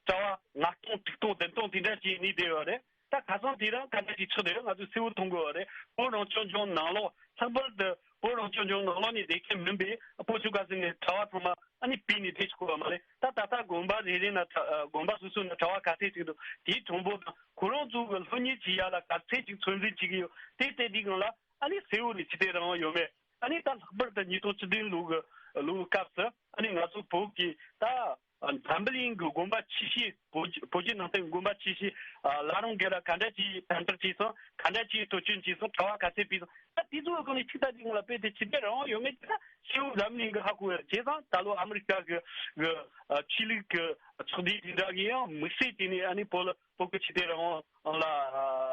གྲྭ་པ་ལྔ་སྟོང་དྲུག་སྟོང་བདུན་སྟོང་དེ་འདྲ་བྱས་ནས་བསྡད་ཡོད་རེད། ད་ཁ་སང་དེ་རིང་ག་འདྲ་ཞིག་ཆགས་བསྡད་ཡོད་ང་ཚོས་གསལ་བོ་མཐོང་གི་ཡོད་རེད། བོད་རང་སྐྱོང་ལྗོངས་ནང་ལོགས། ལྷག་པར་དུ་བོད་རང་སྐྱོང་ལྗོངས་ནང་ལོགས་ནས་བསྡད་མཁན་མིན་པའི་བོད་ཆོལ་ཁ་གསུམ་ནས་གྲྭ་པ་ཚང་མ་ཨ་ནི་སྤོས་ནས་བསྡད་ཆོག་གི་ཡོད་མ་རེད། ད་ད་ལྟ་དགོན་པ་རེ་རེ་ན་གྲྭ་ཨ་དགོན་པ་སོ་སོ་ན་གྲྭ་པ་ག་ཚད་ཅིག་འདུག་དེའི་གྲངས་འབོར་དང་ཁོ་རང་ཚོ་གི་སློབ་གཉེར་བྱེད་ཡ་ལ་ག་ཚད་ཅིག་ཚོད་འཛིན་བྱེད་ཀྱི་ཡོད། དེ་ལྟ་དུས་སྒང་ལ་ཨ་ནི་གསལ་བོ་རེད། ཆོས་དད་རང་དབང་ཡོད་མེད། ཨ་ནི་ད་ལྷག་པར་དུ་ཉིས་སྟོང་བཅུ་བདུན་ལོ་གི་ལོའི་སྐབས་སུ་ཨ་ནི་ང་ཚོ་བོད་ཀྱི་ད་འཛམ་བུ་གླིང་གི་དགོན་པ་ཆེ་ཤོས། བོད་བོད་བརྒྱུད་ནང་བསྟན་དགོན་པ་ཆེ་ཤོས་ཨ་བླ་རུང་སྒེར་ལ་ག་འདྲ་ཅིག་དམ་དྲག་བྱས་སོང་། ག་འདྲ་ཅིག་གཏོར་སྐྱོན་བྱས་སོང་། གྲྭ་པ་ག་ཚད་ཕུད་སོང་། ད་དེ་ཚོའི་སྒང་ནས་ཆོས་དད་ཀྱི་ངོ་ལ་དཔེ་དེ་ཆོས་དད་རང་དབང་ཡོད་མེད་ཀྱི་ད་ཤེའུ་འཛམ་གླིང་གི་ཧ་གོ་ཡ། བྱས་ཙང་ད་ལོ་ཨ་མི་རི་ཀ་གི་གི་ཨ་ཆོས་ལུགས་ཀྱི་ཚོགས་སྡེ་དེ་འདྲ་གིས་ཡང་དམིགས་བསལ་བྱས་ནས་ཨ་ནི་བོད་ལ་བོད་ཀྱི་ཆོས་དད་རང་དབང་ལ་ཨ་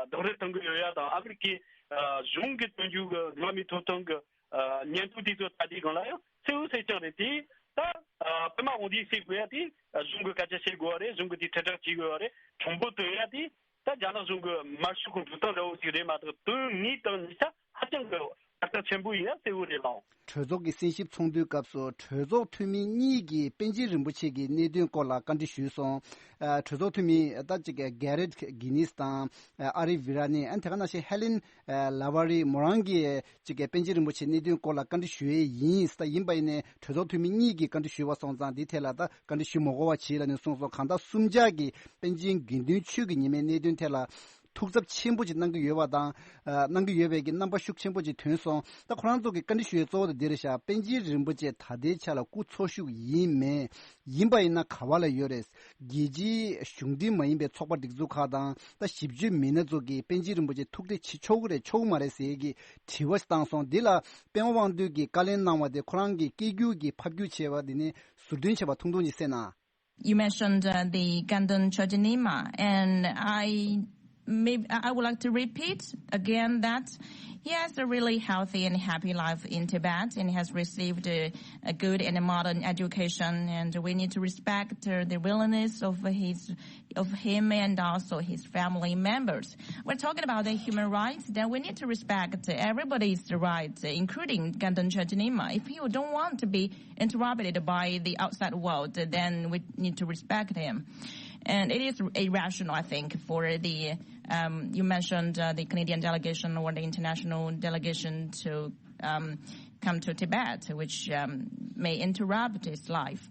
རྡོག་རོལ་གཏོང་གི་ཡོད་ཡ་དང་། ཨ་མི་རི་ཀའི་ཨ་གཞུང་གི་དོན་གཅོད་ཀྱི་འགྲོ་བ་མིའི་ཐོབ་ཐང་གི་ཨ་སྙན་ཐོ་དེ་ཚོ་ལྟ་དུས་སྒང་ལ་ཡང་གསལ་བོ་གསལ་རྐྱང་རེད། དེ་ད་ཨ་པད་མ་དབང་འདུས་བཤད་དགོས་ཡ་དེ་ཨ་གཞུང་གི་སྐད་ཆ་བཤད་དགོས་པ་རེད། གཞུང་གི་དེ་དྲིལ་བསྒྲགས་བྱེད་དགོས་པ་རེད། གྲངས་འབོར་བཏོན་ཡ་དེ་ད་རྒྱ་ནག་གཞུང་གི་དམར་ཤོག་གི་འགྲོ་སྟངས་འདྲ་བོ་ཞིག་རེད་མ་གཏོགས་དོན་དངོས་དང་ཉིས་ཆ་ཧ་ཅང་གི་ཏག་ཏག་ཆེན་པོ་ཡིན་ཡ་གསལ་བོ་རེད་ལགས། གྲོས་ཚོགས་ཀྱི་གསན་ཞིབ་ཚོགས་འདུའི་སྐབས་སུ་གྲོས་ཚོགས་འཐུས་མི་གཉིས་ཀྱིས་པཎ་ཆེན་རིན་པོ་ཆེ་གི་གནད་དོན་སྐོར་ལ་བཀའ་འདྲི་ཞུས་སོང་། ཨ་གྲོས་ཚོགས་འཐུས་མི་ད་ཅིག་གྷེ་རེད་གྷི་ནིས་དང་། ཨ་ཨ་རི་ཝི་ར་ནི། ཨ་དེ་ག་ནང་བཞིན་ཧེ་ལེན་ཨ་ལ་ཝ་རི་མོ་རང་གིས་ཅིག་གི་པཎ་ཆེན་རིན་པོ་ཆེའི་གནད་དོན་སྐོར་ལ་བཀའ་འདྲི་ཞུ་ཡས་ཡིན། ད་ཡིན་པ་ཡིན་ནའི་གྲོས་ཚོགས་འཐུས་མི་གཉིས་ཀྱིས་བཀའ་འདྲི་ཞུས་པ་སོང་ཙང་འདི་ཐད་ལ་ད་བཀའ་འདྲི་ཞུ་མ་དགོས་པ་བྱས་ལབ་ནས་གསུངས་སོང་། གང་ལྟར་གསུམ་ཆ་གིས་པཎ་ཆེན་དགེ་འདུན་ཆོས་ཀྱི་ཉི་མའི་གནད་དོན་ཐད་ལ་ཐུགས་འཚབ་ཆེན་པོ་ཅིག་གནང་གི་ཡོད་པ་དང་། ཨ་གནང་གི་ཡོད་པའི་གི་རྣམ་པ་ཤུགས་ཆེན་པོ་ཅིག་ཐོན་སོང་། ད་ཁོ་རང་ཚོ་གི་བཀའ་འདྲི་ཞུ་ཡའི་གཙོ་བོ་དེ་འདི་རེད་ཤག་པཎ་ཆེན་རིན་པོ་ཆེ་ད་ལྟའི་ཆ་ལ་སྐུ་འཚོ་བཞུགས་ཡིན་མེད། ཡིན་པ་ཡིན་ན་ག་བ་ལ་ཡོད་རེད། རྒྱལ་སྤྱིའི་གཞུང་འབྲེལ་མ་ཡིན་པའི་ཚོགས་པ་སྒྲིག་འཛུགས་ཁག་དང་ད་ཞིབ་དཔྱོད་མི་སྣ་ཚོ་གིས་པཎ་ཆེན་རིན་པོ་ཆེ་ཐུག་འཕྲད་བྱེད་ཆོག་གི་རེད་ཆོག་གི་མ་རེད་ཟེར་གི་དྲི་བ་ཞིག་བཏང་སོང་། འདི་ལ་པད་མ་དབང་འདུས་ཀྱིས་བཀའ་ལན་གནང་བ་དེ་ཁོ་རང་གི་སྐད་སྒྱུར་གྱིས་ཕབ་སྒྱུར་བྱས་པ་དེ་ནི་ཟུར་འདོན་བྱས་པ་ཐུང་ཐུང་ཅིག་གསན་ན། You mentioned uh, the Ganden Chogyam Nyima, and I maybe I would like to repeat again that he has a really healthy and happy life in Tibet, and he has received a, a good and a modern education. And we need to respect uh, the willingness of his of him and also his family members. We're talking about the human rights, then we need to respect everybody's rights, including Ganden Chogyam Nyima. If you don't want to be interrupted by the outside world, then we need to respect him. And it is irrational, I think, for the um, you mentioned uh, the Canadian delegation or the international delegation to um, come to Tibet, which um, may interrupt his life.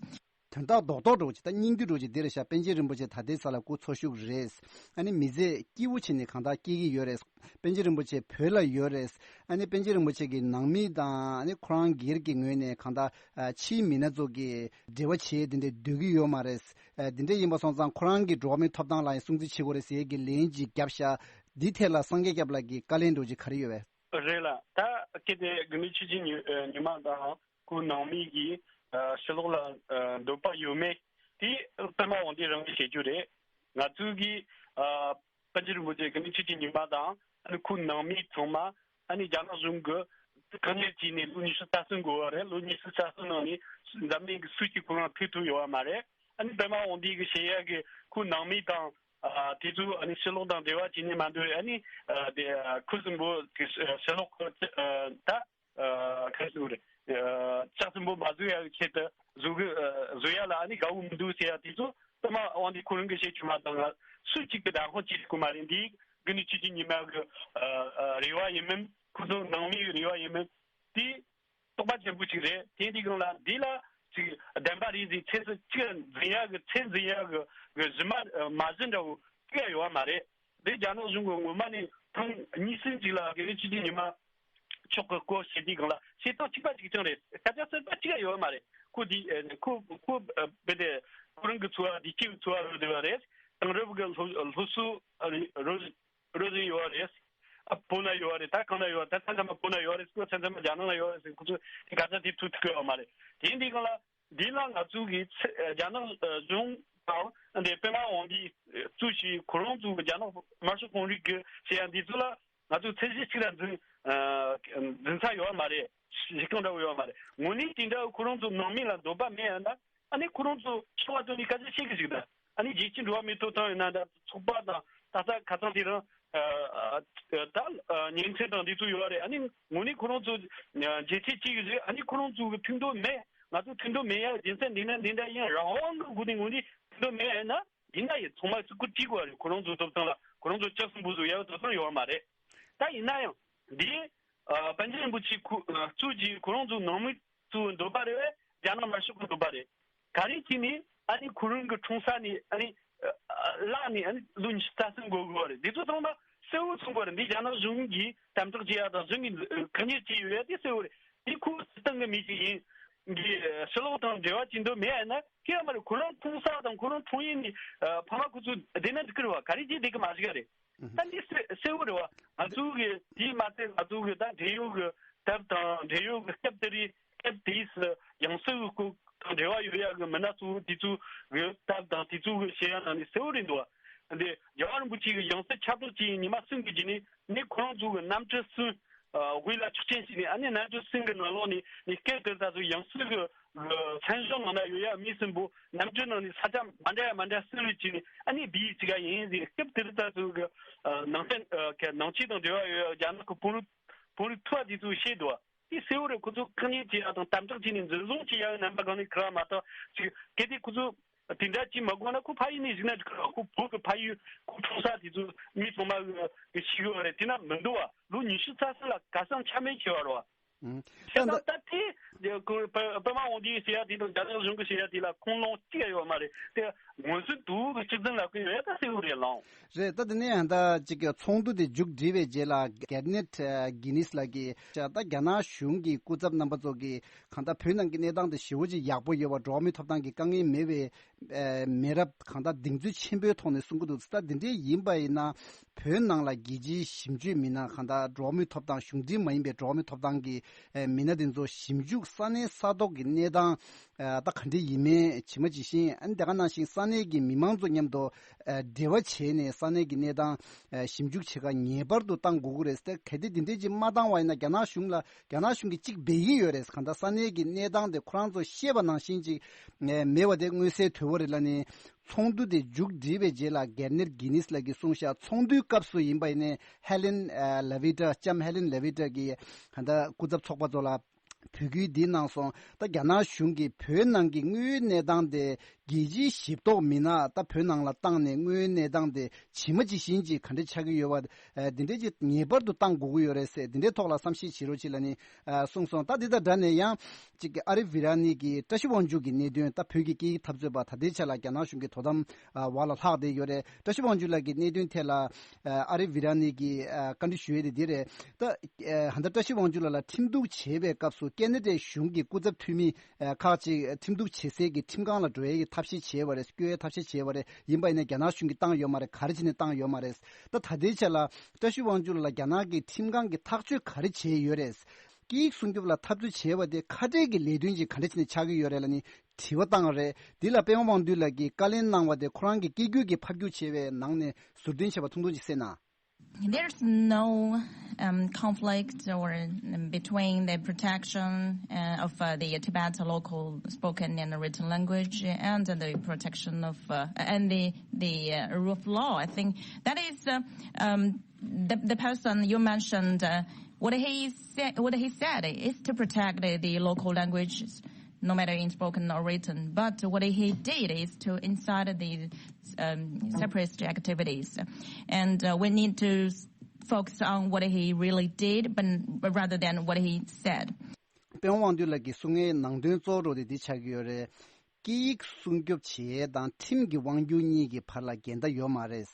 དོན་དག་རྡོག་རྡོག་འདྲ་བོ་ཅིག་ད་སྙིང་བསྡུས་འདྲ་བོ་ཅིག་འདི་རེད་ཤག་པཎ་ཆེན་རིན་པོ་ཆེ་ད་ལྟའི་ས་ལ་སྐུ་འཚོ་བཞུགས་རེད། ཨ་ནི་མི་ཚེ་སྐྱིད་པོ་བྱས་ནས་གང་ལྟར་སྐྱེལ་གྱི་ཡོད་རེད། པཎ་ཆེན་རིན་པོ་ཆེ་བོད་ལ་ཡོད་རེད། ཨ་ནི་པཎ་ཆེན་རིན་པོ་ཆེ་གི་ནང་མི་དང་ཨ་ནི་ཁོ་རང་སྒེར་གྱི་ངོས་ནས་གང་ལྟར་ཕྱིའི་མི་སྣ་ཚོ་གིས་འབྲེལ་བ་བྱས་དེ་འདྲ་སྡོད་ཀྱི་ཡོད་མ་རེད། དེ་འདྲ་ཡིན་པ་སོང་ཙང་ཁོ་རང་གི་འགྲོ་བ་མིའི་ཐོབ་ཐང་ལ་ཡང་སྲུང་བརྩི་བྱེད་དགོས་རེད་ཟེར་གྱི་ལན་ཅིག་བརྒྱབ་ཤག་འདི་ཐད་ལ་སངས་རྒྱས་སྐྱབས་ལགས་ཀྱི་བཀའ་ལན་འདྲ་བོ་ཅིག་ག་རེ་ཡོད་པས། རེད་ལ། ད་གལ་ཏེ་དགེ་འདུན་ཆོས་ཀྱི་ཉི་ཉི་མ་དང་ཁོའི་ནང་མི་གིས་ཕྱི་ལོགས་ལ་འདོད་པ་ཡོད་མེད་དེ་པད་མ་དབང་འདུས་རང་གིས་བཤད་རྒྱུ་རེད། ང་ཚོས་ཀྱིས་པཎ་ཆེན་རིན་པོ་ཆེ་དགེ་འདུན་ཆོས་ཀྱི་ཉི་མ་དང་ཨ་ནི་ཁོའི་ནང་མི་ཚང་མ་ཨ་ནི་རྒྱ་ནག་གཞུང་གིས་དཀའ་ངལ་བྱས་ནས་ལོ་ཉི་ཤུ་རྩ་གསུམ་འགོར་བ་རེད། ལོ་ཉི་ཤུ་རྩ་གསུམ་ནང་ནས་འཛམ་གླིང་གི་སུ་གཅིག་ཁོ་རང་ཐུག་ཐུབ་ཡོད་པ་མ་རེད། ཨ་ནི་པད་མ་དབང་འདུས་ཀྱིས་བཤད་ཡ་གི་ཁོའི་ནང་མི་དང་ཨ་དེ་ཚོ་ཨ་ནི་ཕྱི་ལོགས་དང་འབྲེལ་བ་བྱས་ནས་མ་འདོད། ཨ་ནི་ཨ་དེ་ཨ་ཁུ་སིམ་པོ་གི་ཕྱི་ལོགས་ཀྱི་ཨ་ད་ཨ་ག་རེ་ཟེར་དགོས་རེད། ཨ་ལྕགས་སིམ་པོ་མ་བཟོ་ཡ་གི་ཆེད་དུ་བཟོ་གི་ཨ་བཟོ་ཡ་ལ་ཨ་ནི་དགའ་བོ་མི་འདུག་ཟེར་ཡ་དེ་ཚོ་པད་མ་དབང་འདུས་ཁོ་རང་གིས་བཤད་རྒྱུ་མ་གཏོགས་ང་སུ་གཅིག་གིས་བདག་དབང་བྱེད་ཐུབ་ཀྱི་མ་རེད། འདི་དགེ་འདུན་ཆོས་ཀྱི་ཉི་མ་གི་ཨ་ཨ་རེ་བ་ཡིན་མིན། ཁོ་ཚོ་ནང་མིའི་རེ་བ་ཡིན་མིན། དེ་རྟོགས་པ་ཆེན་པོ་ཅིག་རེད། དེ་འདི་སྒང་ལ་འདི་ལ་ཅིག་བདེན་པ་རེད་ཟེར། ཚེ་སྲོག་གཅིག་འཛིན་ཡག་གི་ཚེ་འཛིན་ཡག་གི་གི་གཞི་མ་མ་གཞི་འདྲ་བོ་གཅིག་ཡང་ཡོད་པ་མ་རེད། དེ་རྒྱ་ནག་གཞུང་གི་སྔོན་མ་ནས་ཐེངས་གཉིས་གསུམ་ཅིག་ལ་དགེ་བའི་བཤེས་གཉེན་ཉི་མ་མཆོག་གི་སྐོར་བཤད་དུས་སྒང་ལ་བཤད་སྟངས་གཅིག་པ་གཅིག་རྐྱང་རེད། སྐད་ཆ་གསར་པ་གཅིག་ཡང་ཡོད་མ་རེད། ཁོ་དེ་ཁོ་ཁོ་བོད་དེ་ཁོ་རང་གི་འཚོ་བ་བདེ་སྐྱིད་ཀྱི་འཚོ་བ་རོལ་བསྡད་པ་རེད། དེང་རབས་ཀྱི་སློབ་སློབ་གསོ་རོལ་རོལ་བཞིན་ཡོད་པ་རེད། ཨ་བོད་ན་ཡོད་པ་རེད། ད་གང་ན་ཡོད་པ། ད་མཚམས་མཚམས་བོད་ན་ཡོད་པ་རེད། ཁོ་མཚམས་མཚམས་རྒྱ་ནག་ན་ཡོད་པ་རེད་ཟེར། ཁོ་ཚོས་དེ་ག་ཚོད་དེ་ཐུག་ཐུག་གི་ཡོད་མ་རེད། དེ་འདི་སྒང་ལ་འདི་ལ་ང་ཚོ་གི་ཚེ་རྒྱ་ནག་གཞུང་དང་འདི་པད་མ་དབང་འདུས་གཙོས་བྱས་ཁོ་རང་ཚོ་གི་རྒྱ་ནག་དམར་ཤོག་གོང་རིམ་གི་ཟེར་ཡ་འདི་ཚོ་ལ་ང་ཚོ་ཚད་གཞི་གཅིག་ལ་འཛིན་འཛིན་ས་ཡོད་མ་རེད། གཞི་རྐང་འདྲ་བོ་ཡོད་མ་རེད། དངོས་གནས་དེ་འདྲ་བོ་ཁོ་རང་ཚོ་ནང་མི་ལ་འདོད་པ་མེད་ཡ་ན། ཨ་ནི་ཁོ་རང་ཚོ་ཕྱོགས་བཏོན་ནས་སྐད་ཆ་བཤད་གི་ཞིག་དང་། ཨ་ནི་རྒྱལ་སྤྱིའི་འགྲོ་བ་མིའི་ཐོབ་ཐང་ཡིན་ན་འདྲ། ཚོགས་པ་དང་ད་ལྟ་ཁ་སང་དེ་རིང་ད་ཉིན་མཚན་དང་འདི་ཚོ་ཡོད་རེད། ཨ་ནི་དངོས་གནས་ཁོ་རང་ཚོ་རྒྱལ་ཁྲིམས་གཅིག་གི་ཞིག་ཨ་ནི་ཁོ་རང་ཚོ་གི་མཐུན་སྡོད་མེད། ང་ཚོ་མཐུན་སྡོད་མེད་ཡ་རྒྱུ་མཚན་འདི་ན་འདི་འདྲ་ཡིན། རང་དབང་གི་སྒོ་ནས་དངོས་གནས་མཐུན་སྡོད་མེད་ཡ་ན། ཡིན་ན་ཡང་ཚང་མ་ཚུར་སྐུལ་བྲིས་དགོས་རེད། ཁོ་རང་ཚོའི་ཐོབ་ཐང་ལ་ཁོ་རང་ཚོ་ལྕགས་སྲིན་པོ་ཚོ་ཡག་ཐོབ་ཐང་ཡོད་མ་རེད། ད་ཡིན་ན་ཡང་འདི་ཨ་པཎ་ཆེན་རིན་པོ་ཆེ་ཁོ་ཨ་གཙོས་ཀྱི་ཁོ་རང་ཚོའི་ནང་མི་ཚོའི་འདོད་པ་རེད་པས། རྒྱ་ནག་དམར་ཤོག་གི་འདོད་པ་རེད། ག་རེ་བྱས་ནས་ཨ་ནི་ཁོ་རང་གི་འཁྲུངས་ས་ནས་ཨ་ནི་ཨ་བརླགས་ནས་ཨ་ནི་ལོ་ཉི་ཤུ་རྩ་གསུམ་འགོར་དགོས་པ་རེད། འདི་ཚོ་ཚང་མ་གསལ་བོ་མཚོན་དགོས་རེད། འདི་རྒྱ་ནག་གཞུང་གིས་དམ་དྲག་བྱེད་ཡ་དང་གཞུང་གིས་ཨ་དཀའ་ངལ་བྱས་ཡོད་ཡ་དེ་གསལ་བོ་རེད། འདི་ཁོ་སྲིད་ཏང་གི་མི་ཞིག་ཡིན། གི་ཕྱི་ལོགས་དང་འབྲེལ་བ་བྱེད་འདོད་མེད་ཡ་ན། ཁྱེད་ཡང་མ་རེད། ཁོ་རང་འཁྲུངས་ས་དང་ཁོ་རང་འཁྲུངས་ཡུལ་ནས་ཨ་ཕ་མ་ཁོ་ཚོ་བསྡད་ན་འགྲིག་གི་རེད་བ། ག་རེ་བྱས་བསྡད་གི་མ་ཞིག་ག་རེད། ཨུ་ཧུ། ད་འདི་གསལ་གསལ་བོ་རེད་བ། ང་ཚོ་གི་དེའི་མ་ཚད་ང་ཚོ་གི་ད་འབྲེལ་ཡོད་གི་དེབ་དང་འབྲེལ་ཡོད་གི་སྐབས་དེ་རིང་སྐབས་དེའི་སུ་ཡང་སྲིད་གི་སྐོར་དང་འབྲེལ་བ་ཡོད་ཡ་གི་མི་སྣ་ཚོ་དེ་ཚོ་གི་དེབ་དང་དེ་ཚོ་གི་བཤད་ཡ་ནང་ནས་གསལ་བོ་རེད་འདུག་བ། འདི་རྒྱལ་བ་རིན་པོ་ཆེ་གི་ཡང་སྲིད་ཆབ་སྲིད་ཀྱི་ཉི་མ་གསུམ་གི་རྗེས་ནས་ནི་ཁོ་རང་ཚོ་གི་རྣམ་སྤྲུལ་གསུམ། ཨ་དབུས་ལ་ཆོག་མཆན་ཞུས་ནས། ཨ་ནི་རྣམ་སྤྲུལ་གསུམ་གི་ནང་ལོགས་ནས་ནི་སྐབས་དེར་ད་ཚོ་ཡང་སྲིད་གི་མཚན་གཞུང་ནང་ན་ཡོད་ཡ་མི་གསུམ་པོ་རྣམ་སྤྲུལ་ནང་ནས་ས་ཆ་མ་འདྲ་ཡ་མ་འདྲ་གསུམ་རེ་བྱས་ནས། ཨ་ནི་བི་ཡི་གཅིག་ག་ཡིན་ཟེར། སྐབས་དེར་ད་ཚོ་གི་ཨ་ནང་བསྟན་ཨ་ག་ནང་ཆོས་དང་འབྲེལ་བ་ཡོད་ཡ་རྒྱ་ནག་གི་བོད་རིགས་བོད་རིགས་ཐུ་བ་དེ་ཚོས་བཤད་འདུག་བ། དེ་གསལ་བོ་རེད། ཁོ་ཚོ་དཀའ་ངལ་བྱེད་ཡ་དང་དམ་དྲག་བྱས་ནས་འཛིན་བཟུང་བྱེད་ཡ་གི་རྣམ་པ་གང་ནས་ཁེལ་བ་མ་གཏོགས་ཅིག་གལ་ཏེ་ཁོ་ཚོ་དེ་འདྲ་ཅིག་མ་དགོས་ན་ཁོ་ཕ་ཡུལ་ནས་གཞིགས་ན་འགྲིག་གི་རེད། ཁོ་བོད་ཀྱི་ཕ་ཡུལ་ཁོ་འཁྲུངས་ས་དེ་ཚོ་མི་ཚང་མ་གི་ཤེས་གི་རེད། དེ་ན་མི་འདུག་བ། ལོ་ཉི་ཤུ་རྩ་གསུམ་ལ་ག་སང་ཆ་མེད་བྱས་པ་རེད་བ། ཨང་། བྱས་ཙང་ད་ད་དེ་ཁོ་པ་པདྨ་དབང་འདུས་ཟེར་ཡ་དེ་དང་རྒྱ་ནག་གཞུང་གི་ཟེར་ཡ་དེ་ལ་ཁུངས་ལུང་གཅིག་ཡང་ཡོད་མ་རེད་དེ། མངོན་སུམ་དུ་གི་གཅིག་མཚུངས་ལབ་ཀྱི་ཡོད་ཡ་ད་གསལ་བོ་རེད་ལགས། རེད། ད་དེ་ནས་ཡང་ད་ཅིག་གི་ཚོགས་འདུ་དེ་མཇུག་སྒྲིལ་བའི་རྗེས་ལ་གེ་ནེད་གྷི་ནིས་ལགས་ཀྱིས་ད་རྒྱ་ནག་གཞུང་གི་སྐུ་ཚབ་རྣམ་པ་ཚོ་གིས་གང་ལྟར་བོད་ནང་གི་གནས་སྟངས་དེ་ཞེ་པོ་ཅིག་ཡག་པོ་ཡོད་པ། འགྲོ་བ་མིའི་ཐོབ་ཐང་གི་དཀའ་ངལ་མེད་པའི་ཨ་མེད་རབས་གང་ལྟར་གདེང་ཚོད་ཆེན་པོའི་ཐོག་ནས་གསུང་གི་འདུག་ད་དེ་འདྲའི་ཡིན་པ་ཡིན་ན་བོད་ནང་ལ་རྒྱལ་སྤྱིའི་ཞིབ་འཇུག་མི་སྣ་གང་ལྟར་འགྲོ་བ་མིའི་ཐོབ་ཐང་གཞུང་འབྲེལ་མ་ཡིན་པའི་འགྲོ་བ་མིའི་ཐོབ་ཐང་གི་ཨ་མི་སྣ་དེ་ཚོ་ཞིབ་འཇུག་ས་གནས་ས་ཐོག་གི་གནས་སྟངས་ཨ་ད་ག་འདྲ་ཡིན་མིན་ཇི་མ་ཇི་བཞིན། ཨ་ནི་དེ་ག་ནང་བཞིན་ས་གནས་ཀྱི་མི་མང་ཚོ་མཉམ་དུ་ཨ་འབྲེལ་བ་བྱས་ནས་ས་གནས་ཀྱི་གནས་སྟངས་ཨ་ཞིབ་འཇུག་བྱེད་ག་ངེས་པར་དུ་བཏང་དགོས་ཀྱི་རེད་ཟེར། གལ་ཏེ་དེ་འདྲས་ཅིག་མ་བཏང་བ་ཡིན་ན་རྒྱ་ནག་གཞུང་ལ་རྒྱ་ནག་གཞུང་གིས་གཅིག་འབད་ཀྱི་ཡོད་རེད། གང་ལྟར་ས་གནས་ཀྱི་གནས་སྟངས་དེ་ཁོ་རང་ཚོ་ཤེས་པ་ནང་བཞིན་ཅིག་ཨ་མེད་པ་དེ་མངོན་གསལ་དོད་པོ་རེད་ལབ་ནས། ཚོགས་འདུ་དེ་མཇུག་སྒྲིལ་བའི་རྗེས་ལ་གེ་ནེད་གྷི་ནིས་ལགས་ཀྱིས་གསུངས་བཞག་ཚོགས་འདུའི་སྐབས་སུ་ཡིན་པ་ཡིན་ནའི་ཧེ་ལེན་ཨ་ལེ་ཝི་ཏྲ་ལྕམ་ཧེ་ལེན་ལེ་ཝི་ཏྲ་གིས་གང་ལྟར་སྐུ་ཚབ་ཚོགས་པ་ཚོ་ལ་འབོད་སྐུལ་འདི་གནང་སོང་། ད་རྒྱ་ནག་གཞུང་གིས་བོད་ནང་གི་དངོས་ཡོད་གནས་སྟངས་དེ་རྒྱལ་སྤྱིའི་ཞིབ་རྟོག་མི་སྣ་ད་བོད་ནང་ལ་བཏང་ནས་དངོས་ཡོད་གནས་སྟངས་དེ་ཇི་མ་ཇི་བཞིན་ཅིག་ག་འདྲ་ཆགས་ཀྱི་ཡོད་པ་ཨ་འདི་འདྲས་ཅིག་ངེས་པར་དུ་བཏང་དགོས་ཀྱི་ཡོད་རེད་ཟེར། འདི་འདྲའི་ཐོག་ལ་བསམ་ཤེས་བྱེད་རོགས་བྱེད་ལབ་ནས་ཨ་གསུངས་སོང་། ད་འདི་དང་འདྲ་ནས་ཡང་ཅིག་ཨ་རི་བི་ར་ནི་གི་བཀྲ་ཤིས་དབང་ཕྱུག་གི་གནད་དོན། ད་བོད་ཀྱི་སྐད་ཡིག་འཐབ་རྩོད་པ་ད་ལྟའི་ཆ་ལ་རྒྱ་ནག་གཞུང་གི་དོ་དམ་ཨ་འོག་ལ་ལྷག་བསྡད་ཡོད་རེད། བཀྲ་ཤིས་དབང་ཕྱུག་ལགས་ཀྱི་གནད་དོན་ཐད་ལ་ཨ་ཨ་རི་བི་ར་ནི་གི་ཨ་བཀའ་འདྲི་ཞུ་ཡས་དེ་འདི་རེད། ད་ཨ་ཧན་ད་བཀྲ་ཤིས་དབང་ཕྱུག་ལགས་ལ་ཁྲིམས་གཏུག་བྱེད་པའི་སྐབས་སུ་ཁེ་ན་ཌའི་གཞུང་གི་སྐུ་ཚབ་འཐུས་མི་ཨ་ཁག་ཅིག་ཁྲིམས་གཏུག་བྱེད་སའི་གི་ཁྲིམས་ཁང་ལ་འགྲོ་ཡས་ཀྱི་ཐབས་ཤེས་བྱས་པ་རེད། སྐྱོད་ཡས་ཐབས་ཤེས་བྱས་པ་རེད། ཡིན་པ་ཡིན་ན་རྒྱ་ནག་གཞུང་གིས་བཏང་ཡོད་མ་རེད། ག་རེ་བྱས་ནས་བཏང་ཡོད་མ་རེད། ད་ད་ལྟའི་ཆ་ལ་བཀྲ་ཤིས་དབང་ཕྱུག་ལགས་ལ་རྒྱ་ནག་གི་ཁྲིམས་ཁང་གིས་ཐག་གཅོད་ག་རེ་བྱས་ཡོད་རེད། སྐད་ཡིག་སྲུང་སྐྱོབ་ལ་འཐབ་རྩོད་བྱས་པ་དེ་ཁ་བྲལ་གྱི་ལས་དོན་ཅིག་ག་འདྲ་བྱས་ནས་ཆགས་ཀྱི་ཡོད་རེད་ལབ་ནས་དྲི་བ་བཏང་བ་རེད། འདི་ལ་པད་མ་དབང་འདུས་ལགས་ཀྱིས་བཀའ་ལན་གནང་བ་དེ་ཁོ་རང་གི་སྐད་སྒྱུར་གྱིས་ཕབ་སྒྱུར་བྱས་པའི་ནང་ནས་ཟུར་འདོན་བྱས་པ་ཐུང་ཐུང་ཅིག་གསན་ན། There's no um, conflict or um, between the protection uh, of uh, the Tibetan local spoken and written language and the protection of uh, and the the uh, rule of law. I think that is uh, um, the the person you mentioned. Uh, what he said, what he said is to protect the, the local languages, no matter in spoken or written. But what he did is to incite the um, separatist activities, and uh, we need to focus on what he really did, but rather than what he said. པད་མ་དབང་འདུས་ལགས་ཀྱིས་གསུང་ཡས་ནང་དོན་གཙོ་བོ་དེ་འདི་ཆགས་ཀྱི་ཡོད་རེད། སྐད་ཡིག་སྲུང་སྐྱོབ་བྱེད་ཡས་དང་ཁྲིམས་ཀྱི་དབང་སྒྱུར་གཉིས་ཀྱི་བར་ལ་འགལ་ཟླ་ཡོད་མ་རེད།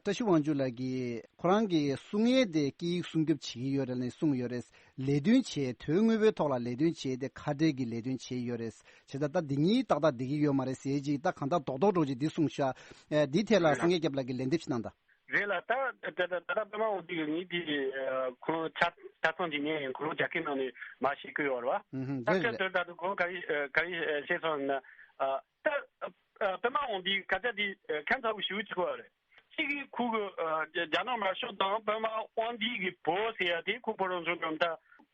བཀྲ་ཤིས་དབང་ཕྱུག་ལགས་ཀྱིས་ཁོ་རང་གི་གསུང་ཡས་དེ་སྐད་ཡིག་སྲུང་སྐྱོབ་བྱེད་ཀྱི་ཡོད་རེད་ལབ་གསུངས་ཡོད་རེད། ལས་དོན་བྱས། དོན་དངོས་པོའི་ཐོག་ལ་ལས་དོན་བྱས་ཏེ་ཁ་བྲལ་གྱི་ལས་དོན་བྱས་ཡོད་རེད། བྱས་ཙང་ད་འདི་གཉིས་ཏག་ཏག་བསྡད་ཀྱི་ཡོད་མ་རེད་ཟེར་གྱི་ད་གང་ལྟར་རྡོག་རྡོག་འགྲོ་གྱི་འདི་གསུངས་ཤག་ཨེ། འདིའི་ཐད་ལ་སངས་རྒྱས་སྐྱབས་ལགས་ཀྱིས་ལན་འདེབས་ཤིག་གནང་དང་། རེད་ལ། ད་ད་ད་ད་ད་པད་མ་དབང་འདུས་ཀྱིས་ངས་འདི་ཁོང་ཆ་ཆ་ཚང་གི་ཉན་ཡིན། ཁོ་རང་རྒྱ་སྐད་ནང་ནས་མ་ཤེས་ཀྱི་ཡོད་རེད་བ། ད་ཁྱོད་ད་ད་དུང་ཁོང་ག་རེ་ག་རེ་བཤད་སོང་ན། ད་པད་མ་དབང་འདུས་སྐད་ཆ་འདི་ཁ་ཚ་བོ་ཞུ་གི་ཡོད་རེད། གཅིག་གིས་ཁོ་གི་ཨ་རྒྱ་རྒྱ་ནག་དམར་ཤོག་དང་པད་མ་དབང་འདུས་ཀྱི་བོད་ཟེར་ཡ་དེ་ཁོ་བོད་རང་སྐྱོང་ལྗོངས་ད་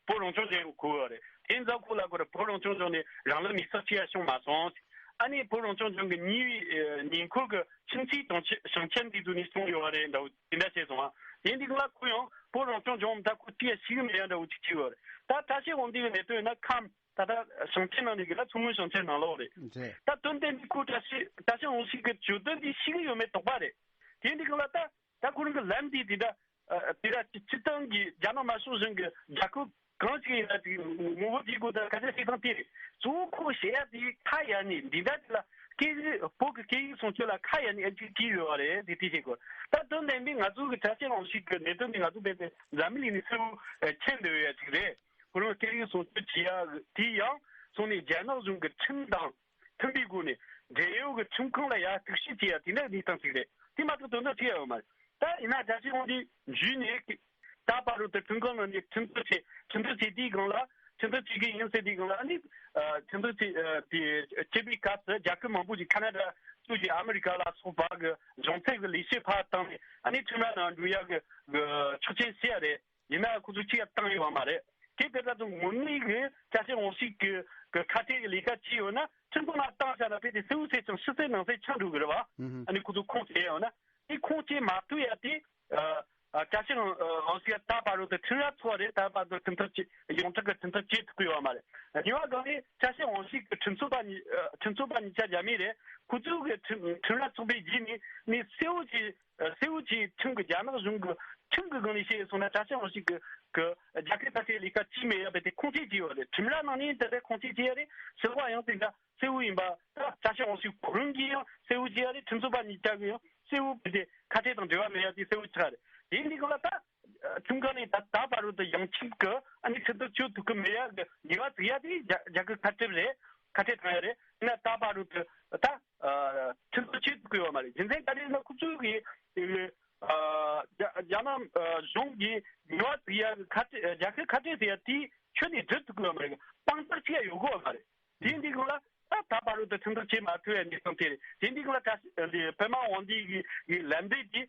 བོད་རང་སྐྱོང་ལྗོངས་གོ་གི་རེད། དེ་ཚོ་ཁོ་ལ་གོ་རེད། བོད་རང་སྐྱོང་ལྗོངས་ནས་རང་ལུས་མེར་སྲེག་བྱེད་ཡ་བྱུང་མ་སོང་། ཨ་ནི་བོད་རང་སྐྱོང་ལྗོངས་ཀྱི་ཉེ་བའི་ཉེ་འཁོར་གྱི་ཁྱིམ་མཚེས་དང་ཆ་ཞིང་ཆེན་དེ་ཚོ་ནས་བྱུང་ཡོད་རེད་འདྲ་བོ་དེ་འདྲ་བྱས་སོང་ཨ། དེ་འདི་ག་ལ་ཁོ་ཡང་བོད་རང་སྐྱོང་ལྗོངས་ད་ཁོ་དེ་ཡ་ཤེས་གི་མེད་ཡ་འདྲ་བོ་ཅིག་བྱས་ཡོད་རེད། ད་བཀྲ་ཤིས་དབང་འདུས་ཀྱི་གནད་དོན་ཡིན་ན་ཁམས། ད་ལྟ་ཞིང་ཆེན་ནང་ནས་གི་ལ་མཚོ་སྔོན་ཞིང་ཆེན་ནང་ལོགས་རེད། རེད། ད་དོན་དེ་འདི་ཁོ་བཀྲ་ཤིས་བཀྲ་ཤིས་དབང་ཕྱུག་གི་བརྗོད་དོན་འདི་ཤེས་གི་ཡོད་མེད་དོགས་པ་རེད། དེ་འདི་གང་ལ་ད་ད་ཁོ་རང་གི་ལན་འདི་དེ་འདྲ་ཨ་དེ་འདྲ་སྤྱི་སྤྱི་བཏང་གི་རྒྱ་ནག་དམར་ཤོག་གཞུང་གི་རྒྱལ་ཁབ་གང་ཞིག་ཡིན་ན་དེ་ངོ་བོ་དེ་གོ་ད་ཁ་ཤས་ཤིག་དང་དེ་རེད། གཙོ་བོ་ཁོ་བཤད་ཡ་དེ་ཁ་ཡ་ནས་འདི་འདྲ་དེ་ལ་སྐད་ཡིག་བོད་ཀྱི་སྐད་ཡིག་སྲུང་སྐྱོབ་ལ་ཁ་ཡ་ནས་ཨ་ཅིག་བྲིས་ཡོད་པ་རེད། དེ་དེ་བཤད་དགོས། ད་དོན་དེ་འདི་ང་ཚོ་གི་བཀྲ་ཤིས་དབང་ཕྱུག་གི་གནད་དོན་འདི་ང་ཚོ་དཔེ་དེ་འཛམ་གླིང་ནས་གསལ་བོ་མཁྱེན་བསྡད་ཡོད་ཡ་ཅིག་རེད། ཁོ་རང་སྐད་ཡིག་སྲུང་སྐྱོབ་བྱེད་ཡ་དེ་ཡང་སོང་ནས་རྒྱ་ནག་གཞུང་གི་ཁྲིམས་དང་མཐུན་པའི་སྒོ་ནས་འབྲེལ་ཡོད་ཀྱི་ཁྲིམས་ཁང་ལ་ཡར་གཏུག་བཤེར་བྱེད་ཡ་དེ་འདྲ་གནས་སྟངས་ཤིག་རེད། དེ་མ་གཏོགས་དོན་དག་ཅི་ཡང་ཡོད་མ་རེད། ད་ཡིན་ན་རྒྱ་ཆེ་ཧོང་དེ་འཇུས་ནས་ད་བར་དུ་ཁྲིམས་ཁང་ནང་ནས་ཁྲིམས་གཏུག་བྱེད་ཁྲིམས་གཏུག་བྱེད་དུས་སྒང་ལ་ཁྲིམས་གཏུག་བྱེད་ཀྱི་ཡིན་ཟེར་དུས་སྒང་ལ་ཨ་ནི་ཁྲིམས་གཏུག་བྱེད་དེ་བྱེད་པའི་སྐབས་སུ་རྒྱལ་ཁབ་མང་པོ་ཞིག་ཁ་ན་ཌ་གཙོས་ཀྱི་ཨ་མི་རི་ཀ་ལ་སོགས་པ་གི་གཞུང་ཚབ་ཀྱི་ལས་བྱེད་ཕར་བཏང་ནས་ཨ་ནི་ཁྲིམས་ར་ནང་འགྲོ་ཡ་གི་ཆོག་མཆན་བྱས་རེད། ཡིན་ན་ཁོ་ཚོས་ཅི་ཡང་བཏང་ཡོད་པ་མ་རེད། དེ་དེ་ལྟར་དུ་ངོ་མའི་གི་ཅ་ཆས་འོང་ཞིག་གི་གི་ཁ་ཕྲལ་གི་ལས་ཀ་ཅི་ཡོད་ན་ཁྲིམས་ཁང་ལ་བཏང་བཞག་ན་དཔེ་དེ་གསལ་བོ་གསལ་ཅང་ཕྱི་གསལ་ནང་གསལ་ཆགས་འགྲོ་གི་རེད་བ། ཨ་ནི་ཁོ་ཚོ་ཁུངས་བཙན་ཡོད་ན་དེ་ཁུངས་བཙན་མ་ཐུབ་ཡ་དེ་ཅ་ཆས་འོང་ཞིག་ད་བར་དུ་ཁྲིམས་ར་ཚོགས་རེད། ད་བར་དུ་ཁྲིམས་ཐག་བཅད་ཡོངས་གྲགས་གི་ཁྲིམས་ཐག་བཅད་ཐུབ་ཀྱི་ཡོད་པ་མ་རེད། གཉིས་པ་གང་ནི་ཅ་ཆས་འོང་ཞིག་གི་ཁྲིམས་རྩོད་པ་གཉིས་ཁྲིམས་རྩོད་པ་གཉིས་ཆ་རྒྱ་མི་རེད། ཁོ་ཚོ་གི་ཁྲིམས་ཁྲིམས་ར་ཚོགས་པའི་རྗེས་ནས་ནི་གསལ་བོ་ཅིག་གསལ་བོ་ཅིག་ཁྲིམས་ཀྱི་རྒྱ་ནག་གཞུང་གི་ཁྲིམས་ཀྱི་སྒང་ནས་བཤད་སོང་ན་ཅ་ཆས་འོང་ཞིག་གི་གི་རྒྱ་སྐད་ཁ་ཕྲལ་ལས་ཀ་ཅི་མེད་ཡ་བས་དེ་ཁུངས་སྐྱེལ་གྱི་ཡོད་རེད། ཁྲིམས་ར་ནང་ནས་དེ་འདྲའི་ཁུངས་སྐྱེལ་བྱས་ཡ་རེད། ཟེར་བ་ཡང་དེ་འདྲ་གསལ་བོ་ཡིན་པ་ད་ཅ་ཆས་འོང་ཞིག་གོ་རིམ་གྱིས་ཡང་གསལ་བོ་བྱས་ཡ་རེད། ཁྲིམས་རྩོད་པ་གཉིས་ཆ་གི་ཡང་གསལ་བོ་བས་དེ་ཁ་ཕྲལ་དང་འབྲེལ་བ་མེད་ཡ་དེ་གསལ་བོ་ཆགས་རེད། དེ་འདི་ག་ལ་ད་ཁྲིམས་ཁང་ནས་ད་ད་བར་དུ་ཡང་ཁྲིམས་ཀྱི་ཨ་ནི་ཁྲིམས་ཐག་གཅོད་ཐུབ་ཀྱི་མེད་ཡ་གི་ཉེས་པ་བཙུགས་ཡ་དེ་རྒྱ་རྒྱ་གི་ཁ་ཕྲལ་རེད། ཁ་ཕྲལ་བཏང་ཡ་རེད། ཡིན་ན་ད་བར་དུ་ད་ཁྲིམས་ཐག་གཅོད་ཐུབ་ཀྱི་ཡོད་མ་རེད། རྒྱུ་མཚན་ག་རེ་ཡིན་ན་ཁོ་ཚོས་གི་རྒྱ་ནག་གཞུང་གིས་ཉེས་པ་བཙུགས་ཡ་གི་ཁ་ཕྲལ་རྒྱ་གི་ཁ་ཕྲལ་ཟེར་ཡ་དེ་ཁྱོན་ནས་སྒྲུབ་ཐུབ་ཀྱི་ཡོད་མ་རེད། དཔང་རྟགས་ཅི་ཡ་ཡོད་གི་ཡོད་མ་རེད། དེ་འདི་གང་ལ་ད་ད་བར་དུ་ཁྲིམས་ཐག་བཅད་མ་ཐུབ་ཡ་འདི་གསུངས་ཏེ་རེད། དེ་འདི་གང་ལ་ད་འདི་པད་མ་དབང་འདུས་ཀྱི་ལན་འདེབས་ཀྱི་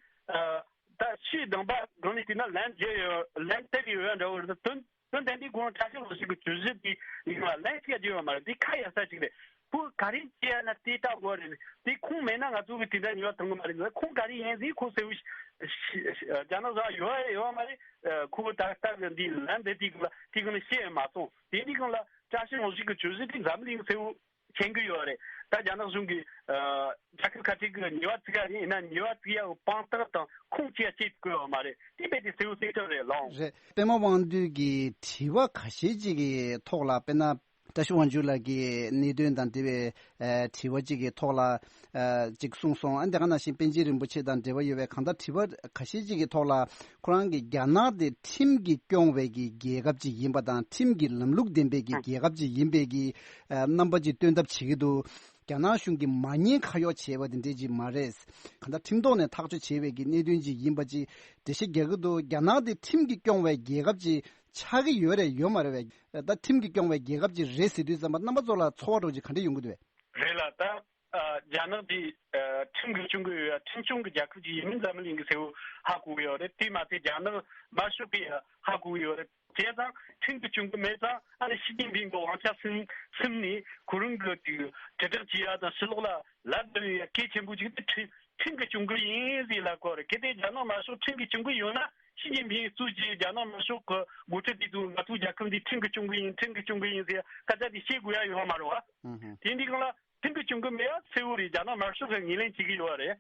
ད་ཕྱིའི་གདམ་པ་གང་ནས་བལྟས་ན་ལན་བརྒྱབ་ཡོད། ལན་བཏབ་ཡོད་འདྲ་བོ་རེད། དོན་དོན་དེ་འདི་ཁོང་བཀྲ་ཤིས་དབང་ཕྱུག་གི་གྲོས་གཞི་དེ་ཡིན་ལ་ལན་ཅིག་བརྒྱབ་ཡོད་མ་རེད། འདི་ཁ་ཡ་ས་ཅིག་རེད། ཁོ་ག་རེ་བྱས་ན་དེ་ལྟ་དགོས་རེད། དེ་ཁུངས་མེད་ན་ང་ཚོ་གི་དེ་འདྲ་ཉོ་བ་ཐོན་གི་མ་རེད། ཁུངས་ག་རེ་ཡིན་ཟིག་ཁོ་གསལ་བོ་ཞིག་རྒྱ་ནག་ས་ཡོད་ཡོད་མ་རེད། ཁོ་ད་ལྟ་གི་འདི་ལན་དེ་དེ་གི་ལ་དེ་གི་ལ་བཤད་མ་སོང་། དེ་འདི་གི་ལ་བཀྲ་ཤིས་དབང་ཕྱུག་གི་གྲོས་གཞི་དེ་འཛམ་གླིང་གསལ་བོ་མཁྱེན་གྱི་ཡོད་རེད། ད་རྒྱ་ནག་གཞུང་གིས་རྒྱལ་ཁབ་ཁ་བྲལ་གྱི་ཉེས་པ་བཙུགས་ཡ་རེད། ཡིན་ན་ཉེས་པ་བཙུགས་ཡ་གི་དཔང་རྟགས་དང་ཁུངས་ཅི་ཡ་བྱེད་དགོས་པ་མ་རེད། དེ་རྦད་དེ་གསལ་བོ་གསལ་ཐག་རེད་ལགས། རེད། པད་མ་དབང་འདུས་ཀྱི་དྲི་བ་ཁ་ཤས་ཅིག་གི་ཐོག་ལ་དཔེར་ན་བཀྲ་ཤིས་དབང་ཕྱུག་ལགས་ཀྱིས་གནད་དོན་དང་འབྲེལ་བའི་དྲི་བ་ཅིག་གི་ཐོག་ལ་ཅིག་གསུངས་སོང་། ཨ་དེ་ག་ནང་བཞིན་པཎ་ཆེན་རིན་པོ་ཆེ་དང་འབྲེལ་བ་ཡོད་པའི་གང་ལྟར་དྲི་བ་ཁ་ཤས་ཅིག་གི་ཐོག་ལ་ཁོ་རང་གིས་རྒྱ་ནག་དེ་ཁྲིམས་ཀྱིས་སྐྱོང་བའི་གི་རྒྱལ་ཁབ་ཅིག་ཡིན་པ་དང་ཁྲིམས་ཀྱི་ལམ་ལུགས་ལྡན་པའི་གི་རྒྱལ་ཁབ་ཅིག་ཡིན་པའི་གི་རྣམ་པ་ཅིག་སྟོན་ཐབས་བྱེད་ཀྱི་འདུག་རྒྱ་ནག་གཞུང་གིས་མ་ཉེས་ཁ་གཡོག་བྱས་པ་དེ་འདྲས་ཅིག་མ་རེད། གང་ལྟར་ཁྲིམས་ཐོག་ནས་ཐག་གཅོད་བྱས་པའི་གི་གནད་དོན་ཅིག་ཡིན་པ་ཅིག་འགྲེལ་བཤད་རྒྱག་གི་འདུག་རྒྱ་ནག་དེ་ཁྲིམས་ཀྱིས་སྐྱོང་བའི་རྒྱལ་ཁབ་ཅིག་ཆགས་ཀྱི་ཡོད་རེད་ཡོད་མ་རེད་པས། ད་ཁྲིམས་ཀྱིས་སྐྱོང་བའི་རྒྱལ་ཁབ་ཅིག་རེད་ཟེར་དུས་ཙམ་པ་རྣམ་པ་ཚོ་ལ་ཚོར་བ་འདྲ་བོ་ཅིག་ག་འདྲས་ཡོང་གི་འདུག་པས། རེད་ལ། ད་རྒྱ་ནག་འདི་ཁྲིམས་ཀྱིས་སྐྱོང་གི་ཡོད་ཡ། ཁྲིམས་སྐྱོང་གི་རྒྱལ་ཁབ་ཅིག་ཡིན་མིན་འཛམ་གླིང་གིས་གསལ་བོ་ཧ་གོ་གི་ཡོད་རེད། དེ་མ་ཚད་རྒྱ་ནག་དམར་ཤོག་པས་ཧ་གོ་གི་ཡོད་རེད། བྱས་ཙང་ཁྲིམས་ཀྱིས་སྐྱོང་གི་མེད་ཙང་ཨ་ནི་ཞི་ཅིན་ཕིང་གི་དབང་ཆ་ཟིན་ཟིན་ནས་ཁོ་རང་གི་དེ་དྲིལ་བསྒྲགས་བྱེད་ཡ་དང་ཕྱི་ལོགས་ལ་ལབ་བསྡད་ཡ་གལ་ཆེན་པོ་ཅིག་དེ་ཁྲིམས་ཁྲིམས་ཀྱིས་སྐྱོང་གི་ཡིན་ཟེར་ལབ་དགོས་རེད། གལ་ཏེ་རྒྱ་ནག་དམར་ཤོག་ཁྲིམས་ཀྱིས་སྐྱོང་གི་ཡོད་ན་ཞི་ཅིན་ཕིང་གཙོས་ཀྱི་རྒྱ་ནག་དམར་ཤོག་གི་འགོ་ཁྲིད་དེ་ཚོས་ང་ཚོའི་རྒྱལ་ཁབ་འདི་ཁྲིམས་ཀྱིས་སྐྱོང་གི་ཡིན། ཁྲིམས་ཀྱིས་སྐྱོང་གི་ཡིན་ཟེར་སྐད་ཆ་དེ་བཤད་དགོས་ཡ་ཡོད་མ་རེད་བ། དེ་འདི་གང་ལ་ཁྲིམས་ཀྱིས་སྐྱོང་གི་མེད་ཡ་གསལ་བོ་རེད། རྒྱ་ནག་དམར་ཤོག་གིས་ངོས་ལེན་བྱེད་ཀྱི་ཡོད་རེད།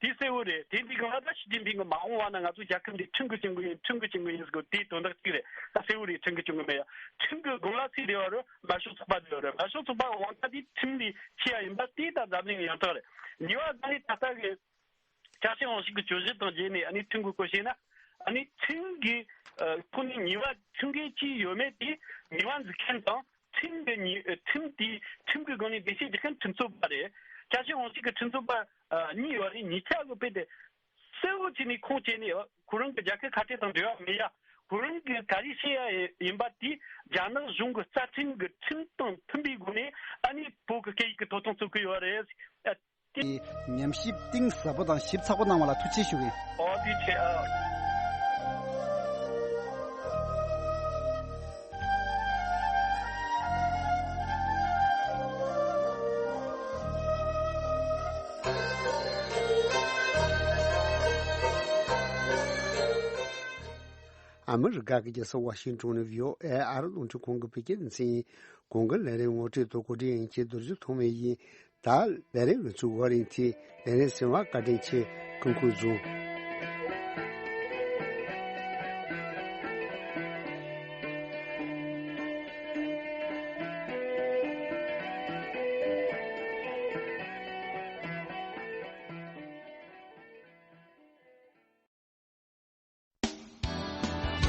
དེ་གསལ་བོ་རེད། དེ་འདི་གང་ལ་ད་ཞི་ཅིན་ཕིང་གིས་མ་འོངས་པ་ན་ང་ཚོའི་རྒྱལ་ཁབ་འདི་ཁྲིམས་ཀྱིས་སྐྱོང་གི་ཡིན། ཁྲིམས་ཀྱིས་སྐྱོང་གི་ཡིན་ཟེར་གོ་དེའི་དོན་དག་གཅིག་རེད། ད་གསལ་བོ་རེད། ཁྲིམས་ཀྱིས་སྐྱོང་གི་མེད་ཡ། ཁྲིམས་ཀྱི་དགུང་ལ་ཚིག་བདེ་བ་རེད། དམར་ཤོག་ཚོགས་པ་བདེ་བ་རེད། དམར་ཤོག་ཚོགས་པ་དབང་ཆ་དེ་ཁྲིམས་ལས་ཆེ་ཡ་ཡིན་པ་དེ་ད་འཛམ་གླིང་ཡང་དག་རེད། ཉེས་པ་ད་ནི་ད་ལྟ་གི་ཅཱ་ཞི་ཝང་ཞིག་གི་གྱོད་གཞི་དང་རྗེས་ནས་ཨ་ནི་ཁྲིམས་ཀྱི་སྐོར་བཤད་ན། ཨ་ནི་ཁྲིམས་ཀྱི་ཨ་ཁོ་ནི་ཉེས་པ་ཁྲིམས་འགལ་གྱི་ཡོད་མེད་དེ་ཉེས་པ་འཛུགས་མཁན་དང་། ཁྲིམས་ཀྱི་ཉེས་ཁྲིམས་དེ་ཁྲིམས་ཀྱི་སྒང་ནས་འགྲེལ་བཤད་རྒྱག་མཁན་ཁྲིམས་རྩོད་པ་རེད། ཅཱ་ཞི་ཝང་ཞིག་གི་ཁྲིམས་རྩོད་པ་ཨ་གཉིས་ཡོད་རེད། གཉིས་ཆ་གི་དཔེ་དེ་གསལ་བོ་བྱས་ནས་ཁུངས་སྐྱེལ་ནས། ཁོ་རང་གི་རྒྱལ་ཁབ་ཁ་བྲལ་དང་འབྲེལ་བ་མེད་ཡ། ཁོ་རང་གི་ག་རེ་བཤད་ཡ་ཡིན་པ་དེ་རྒྱ་ནག་གཞུང་གི་རྩ་ཁྲིམས་ཀྱི་ཁྲིམས་དང་མཐུན་པའི་སྒོ་ནས་ཨ་ནི་བོད་ཀྱི་སྐད་ཡིག་གི་ཐོབ་ཐང་རྩོད་ཀྱི་ཡོད་རེད། ཨ་དེ་ཉམས་ཞིབ་གཏིང་ཟབ་པོ་དང་ཞིབ་ཚགས་པོ་གནང་བ་ལ་ཐུགས་རྗེ་ཆེ་ཞུ་གི་ཡིན། ཨོ་དེ་ཆེ་ཨ། ཨ་མི་རི་ཀ་གི་རྒྱལ་ས་ཝ་ཤིང་ཊོན་ནས་བྷི་ཨོ་ཨེ་ཨ་རི་རླུང་འཕྲིན་ཁང་གི་བོད་སྐད་སྡེ་ཚན་ཡིན། གོང་གི་ལས་རིམ་ངོ་སྤྲོད་དང་གོ་སྒྲིག་ཡིན་གྱི་རྡོ་རྗེ་ཐོགས་མེད་ཡིན། ད་ལས་རིམ་གི་ཚུགས་བར་ཡིན་ཚེ་ལས་རིམ་གསན་པར་བཀའ་དྲིན་ཆེ། སྐུ་ཁམས་བཟང་།